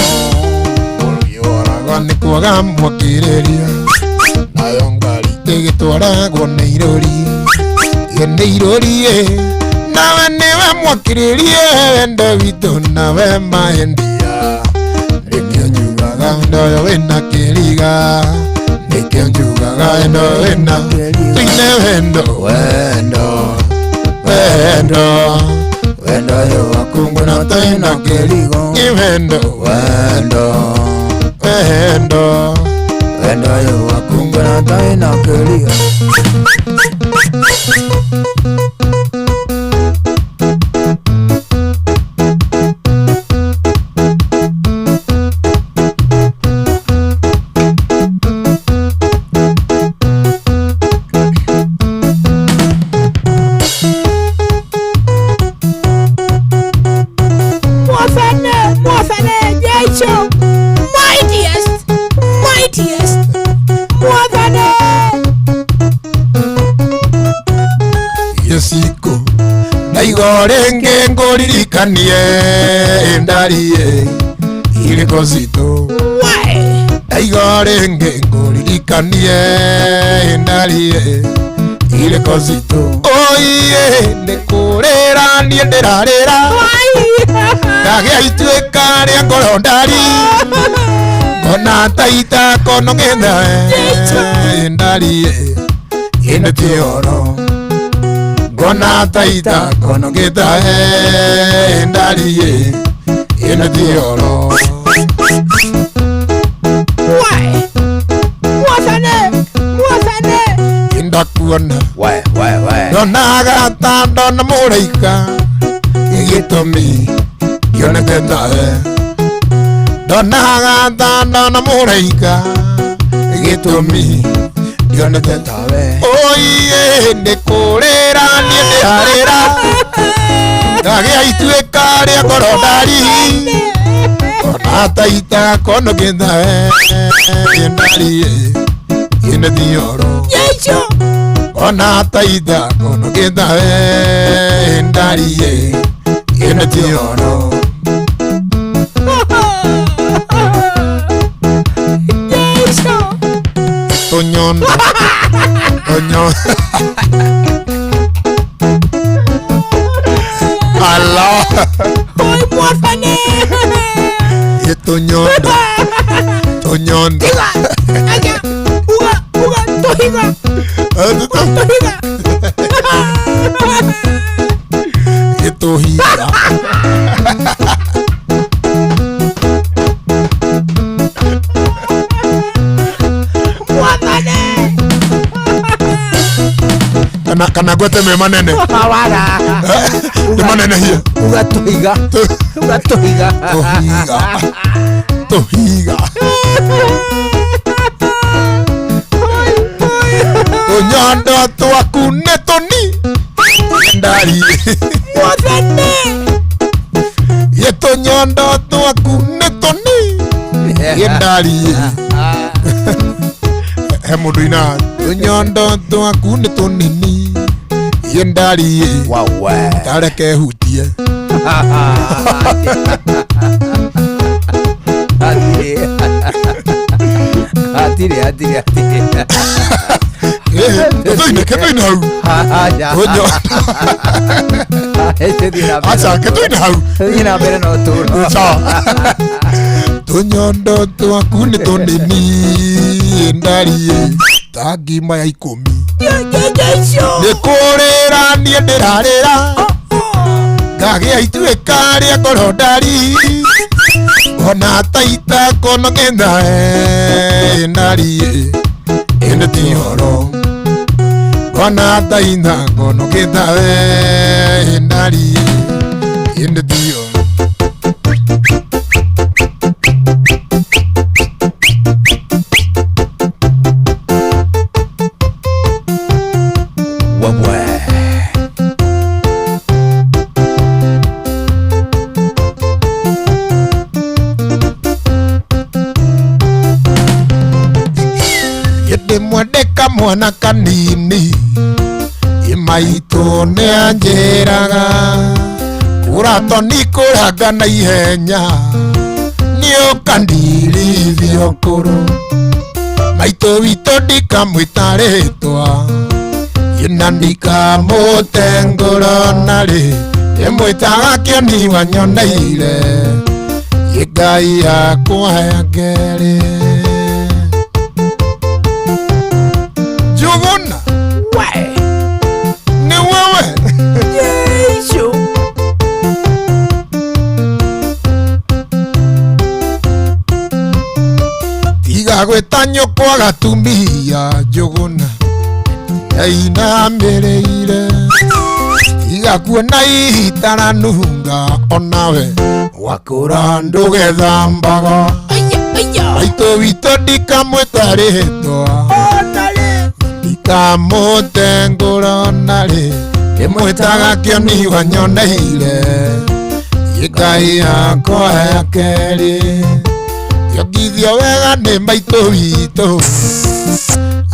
Ũragwo nĩ kwaga mwakĩrĩria nayo ngari ĩgĩtwaragwo nĩ irũri ĩ nĩ irũri ĩ nawe nĩwe mwakĩrĩrie wendo witũ nawe maendia nĩkĩo njugaga wendo ũyũ wĩna kĩriga nĩkĩo njugaga wendo ũyũ wĩna tũine wendo wendo wendo wendo ũyũ waku nguona twĩna kĩrigo ĩ wendo wendo wendo wendo ũyũ waku nguona twĩna kĩrigo. Mwathane, mwathane, Jesu, mightiest, mightiest, mwathane. Gĩciko ndaigo rĩngĩ ngũririkanie ndarie irĩko citũ ndaigo rĩngĩ ngũririkanie ndarie irĩko citũ oiye nĩ kũrĩra niĩ ndĩrarĩra ndagĩa ituĩka rĩa ngoro ndari ngona taita kono ng'etha ndarie ĩndĩ ti ũhoro ngona taita kono ng'etha ndarie ĩndĩ ti ũhoro. Why? Mwathane, mwathane. Ndakuona we we we ndonaga ta ndona mũraika gĩtũmi kĩonete tawe ndonaga ta ndona mũraika gĩtũmi kĩonete tawe oiye nĩ kũrĩra niĩ ndĩrarĩra ndagĩa ituĩka rĩa ngoro ndari ona taita kono gĩthawe ndariĩ ĩnĩ thioro Jesu. Ona taita kono gĩthawe ndariĩ ĩnĩ thioro. Jesu. Toñondo Toño Alá. Oi, mwathane. Ye Toñondo Toñondo. Tiga, aja, uga, uga, tohiga, tohiga. Ye tohiga. Mwathane. Kana kana gwete me manene. Wara. Nĩ manene hiya. Uga tũhiga. Uga tũhiga. Tohiga. Tohiga. Tũnyondo twaku nĩ tũni ndari. Mwathane. Ye tũnyondo twaku nĩ tũni ye ndari. He mũndũ ina tũnyondo twaku nĩ tũnini ye ndari. Wawe. Tareke hutie. Hatirĩ. Hatirĩ, hatirĩ, hatirĩ. Ketũine ketũine hau. Tũnyondo. Aca ketũine hau. Thiĩ na mbere na ũtũũro. Sawa. Tũnyondo twaku nĩ tũnini ndariĩ ta ngima ya ikũmi. Jesu. Nĩ kũrĩra niĩ ndĩrarĩra ngagĩa ituĩka rĩa ngoro ndari ona taita kono ng'etha ndariĩ ĩndĩ ti ũhoro ona taita kono ng'etha ndariĩ ĩndĩ ti ũhoro. Wawe. Ndĩmwende kamwana kanini ĩ maitũ nĩ anjĩraga Ũratoni kũranga na ihenya nĩũkandirithio kũrũ maitũ witũ ndikamwĩta rĩtwa ina ndikamũtengũra narĩ ndĩmwĩtaga kĩoni wanyoneire ĩ Ngai yakwa ya ngerĩ Njuguna we nĩ wewe Yesu tiga gwĩta nyũkwa gatumia Njuguna nĩinamĩrĩire tiga kuona ihitaranunga onawe wakũra ndũgethambaga maitũ witũ ndikamwĩta rĩtwa ndikamũtengũra narĩ ndĩmwĩtaga kĩoni wanyoneire ĩ Ngai yakwa ya kerĩ kĩongithio wega nĩ maitũ witũ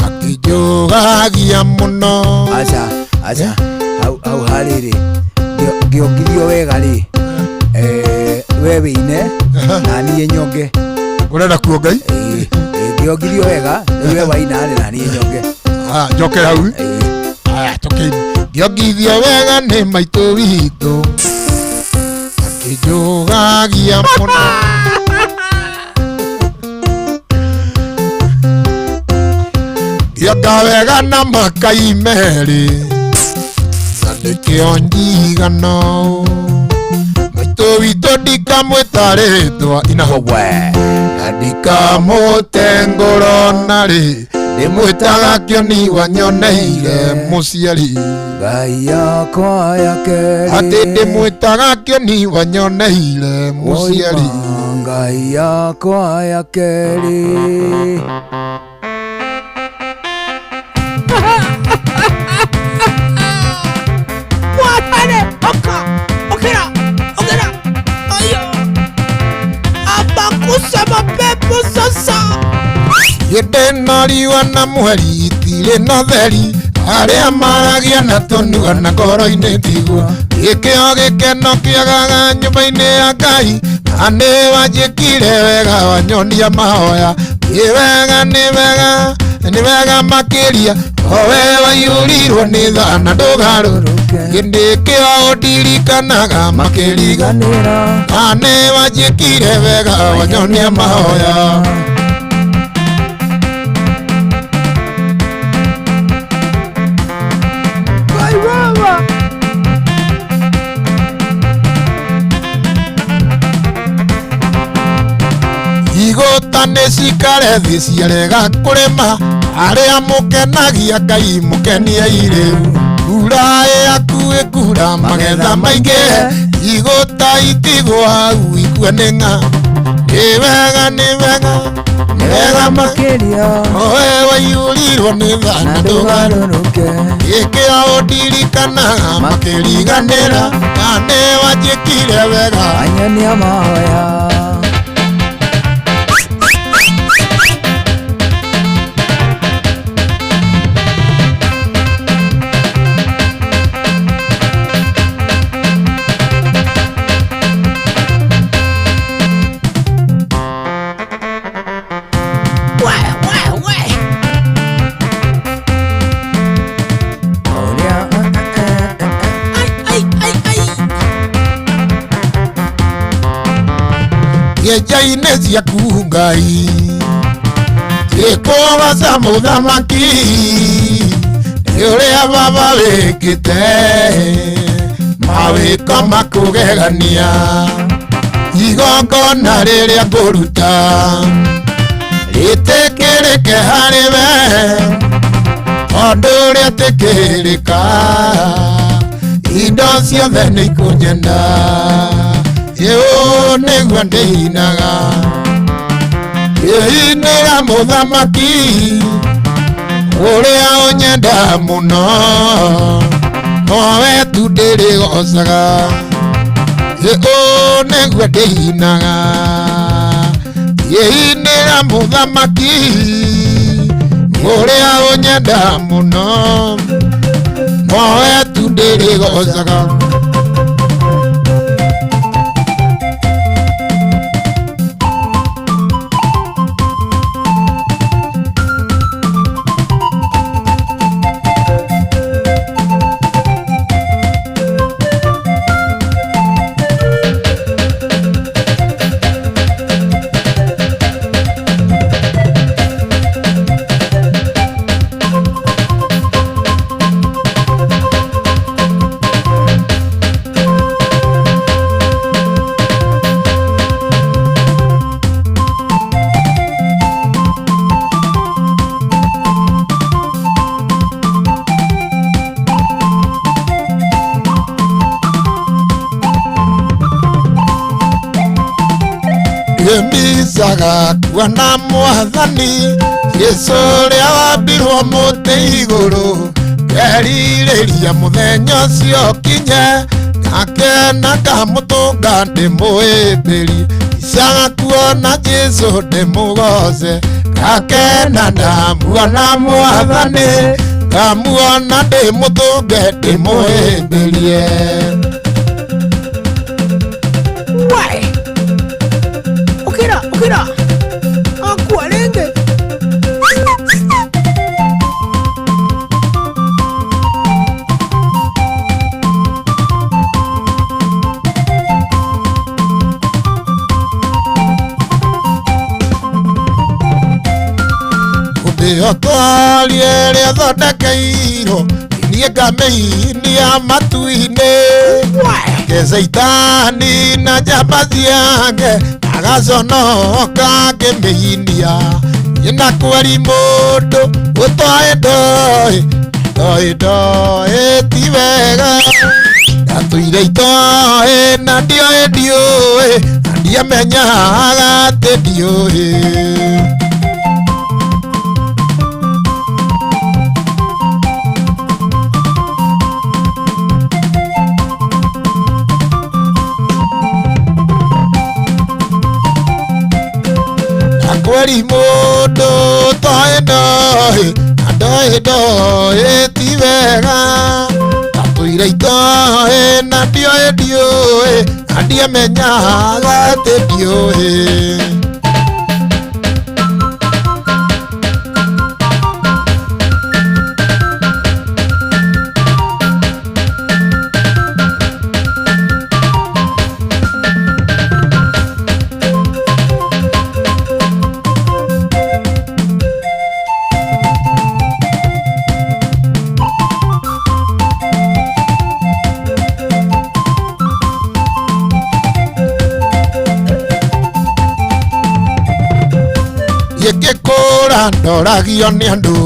akĩnjũgagia mũno aca aca hau hau harĩrĩ ngĩongithio wega rĩ we wĩine na niĩ nyonge ũrenda kuonga ngĩongithio wega rĩu we waina rĩ na niĩ nyonge njoke hau aya tũkĩine ngĩongithio wega nĩ maitũ witũ akĩnjũgagia mũno ngĩonga wega na makai merĩ na nĩkĩo njigana maitũ witũ ndikamwĩta rĩtwa inahowe na ndikamũtengũra narĩ ndĩmwĩtaga kĩoni wanyoneire mũciari Ngai yakwa ya kerĩ atĩ ndĩmwĩtaga kĩoni wanyoneire mũciari Ngai yakwa ya kerĩ Mwathane oka okera okera ayo abakusema pepo sasa hĩndĩ na riũa na mweri itirĩ na theri arĩa maragia na tũnua na ngoro-inĩ tiguo gĩkĩo gĩkeno kĩagaga nyũmba-inĩ ya Ngai na nĩ wanjĩkire wega wanyonia mahoya nĩ wega nĩ wega nĩ wega makĩria o we waiyũrirwo nĩ tha na ndũgarũrũke hĩndĩ kĩo ũndirikanaga makĩriganĩra na nĩ wanjĩkire wega wanyonia mahoya Ngai wewe igũta nĩ cikare thĩ ciarega kũrĩma arĩa mũkenagia Ngai mũkenie irĩu mbura yaku ĩkura magetha maingĩ igũta itigwo hau ikue nĩ ng'a nĩ wega nĩ wega nĩ wega makĩria owe waiyũrirwo nĩ tha na ndũgarũrũke gĩkĩo ũndirikanaga makĩriganĩra na nĩ wanjĩkire wega wanyonia mahoya we we we Ũrĩa ai ai ai ai kĩenja-inĩ ciaku Ngai ĩkũgaca mũthamaki nĩ ũrĩa baba wĩkĩte mawĩko makũgegania igongona rĩrĩa ngũruta rĩtĩkĩrĩke harĩ we tondũ rĩetĩkĩrĩka indo ciothe nĩ ikũnyenda ĩũ nĩguo ndĩinaga ĩinĩra mũthamaki ũrĩa ũnyenda mũno nowe tu ndĩrĩgocaga ĩũ nĩguo ndĩinaga ĩinĩra mũthamaki ũrĩa ũnyenda mũno nowe tu ndĩrĩgocaga. Niĩmicaga kuona mwathani Jesũ ũrĩa wambirwo mũtĩ igũrũ Ngerirĩria mũthenya ũcio ũkinye Ngakena ngamũtũnga ndĩmũhĩmbĩrie Icaga kuona Jesũ ndĩmũgoce Ngakena ndamuona mwathani Ngamuona ndĩmũtũnge ndĩmũhĩmbĩrie. Why? Ukira, ukira. Akua rĩngĩ. Ndĩotwarie ĩrĩa thondekeirwo niĩ ngamĩinia matu-inĩ Ke Caitani na njamba ciake agaconoka ngĩmĩinia Ina kweri mũndũ ũtoĩ ndoĩ ndoĩ ndoĩ ti wega ndatũire itoĩ na ndioĩ ndiũĩ na ndiamenyaga atĩ ndiũĩ. Kweri mũndũ toĩ ndoĩ na ndoĩ ndoĩ ti wega ndatũire itoĩ na ndioĩ ndiũĩ na ndiamenyaga atĩ ndiũĩ. Gĩkĩkũra ndoragio nĩ andũ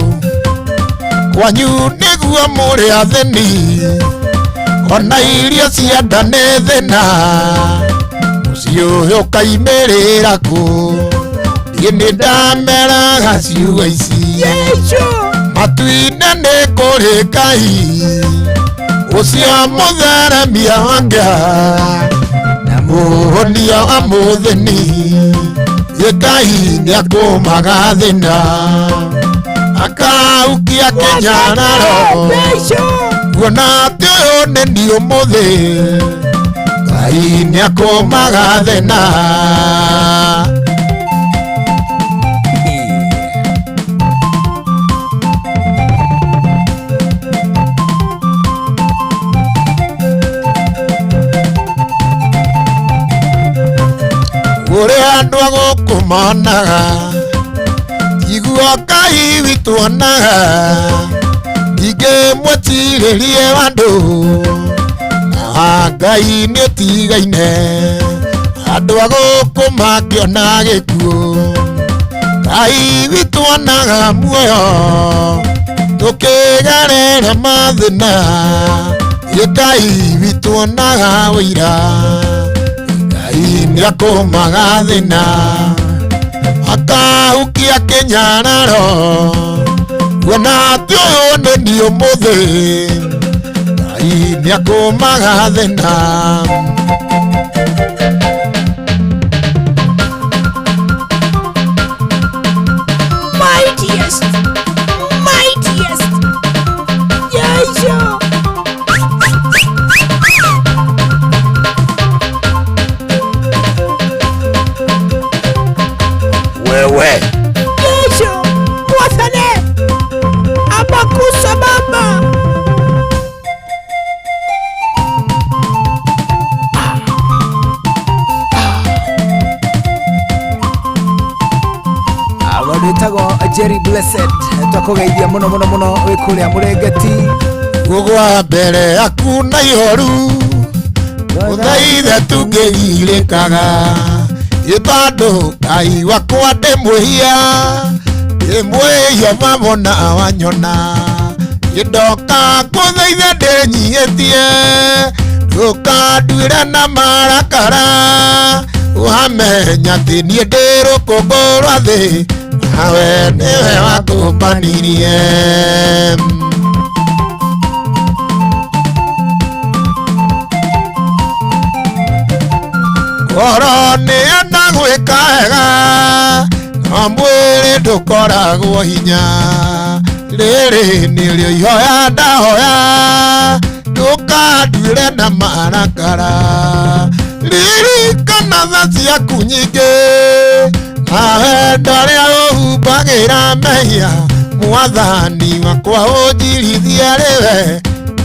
kwanyu nĩguo mũrĩ athĩni ona irio cia nda nĩ thĩna mũciĩ ũyũ ũkaimĩrĩra kũ niĩ nĩ ndameraga ciugo ici matu-inĩ nĩ kũrĩ Ngai ũcio mũtheremia wa ngĩa na mũhonia wa mũthĩni Ngai nĩakũmaga thĩna akaukia kĩnyararo kuona atĩ ũyũ nĩ niĩ ũmũthĩ Ngai nĩakũmaga thĩna. Ũrĩa andũ a gũkũ monaga tiguo Ngai witũ onaga ningĩ mwĩtirĩrie andũ na Ngai nĩ ũtigaine andũ a gũkũ mangĩona gĩkuũ Ngai witũ onaga muoyo tũkĩgerera mathĩna Ngai witũ onaga ũira Ngai nĩakũmaga thĩna akahukia kĩnyararo kuona atĩ ũyũ nĩ niĩ ũmũthĩ Ngai nĩakũmaga thĩna. Mightiest, mightiest. Yesu. Wewe Yesu, mwathane. Abakusa baba. Wandwĩtagwo Jerry Blessed twakũgeithia mũno mũno mũno wĩ kũrĩa mũrengeti gũgwa mbere yaku na ihoru ũthaithe tungĩgirĩkaga ĩ tondũ Ngai wakwa ndĩ mwĩhia ndĩ mwĩhia mamona wanyona ĩ ndoka ngũthaithe ndĩnyihĩtie ndũkanduĩre na marakara ũhame Ũkĩmenya atĩ niĩ ndĩ rũkũngũ rwa thĩ nawe nĩwe wakũmbanirie. Ngoro nĩenda gwĩka wega no mwĩrĩ ndũkoragwo hinya. Rĩrĩ nĩrĩo ihoya ndahoya ndũkanduĩre na marakara. Ririkana tha ciaku nyingĩ na wendo ũrĩa ũhumbagĩra mehia. Mwathani wakwa ũnjirithie rĩwe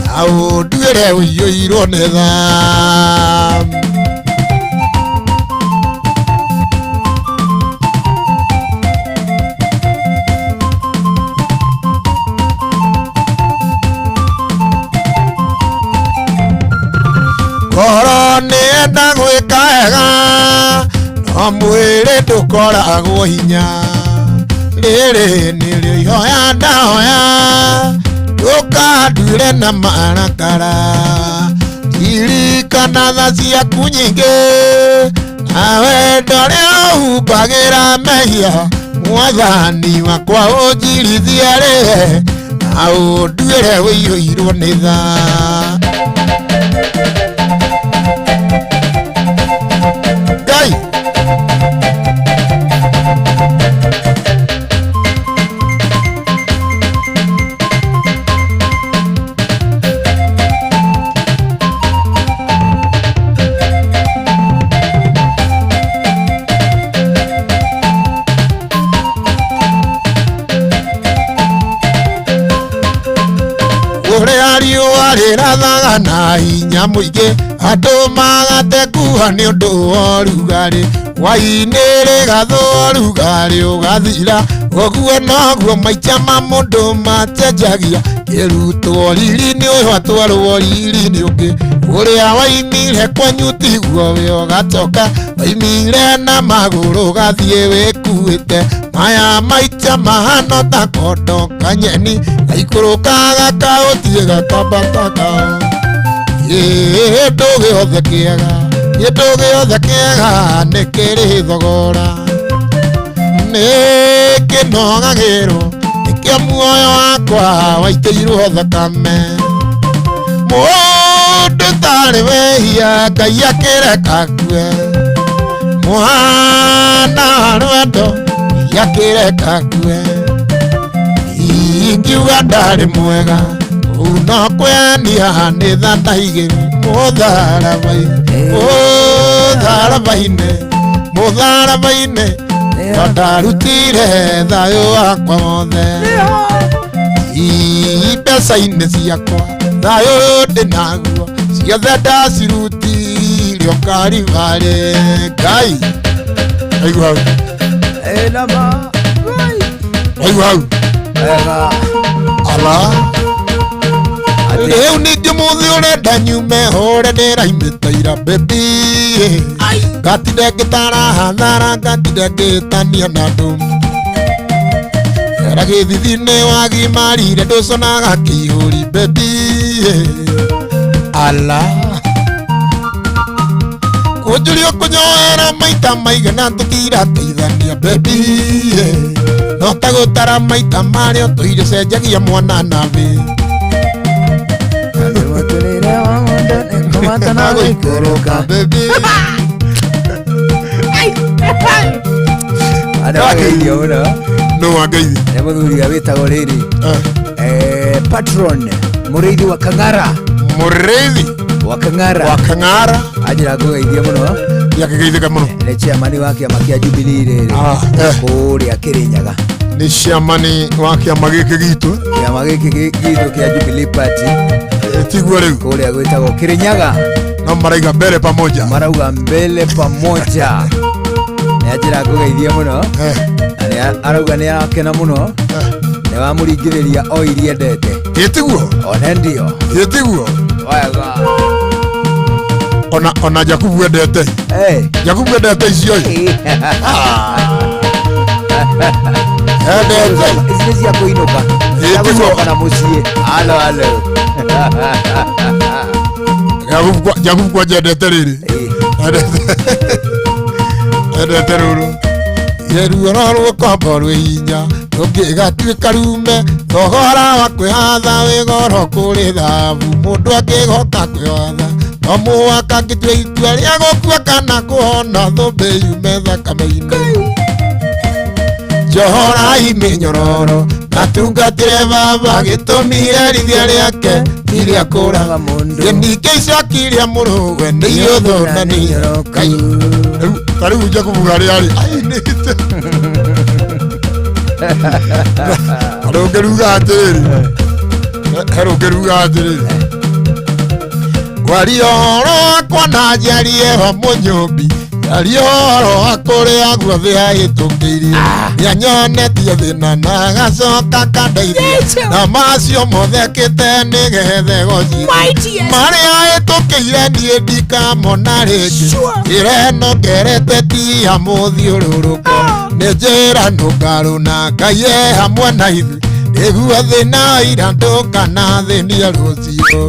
na ũnduĩre ũiyũirwo nĩ tha. Ngoro nĩenda gwĩka wega no mwĩrĩ ndũkoragwo hinya. Rĩrĩ nĩrĩo ihoya ndahoya ndũkanduĩre na marakara. Ririkana tha ciaku nyingĩ na wendo ũrĩa ũhumbagĩra mehia. Mwathani wakwa ũnjirithie rĩwe na ũnduĩre ũiyũirwo nĩ tha. Ngai. Ũrĩa riũa rĩrathaga na hinya mũingĩ andũ magate kuha nĩ ũndũ wa ũrugarĩ. Hwaĩ-inĩ rĩgathũa ũrugarĩ ũgathira ũguo noguo maica ma mũndũ macenjagia. Kĩrutwo riri-inĩ ũyũ atwarwo riri-inĩ ũngĩ. Ũrĩa waimire kwanyu tiguo we ũgacoka waimire na magũrũ ũgathiĩ wĩkuĩte. Maya maica mahana ta kondo kanyeni gaikũrũkaga kaũthiĩ gakambataga. Kĩndũ gĩothe kĩega, kĩndũ gĩothe kĩega nĩ kĩrĩ thogora. Nĩ kĩnogagĩrwo nĩkĩo muoyo wakwa waitĩirwo thakame. Mũndũ tarĩ wehia Ngai akĩreka akue. Mwana wa rwendo Ngai akĩreka akue. Ingiuga ndarĩ mwega ũu no kwenia nĩ tha ndaigĩrwo mũtharaba-inĩ mũtharaba-inĩ no ndarutire thayũ wakwa wothe. Mbeca-inĩ ciakwa thayũ ndĩ naguo ciothe ndacirutire o Kalivarĩ. Ngai aigua hau. Aigua hau. Ala rĩu ningĩ mũthĩ ũrenda nyume hũre ndĩraimĩte ira baby. Ngatinde ngĩtara hathara ngatinde ngĩtania na andũ. Era gĩthithi-inĩ wagimarire ndũconaga kĩihũri baby. Ala kũnjũria kũnyoera maita maigana tũtirateithania baby. No ta gũtara maita marĩa ũtũire cenjagia mwana na thĩ. Baby. Andũ mageithio mũno. No wangeithia. Nĩ mũthuri ũrĩa wĩtagwo rĩrĩ. Patron mũrĩithi wa Kang'ara. Mũrĩithi wa Kang'ara. Wa Kang'ara. Anjĩra ngũgeithie mũno. Yakĩgeithĩka mũno. Nĩ chairman wa kĩama kĩa Jubilee rĩrĩ. Kũrĩa Kĩrĩnyaga. Nĩ chairman wa kĩama gĩkĩ gitũ. Kĩama gĩkĩ gitũ kĩa Jubilee Party. Tiguo rĩu. Kũrĩa gwĩtagwo Kĩrĩnyaga. No marauga mbele pamoja. Marauga mbele pamoja. Nĩ anjĩra ngũgeithie mũno. Na nĩ arauga nĩ arakena mũno. Nĩ wamũringĩrĩria o iria endete. Ĩtiguo? One ndio. Ĩtiguo? Wega. Ona Jakubu endete. Jakubu endete icio ĩ. Endete. Ici nĩ cia kũinũka. Cia gũcoka na mũciĩ. Alo alo. Jakubu kwanja endete rĩrĩ. Endete. Endete rũrũ yeruo no rũkombo rwĩ hinya rũngĩgatuĩka rume thogora wa kwĩhatha wĩ goro kũrĩ thabu mũndũ angĩhota kwĩhatha no mũhaka ngĩtue itua rĩa gũkua kana kũhona thũmbĩ yume thakame-inĩ njohorai mĩnyororo natungatĩre baba gĩtũmi herithia rĩake ti rĩa kũraga mũndũ ningĩ icoki rĩa mũrũwe nĩ iũthũnania ta rĩu Jacob harĩa arĩ ainĩte rũngĩ ruga atĩrĩrĩ he rũngĩ ruga atĩrĩrĩ ngwaria ũhoro wakwa na njarie ho mũnyũmbi njarie ũhoro wa kũrĩa guothe ahĩtũkĩirie nĩanyonetie thĩna na agacoka akandeithia na macio mothe ekĩte nĩgetha gocithio marĩa ahĩtũkĩire niĩ ndikamona rĩngĩ njĩra ĩno ngerete ti ya mũthiũrũrũko nĩ njĩra nũngarũ na Ngai e hamwe na ithuĩ nĩguo thĩna ira ndũkanathĩnia rũciũ.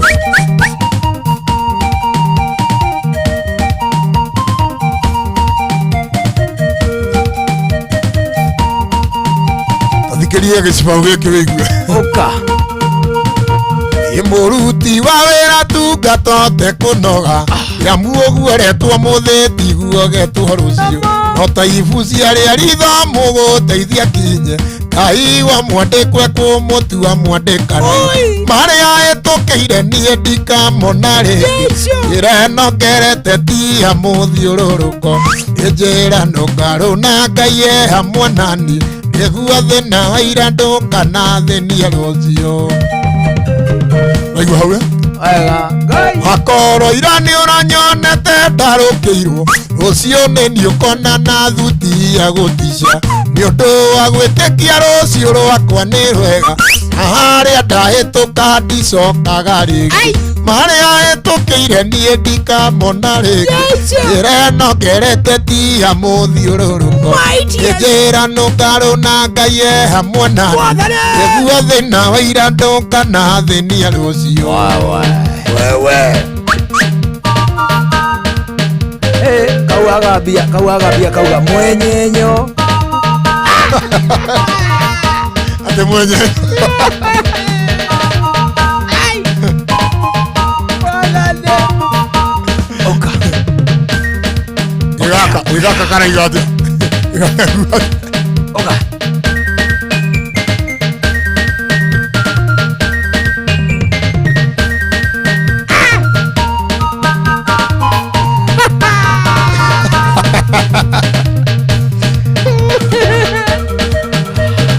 Thikĩria gĩcibaũ gĩkĩ wĩigue. Ũka. Ĩ mũruti wa wĩra tungata ũtekũnoga yamu ũguo retwo mũthĩ tiguo getwo rũciũ no ta ibu cia rĩa ritho mũgũteithia kinye Ngai wa mwandĩkwe kũmũtua mwandĩkani marĩa ĩtũkĩire niĩ ndikamona rĩngĩ njĩra ĩno ngerete ti ya mũthiũrũrũko nĩ njĩra nũngarũ na Ngai e hamwe na niĩ nĩguo thĩna wa ira ndũkanathĩnie rũciũ. Waigua hau eh? Wega. Akorwo ira nĩ ũranyonete ndarũkĩirwo rũciũ nĩ niĩ ũkona na thuti ya gũtica nĩ ũndũ wa gwĩtĩkia rũciũ rwakwa nĩ rwega na harĩa ndahĩtũka ndicokaga rĩngĩ marĩa hĩtũkĩire niĩ ndikamona rĩngĩ njĩra ĩno ngerete ti ya mũthiũrũrũko nĩ njĩra nũngarũ na Ngai e hamwe na niĩ nĩguo thĩna wa ira ndũkanathĩnia rũciũ. Wewe. Eh, kauaga mbia, kauaga mbia, kauga mwenyenyo. Ate mwenye. Oka. Igaka, igaka karaiga atia. Oka.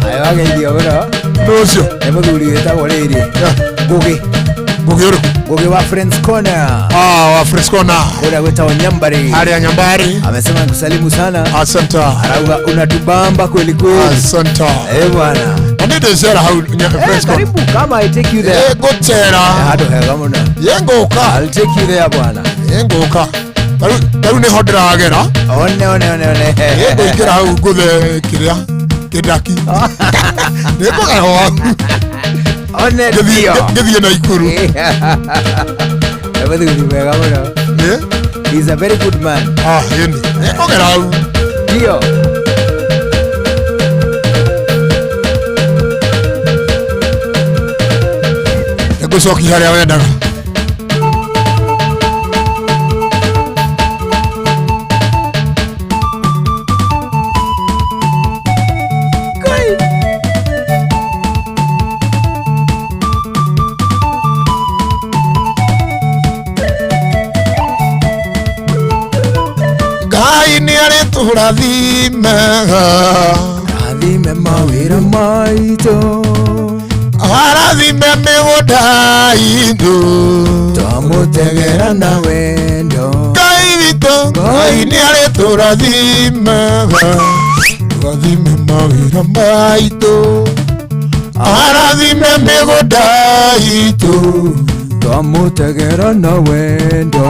Ayo wageithio mũno. Nũcio. Nĩ mũthuri wĩtagwo rĩrĩ. Ngũgĩ. Ngũgĩ ũrĩkũ? Ngũgĩ wa Friends Corner. Ah, wa Friends Corner. Kũrĩa gwĩtagwo Nyambari. Harĩa Nyambari. Amesema nikusalimu sana. Asante. Arauga unatubamba kweli kweli. Asante. Eh bwana. Na nĩ ndĩcera hau Friends Corner. Karibu kama I take you there. Eh, ngũcera. Handũ hega mũno. Ye ngũka. I'll take you there bwana. Ye ngũka. Tarĩu nĩho ndĩragera. One one one one. Ye ngũingĩra hau ngũthe kĩrĩa kĩndaki. Nĩ ngũgera hau. One ndio. Ngĩthiĩ Naikuru. Nĩ mũthuri mwega mũno. Eh? He's a very good man. Ah, yeni. Nĩ ngũgera hau. Ndio. Nĩ ngũcokia harĩa wendaga. Ngai nĩ arĩtũrathimaga Rathime mawĩra maitũ arathime mĩgũnda itũ twamũtegera na wendo Ngai witũ Ngai nĩ arĩtũrathimaga rathime mawĩra maitũ arathime mĩgũnda itũ twamũtegera na wendo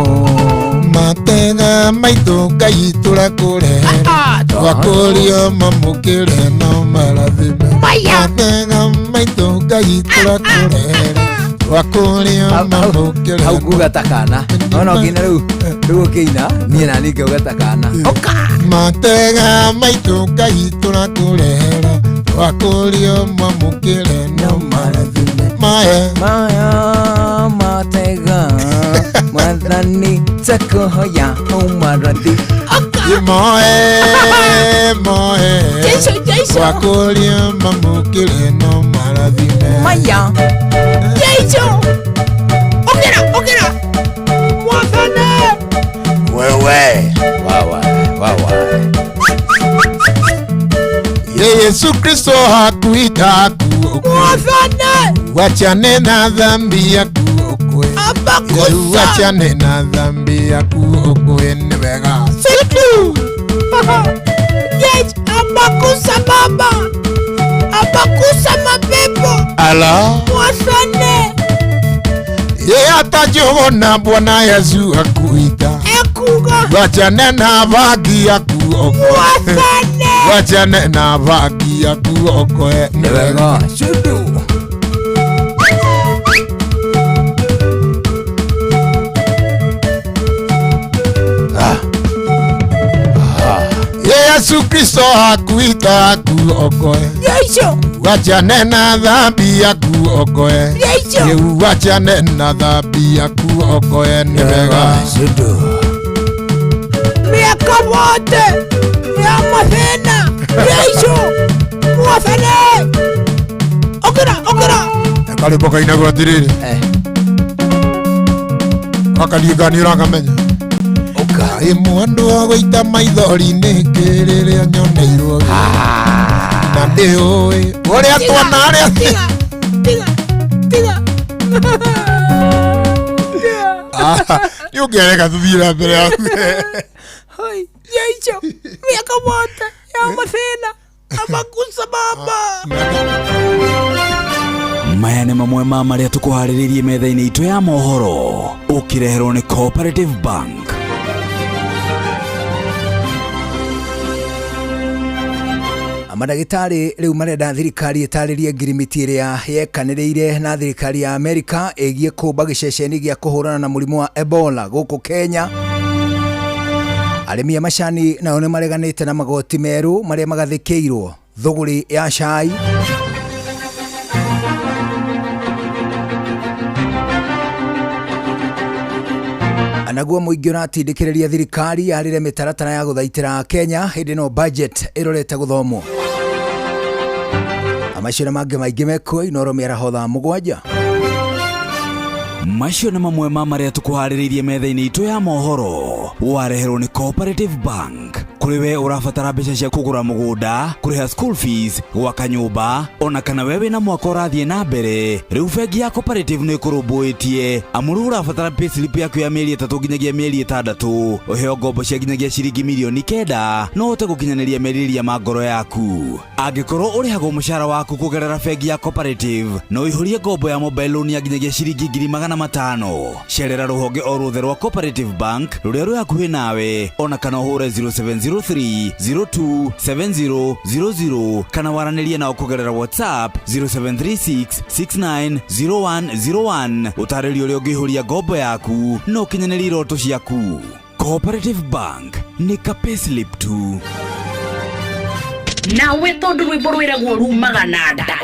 matega maitũ Ngai tũrakũrehera twakũria mamũkĩre no marathime matega maitũ Ngai tũrakũrehera twakũria mamũkĩre hau nguga ta kana. Ona ũkĩina rĩu rĩu ũkĩina niĩ nani ngauga ta kana. Matega maitũ Ngai tũrakũrehera twakũrio mwamũkĩre no marathime maya Maya matega mwathani takuhoya ũmarathi. Moe moe Jesu, Jesu. twakũrio mwamũkĩre no marathime Maya. Jesu. Okera, okera. Mwathane. Wewe wawa wawa. Ye Yesu Kristo hakuita kuokwe Mwathane. wachane na dhambi ya kuokwe Abakusa. wachane na dhambi ya kuokwe ni wega Situ. Yes, abakusa baba. Abakusa mapepo. Ala Mwathane. ye atajogona Bwana Yesu akuita Ekuga. wachane na bagi ya kuokwe Mwathane. wachane na bagi ya kuokwe ni wega Shudu. Yesu Kristo hakuita kuokoe Yesu. wachane na dhambi ya kuokoe Yesu. Ye wachane na dhambi ya kuokoe ni wega Shudu. Miaka wote ya mathĩna. Yesu. Mwathane. Okera, okera. Karĩmbo kainagwo atĩrĩrĩ gaka nĩ ũrakamenya kaĩ mũndũ agũita maithori nĩkĩ rĩrĩa nyoneirwo na ndĩũĩ ũrĩa tuona arĩa Tiga, tiga, tiga. nĩ ũngĩareka tũthiĩ na mbere yaku Hoi, Yesu. Miaka wote ya mathĩna. Abakusa baba. Maya nĩ mamwe ma marĩa tũkũharĩrĩirie metha-inĩ itũ ya mohoro ũkĩreherwo nĩ Cooperative Bank. Mandagĩtarĩ rĩu marenda thirikari ĩtarĩrie ngirimiti ĩrĩa yekanĩrĩire na thirikari ya Amerika ĩgiĩ kũmba gĩceceni gĩa kũhũrana na mũrimũ wa Ebola gũkũ Kenya. Arĩmi a macani nao nĩ mareganĩte na magoti merũ marĩa magathĩkĩirwo thũgũrĩ ya cai. Naguo mũingĩ ũratindĩkĩrĩria thirikari yarĩre mĩtaratara ya gũthaitĩra Kenya hĩndĩ ĩno budget ĩrorete gũthomwo. Macio na mangĩ maingĩ mekuo Inooro mĩaraho thaa 7. Macio nĩ mamwe ma marĩa tũkũharĩrĩirie metha-inĩ itũ ya mohoro wareherwo nĩ Cooperative Bank. Kũrĩ we ũrabatara mbeca cia kũgũra mũgũnda, kũrĩha school fees, gwaka nyũmba, ona kana we wĩna mwaka ũrathiĩ na mbere, rĩu bengi ya Cooperative nĩ ĩkũrũmbũĩtie. Amu rĩu ũrabatara payslip yaku ya mĩeri 3 nginyagia mĩeri 6, ũheo ngombo cia nginyagia ciringi mirioni 9, no ũhote gũkinyanĩria merirĩria ma ngoro yaku. Angĩkorwo ũrĩhagwo mũcara waku kũgerera bengi ya Cooperative, no ũihũrie ngombo ya mobile loan ya nginyagia ciringi 500,000. Cerera rũhonge o ruothe rwa Cooperative Bank rũrĩa rwĩ hakuhĩ nawe, ona kana ũhũre 0703 02 7000 kana waranĩrie nao kũgerera WhatsApp 0736 690101 ũtarĩrio ũrĩa ũngĩihũria ngombo yaku na ũkinyanĩrie iroto ciaku. Cooperative Bank nĩ ka payslip tu. Nawe tondũ rwĩmbo rwĩragwo rumaga na nda.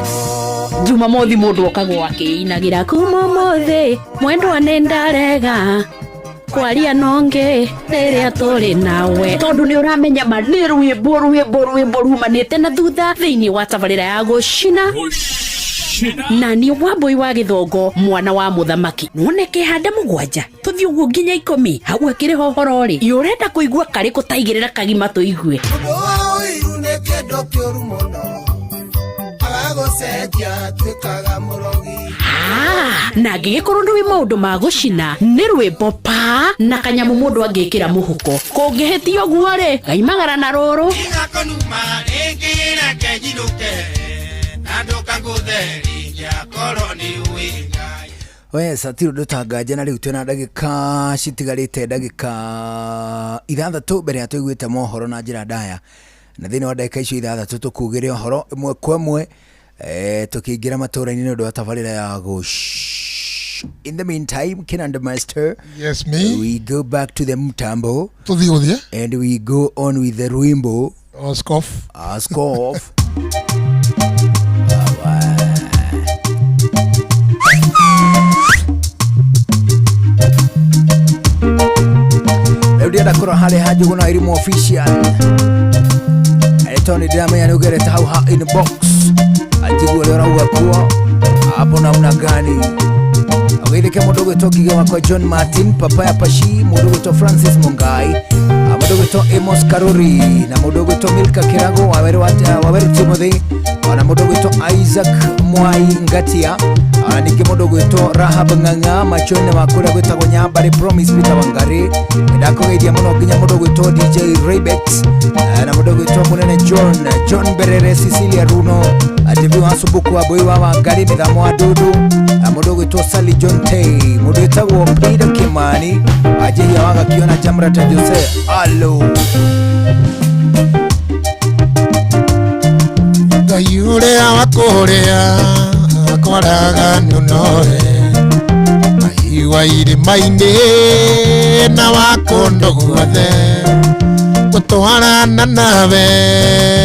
Jumamothi mũndũ okagwo akĩinagĩra kuma ũmũthĩ mwendwa nĩ ndarega kwaria nonge rĩrĩa tũrĩ nawe tondũ nĩ ũramenya ma nĩ rwĩmbo rwĩmbo rwĩmbo rumanĩte na thutha thĩinĩ wa tabarĩra ya gũcina na niĩ Wambũi wa Gĩthongo mwana wa mũthamaki noneke handa 7 tũthiĩ ũguo nginya 10 hau akĩrĩ ho ũhoro rĩ ũrenda kũigua karĩkũ taigĩrĩra kagima tũigue. Ũiru nĩ kĩndũ kĩũru mũno agagũcenjia tuĩkaga mũrogi. Na angĩgĩkorwo ndũĩ maũndũ ma gũcina nĩ rwĩmbo pa na kanyamũ mũndũ angĩkĩra mũhuko kũngĩhĩtia ũguo rĩ gaimagara na rũrũ. Tigakonuma rĩngĩ reke nyinũke na ndũkangũthe ingĩakorwo nĩ ũĩ Ngai. We satiro ndũtanganje na rĩu twĩna ndagĩka citigarĩte ndagĩka 6 mbere ya tũiguĩte mohoro na njĩra ndaya na thĩinĩ wa ndagĩka icio 6 tũkugĩre ũhoro ĩmwe kwa ĩmwe tũkĩingĩra matũra-inĩ nĩ ũndũ wa tabarĩra ya gũcina. In the meantime, Kinanda Master. Yes, me. We go back to the Mtambo. Tuthi uthie. And we go on with the Ruimbo. Scoff. Scoff. Rĩu ndĩrenda kũrora harĩa ha Njũgũna Irimũ official tondũ nĩndĩramenya nĩũgerete hau ha inbox anjigua ũrĩa ũrauga kuo hapo namna gani. Ũgeithĩke mũndũ ũgwĩtwo Ngige wakwa John Martin, Papaya Pashi, mũndũ ũgwĩtwo Francis Mungai, mũndũ ũgwĩtwo Amos Karuri na mũndũ ũgwĩtwo Milka Kirago Waweru Timothy, ona mũndũ ũgwĩtwo Isaac Mwai Ngatia, ona ningĩ mũndũ ũgwĩtwo Rahab Ng'ang'a machone wa kũrĩa gwĩtagwo Nyambari Promise Peter Wangari. Ndakũgeithia mũno nginya mũndũ ũgwĩtwo DJ Raybex na mũndũ ũgwĩtwo Mũnene John John Berere Cecilia Runo Atibi wa Subuku wa Boi wa Wangari Mĩthamo wa Dudu, mũndũ ũgwĩtwo Sally John Tay, mũndũ wĩtagwo Peter Kimani Ajehia wa Gakiona Jamrata Jose Alo. Ngai ũrĩa wa kũrĩa akwaraga nũnoe Ngai wa irĩma-inĩ na wa kũndũ guothe gũtwarana nawe.